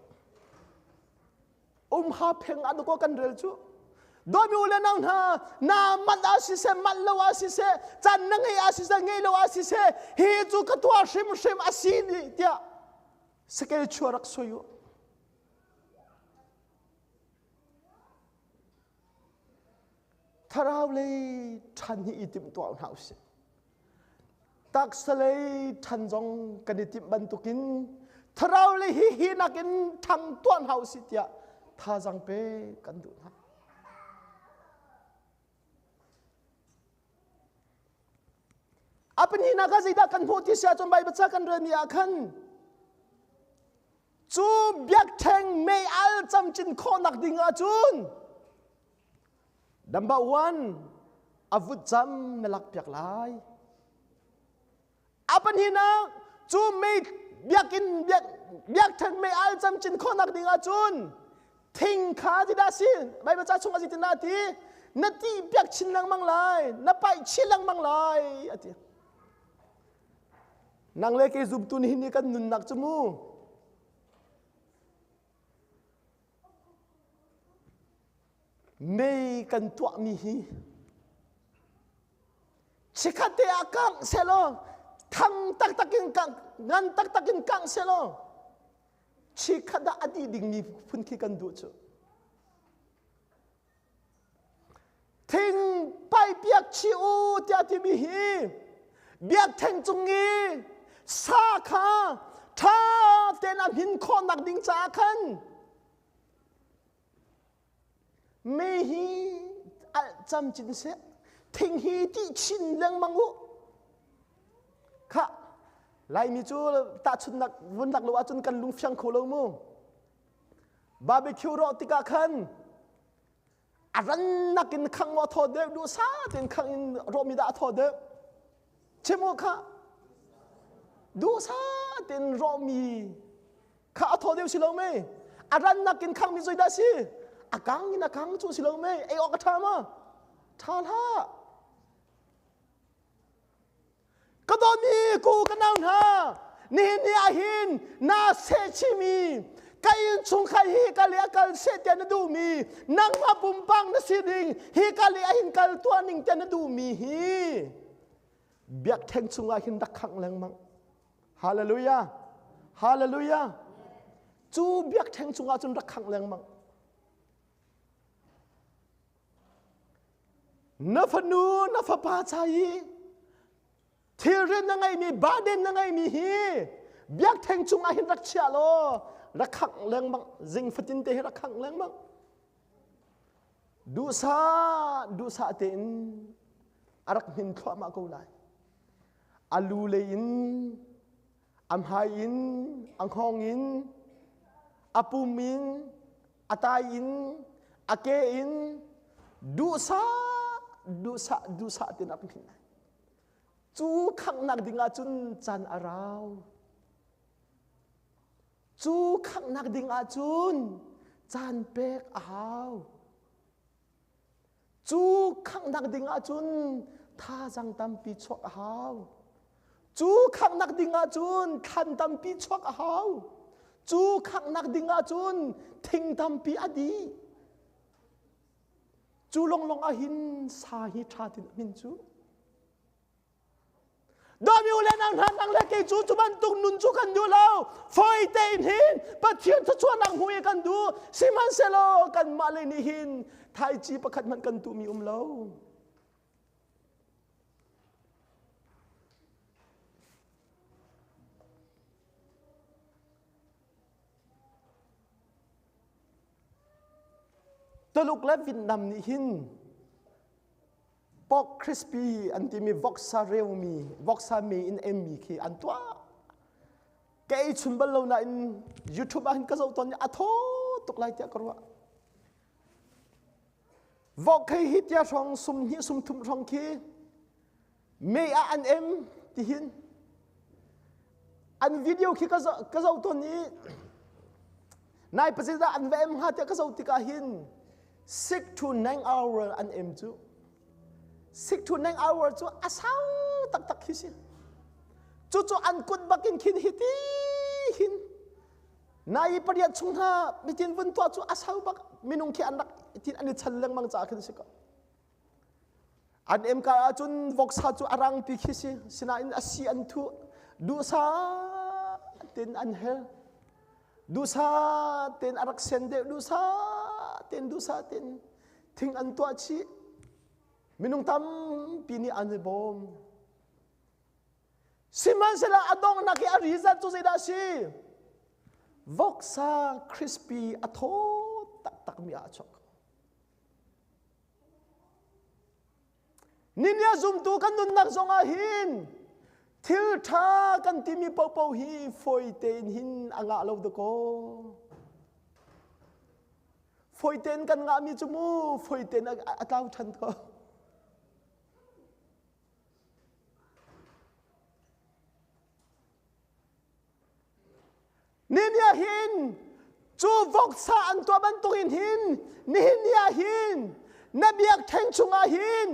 Umha pheng ah dakaw kan rel cu. Dawmi u le nau hna, na mat ah siseh, mat lo ah siseh, can na ngei ah siseh, ngei lo ah siseh, hi cu ka tuah hrimhrim a si ni tiah sakel chua rak soi u. Thlarau lei ṭhan hi i timhtuah hna usih. Taksa lei ṭhan zong kan i timh bantukin thlarau lei hi hi nakin ṭhang tuah hna usih tiah thazaang pe kan duh hna. A pahnihnak ah zeidah kan hmuh ti si ahcun Baibal ca kan relmi ah khan Cu biakṭheng mei-al camcin khawhnak ding ahcun number one a vutcam na lakpiak lai. A pahnihnak cu mei biakinn biak biakṭheng mei-al camcin khawhnak ding ahcun thing kha ti dah si Baibal ca chung a ti na ti na ti piak chin lengmang lai na paih chin lengmang lai a ti. Nang le kei zumtu nihin ni kan nunnak cu mu mei kan tuahmi hi chikhat te ah kangh selaw thang taktak in kangh ngan taktak in kangh selaw chikhat ah a dih dingmi phun khi kan duh cu Thing paihpiak chih u tiah timi hi biakṭheng cung i sa kha ṭha tein a hmin khawhnak ding caah khan mi hi alh camcin seh thing hi ti chin lengmang u khah Laimi cu tahchunhnak vun lak lo ahcun kan lung fiang kho lo mu Barbecue rawh tikah khan a rannak in khang maw thaw deuh duhsa tein khang in rawhmi dah a thaw deuh chim u kha duhsa tein rawhmi. Kha a thaw deuh si lo me. A rannak in khangmi zeidah si? A kang in a kang cu si lo me. Ei awk a ṭha ma? Ṭha hlah. Ka dawtmi ku ka nau hna, nihin ni ah hin naa sehchihmi ka innchungkhar hi ka le a kal seh tiah na duhmi nangmah pumpak na si ding hi ka le ah hin kal tuah ning tiah na duhmi hi biakṭheng chungah hin rak khangh lengmang. Hallelujah! Hallelujah! Cu biakṭheng chungah cun rak khangh lengmang. Na fanu, na fapa ca i thilri na ngeihmi, burden na ngeihmi hi biakṭheng chungah hin rak chia law rak khangh lengmang, zing fatin te hi rak khangh lengmang. Duhsah, duhsah tein a rak hmin thluahmah ko lai. A lu lei in, a hmai in, a hngawng in, a pum in, a tai in, a ke in duhsah duhsah duhsah tin a hmin lai. Cu khanghnak ding ah cun caan a rau. Cu khanghnak ding ah cun caan pek a hau. Cu khanghnak ding ah cun thazaang tampi chuak a hau. Cu khanghnak ding ah cun thlan tampi chuak a hau. Cu khanghnak ding ah cun thing tampi a dih. Cu longlong ah hin sa hi ṭha tin a hmin cu. Dawmi u le nang hna nang le kei cu cu bantuk nun cu kan duh lo. Foi tein hin Pathian thluachuahnak hmu i kan duh. Sihmanhsehlaw kanmah lei nih hin thaici pakhat hmanh kan tuhmi um lo. Tuluk le Vietnam nih hin pork crispy an timi voksa reumi voksa me in emmi khi an tuah. Ka ei chun bal lo nain YouTube ah hin ka zoh tawn i a thaw tuk lai tiah ka ruah. Vok hei hi tia hrawng sum hnih sum thum hrawng khi me ah an em ti hin an video khi ka zoh tawn i nai pasal dah an va em hnga tiah ka zoh tikah hin 6 to 9 hour an em cu 6 to 9 hour cu a sau taktak khi si. Cucu an kut bakin khin hi ti hin nai pariat chung hna mitin vun tuah cu a sau bak minung khi an rak tin an i chan lengmang caah khin si ko. An em ka ahcun voksa cu a rang pi khi si sinain a si an thuh duhsa ten an hel duhsa ten a rak sen deuh duhsa ten duhsa ten thing an tuah chih minung tampi nih an i bawm. Sihmanhsehlaw a donghnak i a result cu zeidah a si? Voksa crispy a thaw taktakmi ah a chuak. Ninia zumtu kan nunnak zongah hin thil ṭha kan timi paohpaoh hi fawi tein hin a ngah lo dakaw. Fawi tein kan ngahmi cu mu fawi tein a tlau ṭhan ko. Nihin ah hin cu voksa an tuah bantukin hin nihin ni ah hin na biakṭheng chungah hin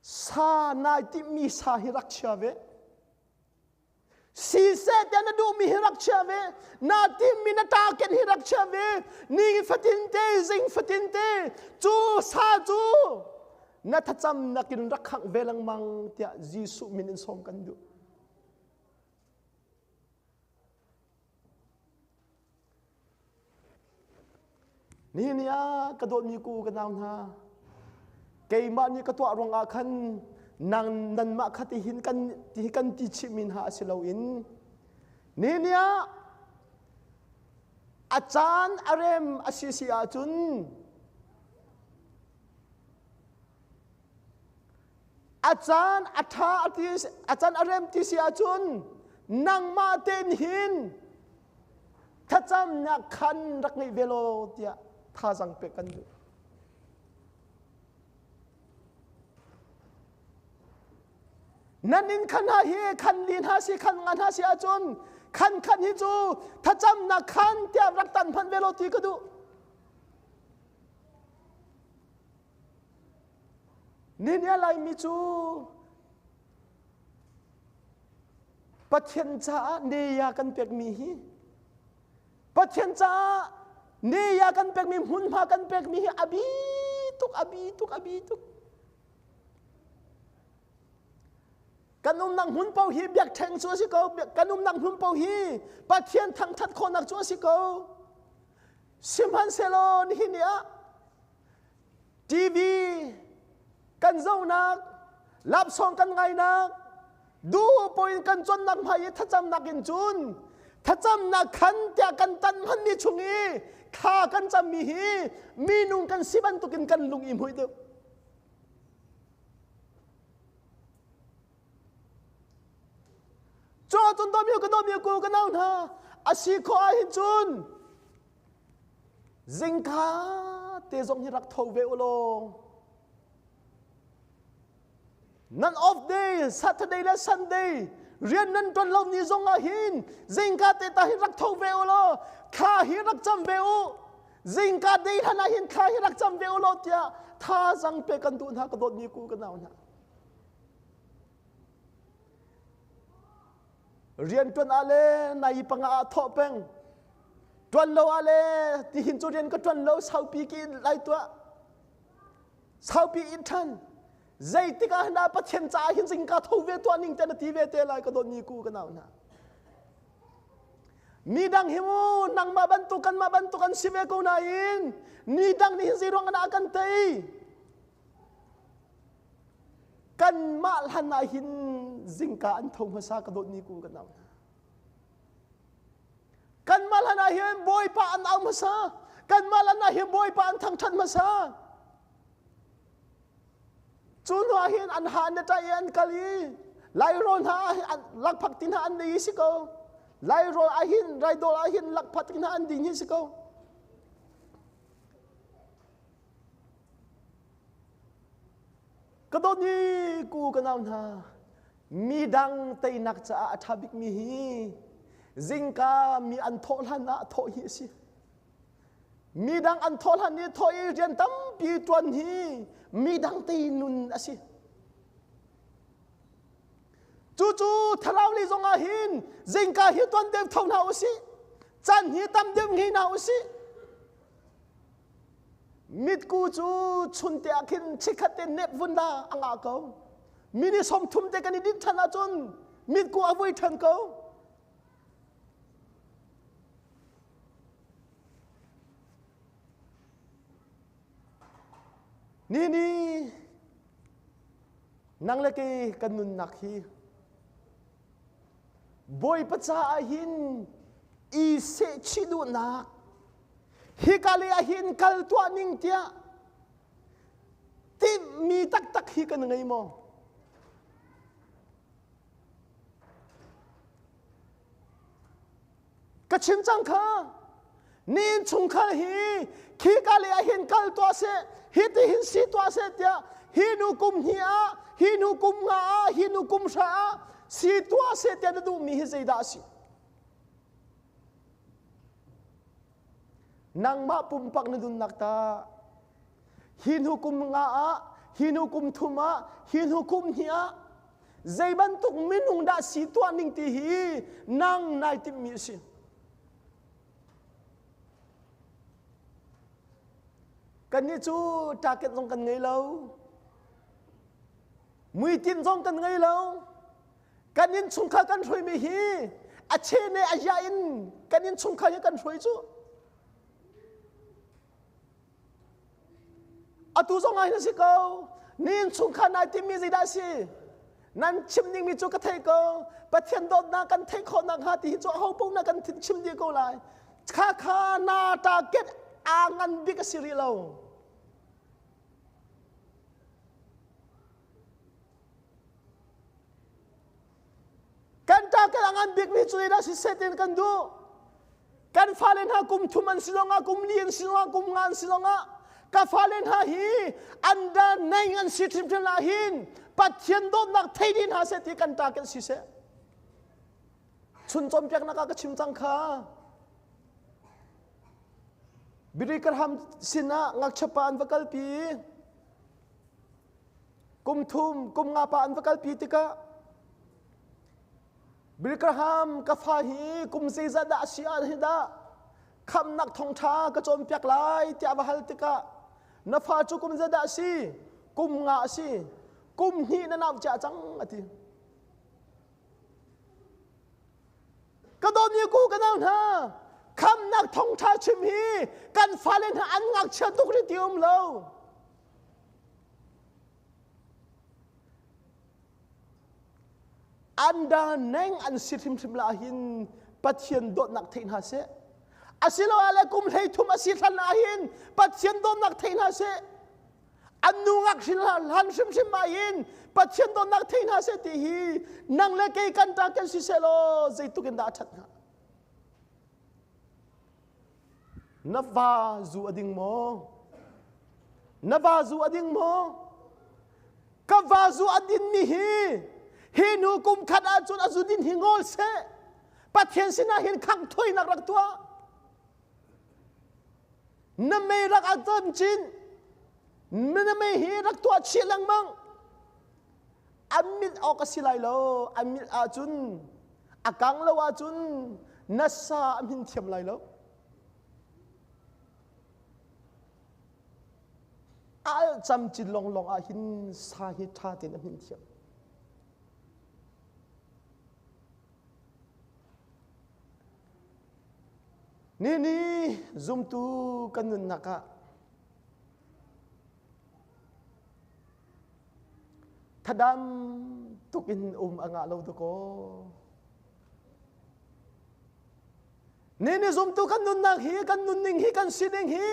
sa nai timhmi sa hi rak chia ve. Siseh tiah na duhmi hi rak chia ve. Na timhmi na target hi rak chia ve. Ni fatin te, zing fatin te, cu sa cu na thlacam nakin rak khangh ve lengmang tiah Jesuh min in sawm kan duh. Nihin ni ah ka dawtmi ku ka nau hna, keimah nih ka tuah ruangah khan nang nanmah kha tihin kan ti kan ti chihmi hna a si loin nihin ni ah a caan a rem a si si ahcun a caan a ṭha a ti a caan a rem ti si ahcun nangmah tein hin thlacamnak khan rak ngeih ve law tiah thazaang pek kan duh. Nan inn khan hna hi khan li hna si khan nga hna si ahcun Khan khan hi cu thlacamnak khan tiah rak tan hmanh ve lo ti ka duh. Ni ni a Laimi cu Pathian caah neya kan pekmi hi Pathian caah neya kan pekmi hmunhma kan pekmi hi a bi tuk a bi tuk a bi tuk. Kan umnak hmun paoh hi biakṭheng cu a si ko. Kan umnak hmun paoh hi Pathian thangṭhat khawhnak cu a si ko. Sihmanhsehlaw nihin ni ah TV kan zohnak, lapsawng kan ngainak, duh poin kan cawnnak hmai i thlacamnak in cun thlacamnak khan tiah kan tan hmanmi chung i thla kan cammi hi minung kan si bantukin kan lung i hmuih deuh. Cu cun dawmi ka dawmi ku ka nau hna a si khawh ah hin cun zingka te zong hi rak tho ve u law nan off day Saturday le Sunday rian nan ṭuan lo ni zong ah hin zingka te ta hin rak tho ve u law thla hi rak cam ve u zingka dei hlan ah hin thla hi rak cam ve u law tiah thazang pe kan duh hna ka dawtmi ku ka nau hna Rian ṭuan ah le nai panga ah thawh peng. Ṭuan lo ah le tihin cu rian ka ṭuan lo saupi ki lai tuah. Saupi in ṭhan. Zeitik ah na Pathian caah hin zingka tho ve tuah ning te na ti ve te lai ka dawt ni ku ka nau hna. Mi dang hi mu nangmah bantuk kanmah bantuk an si ve ko nain ni dang nih hin zeiruang ah kan tei. Kanmah hlan ah hin zingka an tho hmasa ka dawt ni ku kan au hna. Kanmah hlan ah hin Bawipa an au hmasa. Kanmah hlan ah hin Bawipa an thangṭhat hmasa. Cu hnu ah hin an ha an ṭai i an kal i Lairawl hna ah lakphak ti hna an nei si ko. Lairawl ah hin raidol ah hin lakphak ti hna an ding hi si ko. Ka dawt ni ku ka nau hna midang teinak caah a ṭha bikmi hi zingka mi an thawh hlan ah thawh hi a si. Midang an thawh hlan i thawh i rian tampi ṭuan hi midang tei nun a si. Cucu thlarau lei zong ah hin zingka hi tuan deuh tho hna usih. Can hi tam deuh ngei hna usih. Mitku cu chunte ah khin chikkhat te nep vun la a ngah ko. Mini 30 te kan i dinh ṭhan ahcun mitku a vui ṭhan ko. Ni ni nang le kei kan nunnak hi Bawipa caah hin i sehchih duhnak hika lei ah hin kal tuah ning tiah timhmi taktak hi kan ngei maw? Ka chim cang kha ni innchungkhar hi khika lei ah hin kal tuah seh hi ti hin si tuah seh tiah hi nu kum hnih ah hi nu kum nga ah hi nu kum hra ah si tuah seh tiah na duhmi hi zeidah a si? Nangmah pumpak na nunnak ta hi hnu kum nga ah hi hnu kum thum ah hi hnu kum hnih ah zei bantuk minung dah si tuah ning ti hi nang nai timhmi a si. Kannih cu target zong kan ngei lo. Muitinh zong kan ngei lo. Kan innchungkhar kan hruaimi hi a chene a ya in kan innchungkhar hi kan hruai cu. Atu zong ah hin a si ko. Ni innchungkhar nai timmi zeidah a si? Nan chim dingmi cu ka theih ko. Pathian dawtnak kan theih khawh nakhnga ti hi cu aho paoh na kan chim dih ko lai. Kha kha na target aa ngan bik a si rih lo. Kan target a ngan bikmi cu zeidah siseh tiin kan duh. Kan fale hna kum thum an si zongah, kum li an si zongah, kum nga an si zongah, ka fale hna hi under nine an si hrimhrim ah hin Pathian dawtnak thei dih hna seh ti kan target siseh. Chun cawnpiaknak ah ka chim cang kha. Billy Graham sinah ngakchia pa an va kalpi. Kum thum, kum nga pa an va kalpi tikah Billy Graham ka fa hi kum zeizat dah a si ah hi dah khamnak thawngṭha ka cawnpiak lai tiah va hal tikah na fa cu kum zeizat dah a si? Kum nga a si. Kum hnih na nau cia cang a ti. Ka dawtmi ku ka nau hna, khamnak thawngṭha chim hi kan fale hna an ngakchia tuk rih ti um lo. An da neng an si hrimhrim la hin Pathian dawtnak theih hna seh. Asiloah le kum 30 a si hlan ah hin Pathian dawtnak theih hna seh. An nu ngak hlan hrimhrim ah hin Pathian dawtnak thei hna seh ti hi nang le kei kan ta kan si seh law zeitluk in dah a ṭhat hnga. Na va zu a ding maw? Na va zu a ding maw? Ka va zu a din mi hi hi nu kum khat ahcun a zu din hi ngol seh. Pathian sinah hin khang thuinak rak tuah. Na mei rak a tam chin. Na mei hi rak tuah chih lengmang. An mit awk a si lai lo. An mit ahcun a kang lo ahcun na sa a hmin thiam lai lo. A alh camcin lawnglawng ah hin sa hi ṭha tein a hmin thiam. Nini zumtu kan nunnak ah thadam tuk in um a ngah lo dakaw. Nini zumtu kan nunnak hi kan nunning hi kan sining hi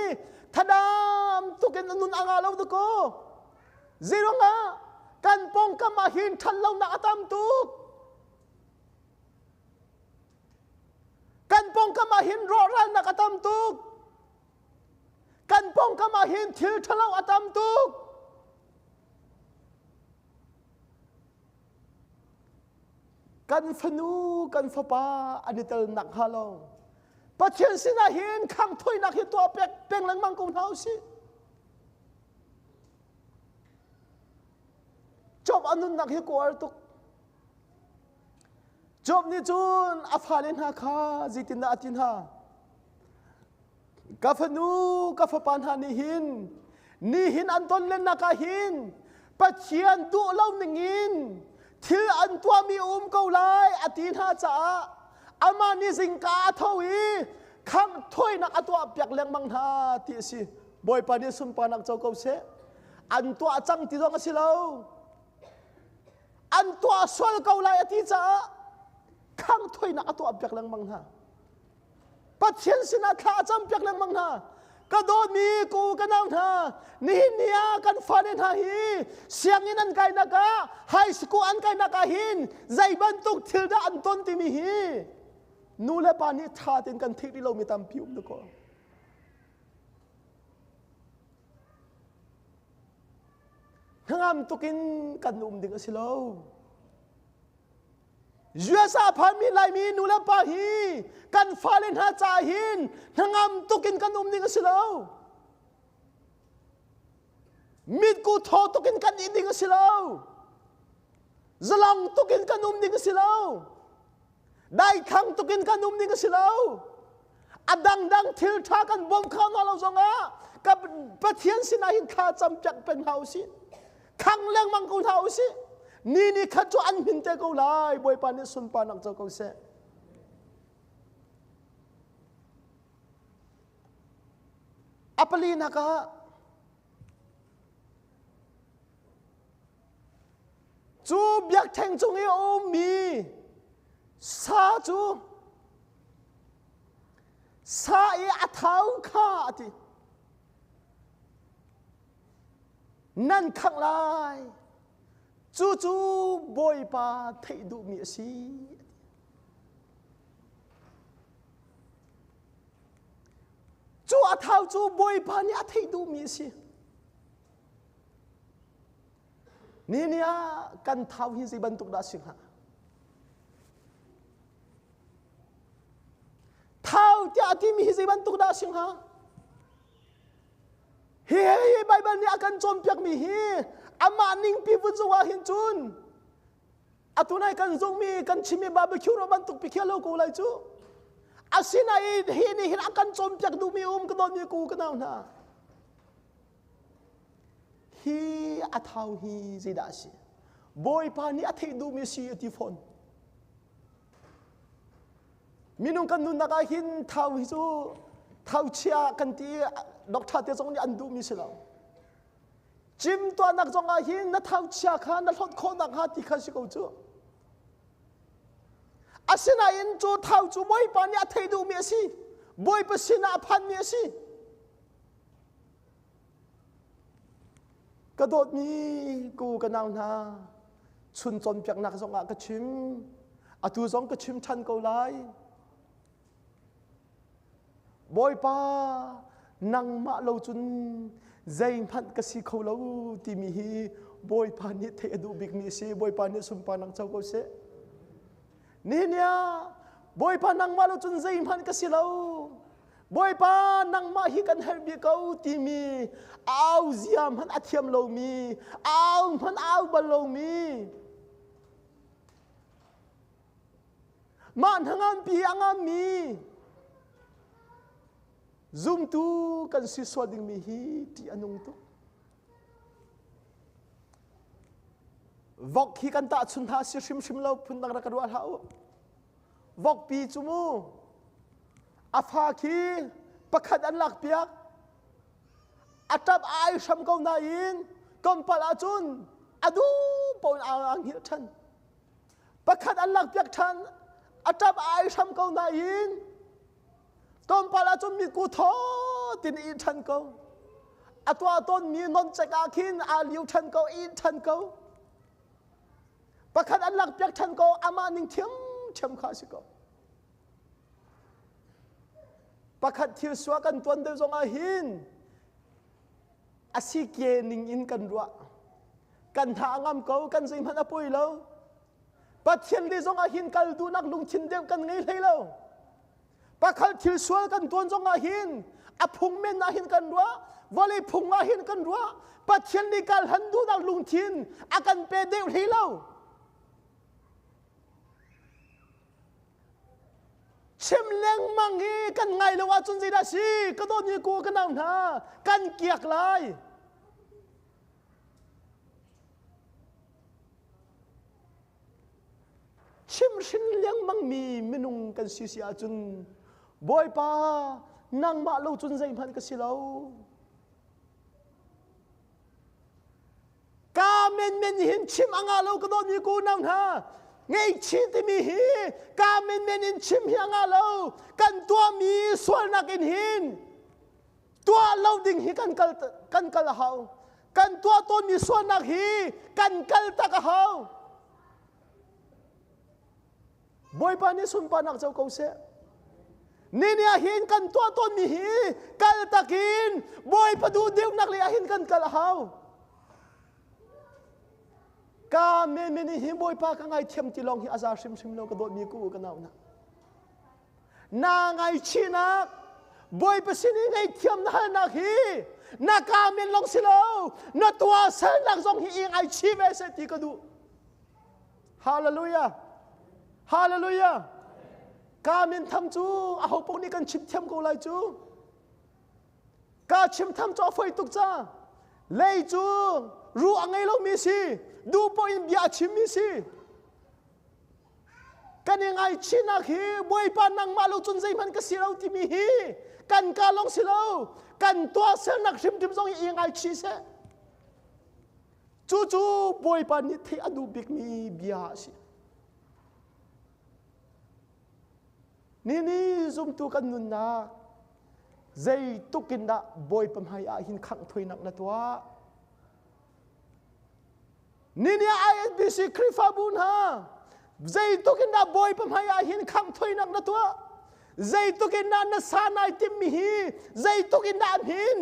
thadam tuk in nun a ngah lo dakaw. Zeiruangah kan pawngkam ah hin ṭhatlonak a tam tuk. Kan pawngkam ah hin rawhralnak a tam tuk. Kan pawngkam ah hin thil ṭhalo a tam tuk. Kan fanu, kan fapa an i tel nak hnga lo. Pathian sinah hin khang thuinak hi tuah pek peng lengmang ko hna usih. Job a nunnak hi kuar tuk. Job nih cun a fale hna kha zeitindah a ti hna? Ka fanu, ka fapa hna nih hin nihin an ton lennak ah hin Pathian duh lo ningin thil an tuahmi a um ko lai a ti hna caah amah nih zingka a tho i khangh thawinak a tuah piak lengmang hna ti a si. Bawipa nih sunparnak co ko seh. An tuah cang ti zong a si lo. An tuah sual ko lai a ti caah khangh thawinak a tuah piak lengmang hna. Pathian sinah thla a cam piak lengmang hna. Ka dawtmi ku ka nau hna, nihin ni ah kan fale hna hi sianginn an kainak ah, high school an kainak ah hin zei bantuk thil dah an ton timi hi nu le pa nih ṭha tein kan theih rih lomi tampi um dakaw. Hnangam tukin kan um ding a si lo. US a phanmi Laimi nu le pa hi kan fale hna caah hin hnangam tukin kan um ding a si lo. Mitku thaw tukin kan ih ding a si lo. Zalong tukin kan um ding a si lo. Daithlang tukin kan um ding a si lo. A dangdang thil ṭha kan bawm kho hna lo zongah ka Pathian sinah hin thla cam piak peng hna usih. Khang lengmang ko hna usih. Ni ni khat cu an hmin te ko lai. Bawipa nih sunparnak co ko seh. A palinak ah cu biakṭheng cung i a ummi sa cu sa i a thau kha a ti. Nan khangh lai. Cucu Bawipa theih duhmi a si. Cu a thau cu Bawipa nih a theih duhmi a si. Ni ni ah kan thau hi zei bantuk dah si hnga? zei bantuk dah a si hnga? Hi hi Baibal nih a kan cawnpiakmi hi amah ningpi vun zoh ah hin cun atu nai kan zumhmi kan chimmi barbecue ro bantuk pi khia lo ko lai cu. Asinain hi nih hin a kan cawnpiak duhmi um ka dawtmi ku ka nau hna. Hi a thau hi zeidah a si? Bawipa nih a theih duhmi si a ti fawn. Minung kan nunnak ah hin thau hi cu thau chia kan ti doctor te zong nih an duhmi si lo. Cim tuahnak zong ah hin na thau chia kha na hlawt khawh nakhnga ti kha si ko cu. Asinain cu thau cu Bawipa nih a theih duhmi a si. Bawipa sinah a phanmi a si. Ka dawtmi ku ka nau hna, chun cawnpiaknak zongah ka chim, atu zong ka chim ṭhan ko lai. Bawipa, nangmah lo cun zeihmanh ka si kho lo timi hi Bawipa nih theih a duh bikmi a si. Bawipa nih sunparnak co ko seh. Nihin ah Bawipa nangmah lo cun zeihmanh ka si lo. Bawipa nangmah hi kan herh bik ko timi au zia hmanh a thiam lomi, au hmanh au bal lomi. Mah hnangampi a ngammi zumtu kan si sual dingmi hi ṭih a nung tuk. Vok hi kan tahchun hna si hrimhrim lo phundang rak ka ruah hlah u. Vokpi cu mu a fa khi pakhat an lak piak a ṭap ai hram ko nain kompal ahcun a duh paoh in aa hngilh ṭhan. Pakhat an lak piak ṭhan a ṭap ai hram ko nain Tlawmpal ahcun mitku thaw tin i ṭhan ko. A tuah tawnmi noncek ah khin aa liu ṭhan ko, i ṭhan ko. Pakhat an lak piak ṭhan ko, amah ning ṭhiamṭhiam kha a si ko. Pakhat thil sua kan tuan deuh zong ah hin a si ke ning in kan ruah. Kan hna a ngam ko, kan zeihmanh a poi lo. Pathian le zong ah hin kal duhnak lungthin deuh kan ngei hlei lo. Pakhat thil sual kan tuan zong ah hin a phung men ah hin kan ruah, vawlei phung ah hin kan ruah. Pathian nih kal han duhnak lungthin a kan pe deuh hlei lo. Chim lengmang hi kan ngai lo ahcun zeidah si? Ka dawt ni ku ka nau hna, kan kiak lai. Chimhrin lengmangmi minung kan si si ahcun Bawipa nangmah lo cun zeihmanh ka si lo. Ka menmen hin chim a ngah lo ka dawtmi ku nau hna. Ngaihchih timi hi ka menmen in chim hi a ngah lo. Kan tuahmi sualnak in hin tuah lo ding hi kan kal kan kal a hau kan tuah tawnmi sualnak hi kan kal tak a hau Bawipa nih sunparnak co ko seh ni ni ah hin kan tuah tawnmi hi kal takin Bawipa duh deuhnak lei ah hin kan kal a hau ka men hi Bawipa ka ngaithiam ti lawng hi a za hrimhrim lo ka dawtmi ku ka nau na Na ngaihchihnak Bawipa sin i ngaihthiam na halnak hi na ka men lawng si lo na tuahsernak zong hi i ngaichih ve seh ti ka duh. Hallelujah. Hallelujah. Ka min tham cu aho paoh nih kan chim thiam ko lai cu. Ka chim tham cu a foi tuk ca. Lei cu ruh a ngei lomi si, duh paoh in bia a chimmi si. Kan i ngaihchihnak hi Bawipa nangmah lo cun zeihmanh ka si lo timi hi kan ka lawng si lo kan tuahsernak hrimhrim zong hi i ngaichih seh. Cucu Bawipa nih theih a duh bikmi bia a si. Nini zumtu kan nunnak zeituk in dah Bawipa hmai ah hin khangh thuinak na tuah? Nini ISBC Khrihfabu hna zeituk in dah Bawipa hmai ah hin khangh thuinak na tuah? Zeituk in dah na sa nai timmi hi zeituk in dah hmin?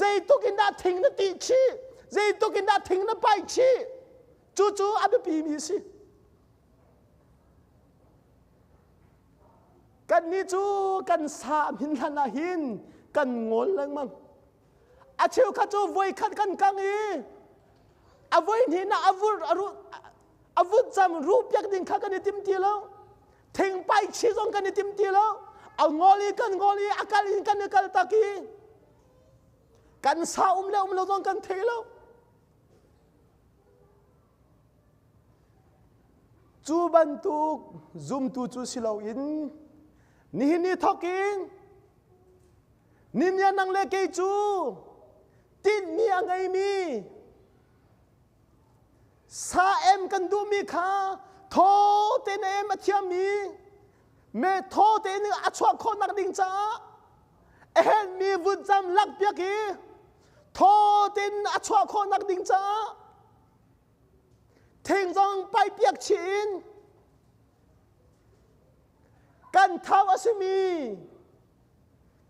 Zeituk in dah thing na tih chih? Zeituk in dah thing na paih chih? Cucu a biapi mi a si. Kan nih cu kan sa hmin hlan ah hin kan ngawl lengmang. A cheukhat cu voi khat kan kang i a voi hnih na a vur a vut cam ru piak ding kha kan i tim ti lo. Thingpai chi zong kan i tim ti lo. A ngol i kan ngol i a kal in kan i kal tak i kan sa um le um lo zong kan thei lo. Cu bantuk zumtu cu si loin nihin ni thawk in ninia nang le kei cu tinhmi a ngeimi sa em kan duhmi kha thaw tein em a thiammi me thaw tein a chuah khawhnak ding caah a herhmi vutcam lakpiak i thaw tein a chuah khawhnak ding caah thing zong paipiak chih in kan thau a simi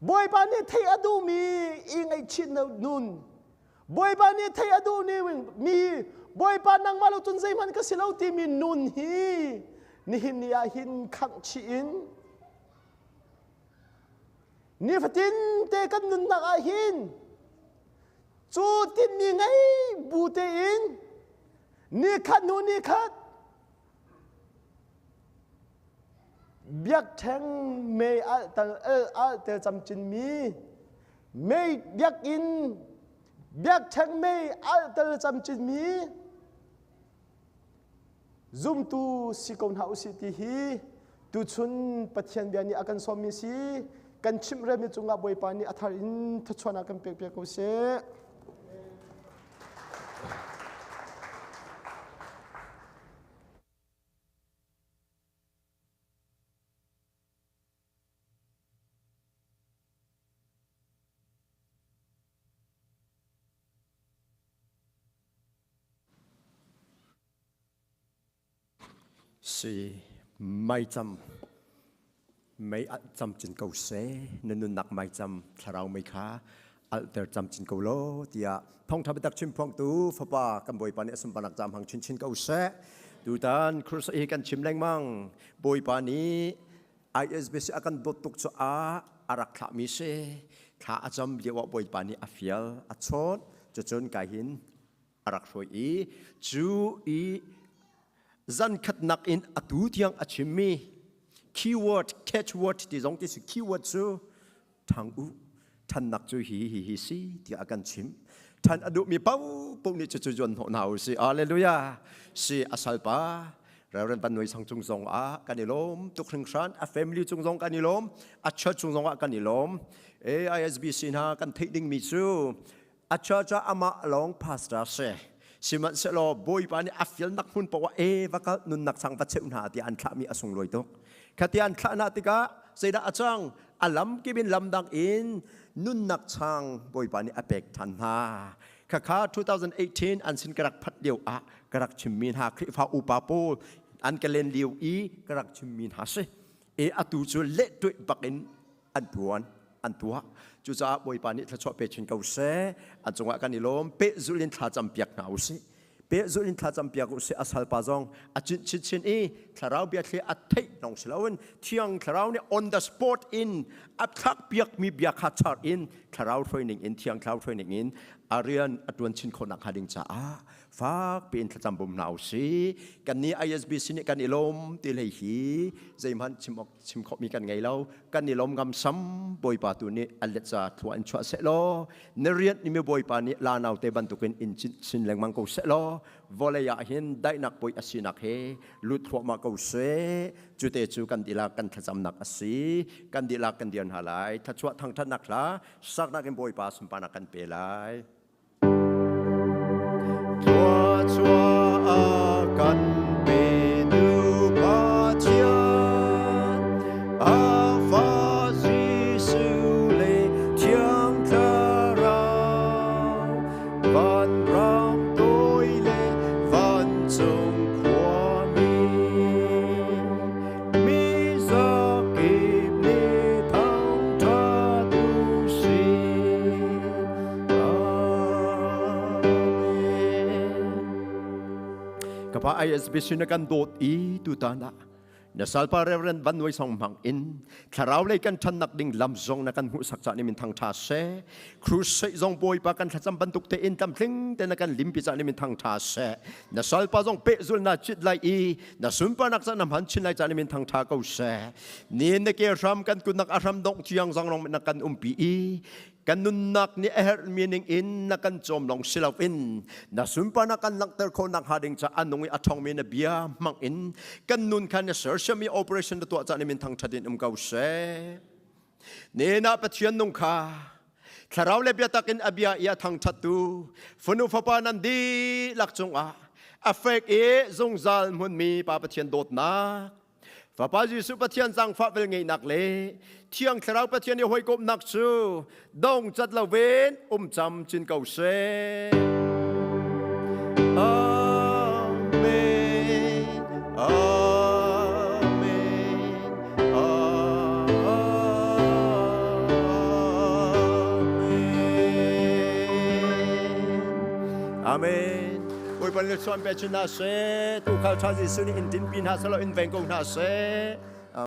Bawipa nih theih a duhmi i ngaihchih nun Bawipa nih theih a duhmi mi Bawipa nangmah lo cun zeihmanh ka si lo timi nun hi nihin ni ah hin khangh chih in nifatin te kan nunnak ah hin cu tinhmi ngei bu tein nikhat hnu nikhat biakṭheng mei alh tel camcin mi mei biakinn biakṭheng mei alh tel camcin mi Zumtu si ko hna usih ti hi tuchun Pathian bia nih a kan sawmmi si. Kan chimh relmi cungah Bawipa nih a thar in thluachuahnak kan pek piak ko seh. Si maicam mei alh camcin ko seh na nunnak maicam thlarau mei kha alhter camcin ko law tiah thawngṭha biatak chim phuangtu fapa kan Bawipa nih a sunparnak caam hang chinchin ko seh. Tutan Khrist hi kan chim lengmang Bawipa nih ISBC a kan dawt tuk caah a rak thlahmi si. Thla a cam lio ah Bawipa nih a fial a chawt cucun kai hin a rak hruai i cu i zan khatnak in atu tiang a chimmi keyword catchword ti zong ti si keyword cu thang u thannak cu hi hi hi si tiah a kan chim than a duhmi paohpaoh nih cucu zuan hnawh hna u si hallelujah si a salpa Reverend Van Noi Sang cung zong ah kan i lawm tuk hringhran a family cung zong kan i lawm a church cung zong ah kan i lawm AISBC hna kan theih dingmi cu a church ah amah lawng pastor si sihmanhsehlaw Bawipa nih a fialnak hmun paoh ah e va kal nunnak sang va cheuh hna tiah an thlahmi a sunglawi tuk khati an thlah hna tikah zeidah a cang a lam kip in lamdang in nunnak chang Bawipa nih a pek ṭhan hna khakha 2018 an sin ka rak phat lio ah ka rak chimmi hna Khrihfa upa pawl an ka len lio i ka rak chimmi hna si e atu cu leh tuih bak in an tuan an tuah cucaah Bawipa nih thluachuah pe chin ko seh an cungah kan i lawm pehzulh in thla campiak hna u sih pehzulh in thla campiak u sih a salpa zong a cinh chinchin i thlarau biathli a theih lawng si loin thiang thlarau nih on the spot in a thlak piakmi bia kha char in thlarau hruaining in thiang thlarau hruaining in a rian a tuan chin khawh nak hnga ding caah fak piin thlacam bawm hna u sih kan nih ISBC nih kan i lawm ti hlei hi zeihmanh chim awk chim khawhmi kan ngei lo kan i lawm ngam sam bawipa tu nih a let za thlua in chuah seh law na rian ni mi bawipa nih la nau te bantukin in chin lengmang ko seh law vawlei ah hin daihnak poi a sinak he lut thluahmah ko seh cute cu kan dihlak kan thlacamnak a si kan dihlak kan dir hna lai thlachuah thangthatnak hla saknak in bawipa sunparnak kan pe lai Thluachuah a kan petu Pathian, a Fa Jesuh le Thiang Thlarau, vanrang toi le vancung khuami, mi zakip nih thangṭhat u sih. Kapa ISBC na kan dawt i tutan ah Na salpa Reverend Van Nuai Song hmang in thlarau lei kan ṭhannak ding lam zong na kan hmuhsak cah ni min thang ṭha seh. Crusade zong Bawipa kan thlacam bantuk te in tlamtling te na kan limpi cah ni min thang ṭha seh. Na salpa zong pehzul na cit lai i na sunparnak cah na hman chin lai cah ni min thang ṭha ko seh. Ni na ke hram kan kutnak a hram dongh tiang zong rong na kan umpi i kan nunnak nih a herhmi ning in na kan cawm lawng si loin na sunparnak kan langhter khawh nak hnga ding caah a nung i a ṭhawngmi na bia hmang in kan nun kha na sersiam i operation na tuah caan in min thangṭhat in um ko seh. Nena Pathian nung kha thlarau le biatak in a bia i a thangṭhattu fanu fapa nan dihlak cungah a fek i zungzal hmunmi Pa Pathian dawtnak Fapa Jesuh Pathian zaangfah velngeihnak le Thiang Thlarau Pathian i hawikomhnak cu dong cat loin um cam cin ko seh. Amen. Amen. Amen. Amen. Bawipa nih chuan pe chin hna seh. Tuukhal ṭha Jesuh nih in dinpi hna seh law in veng ko hna seh.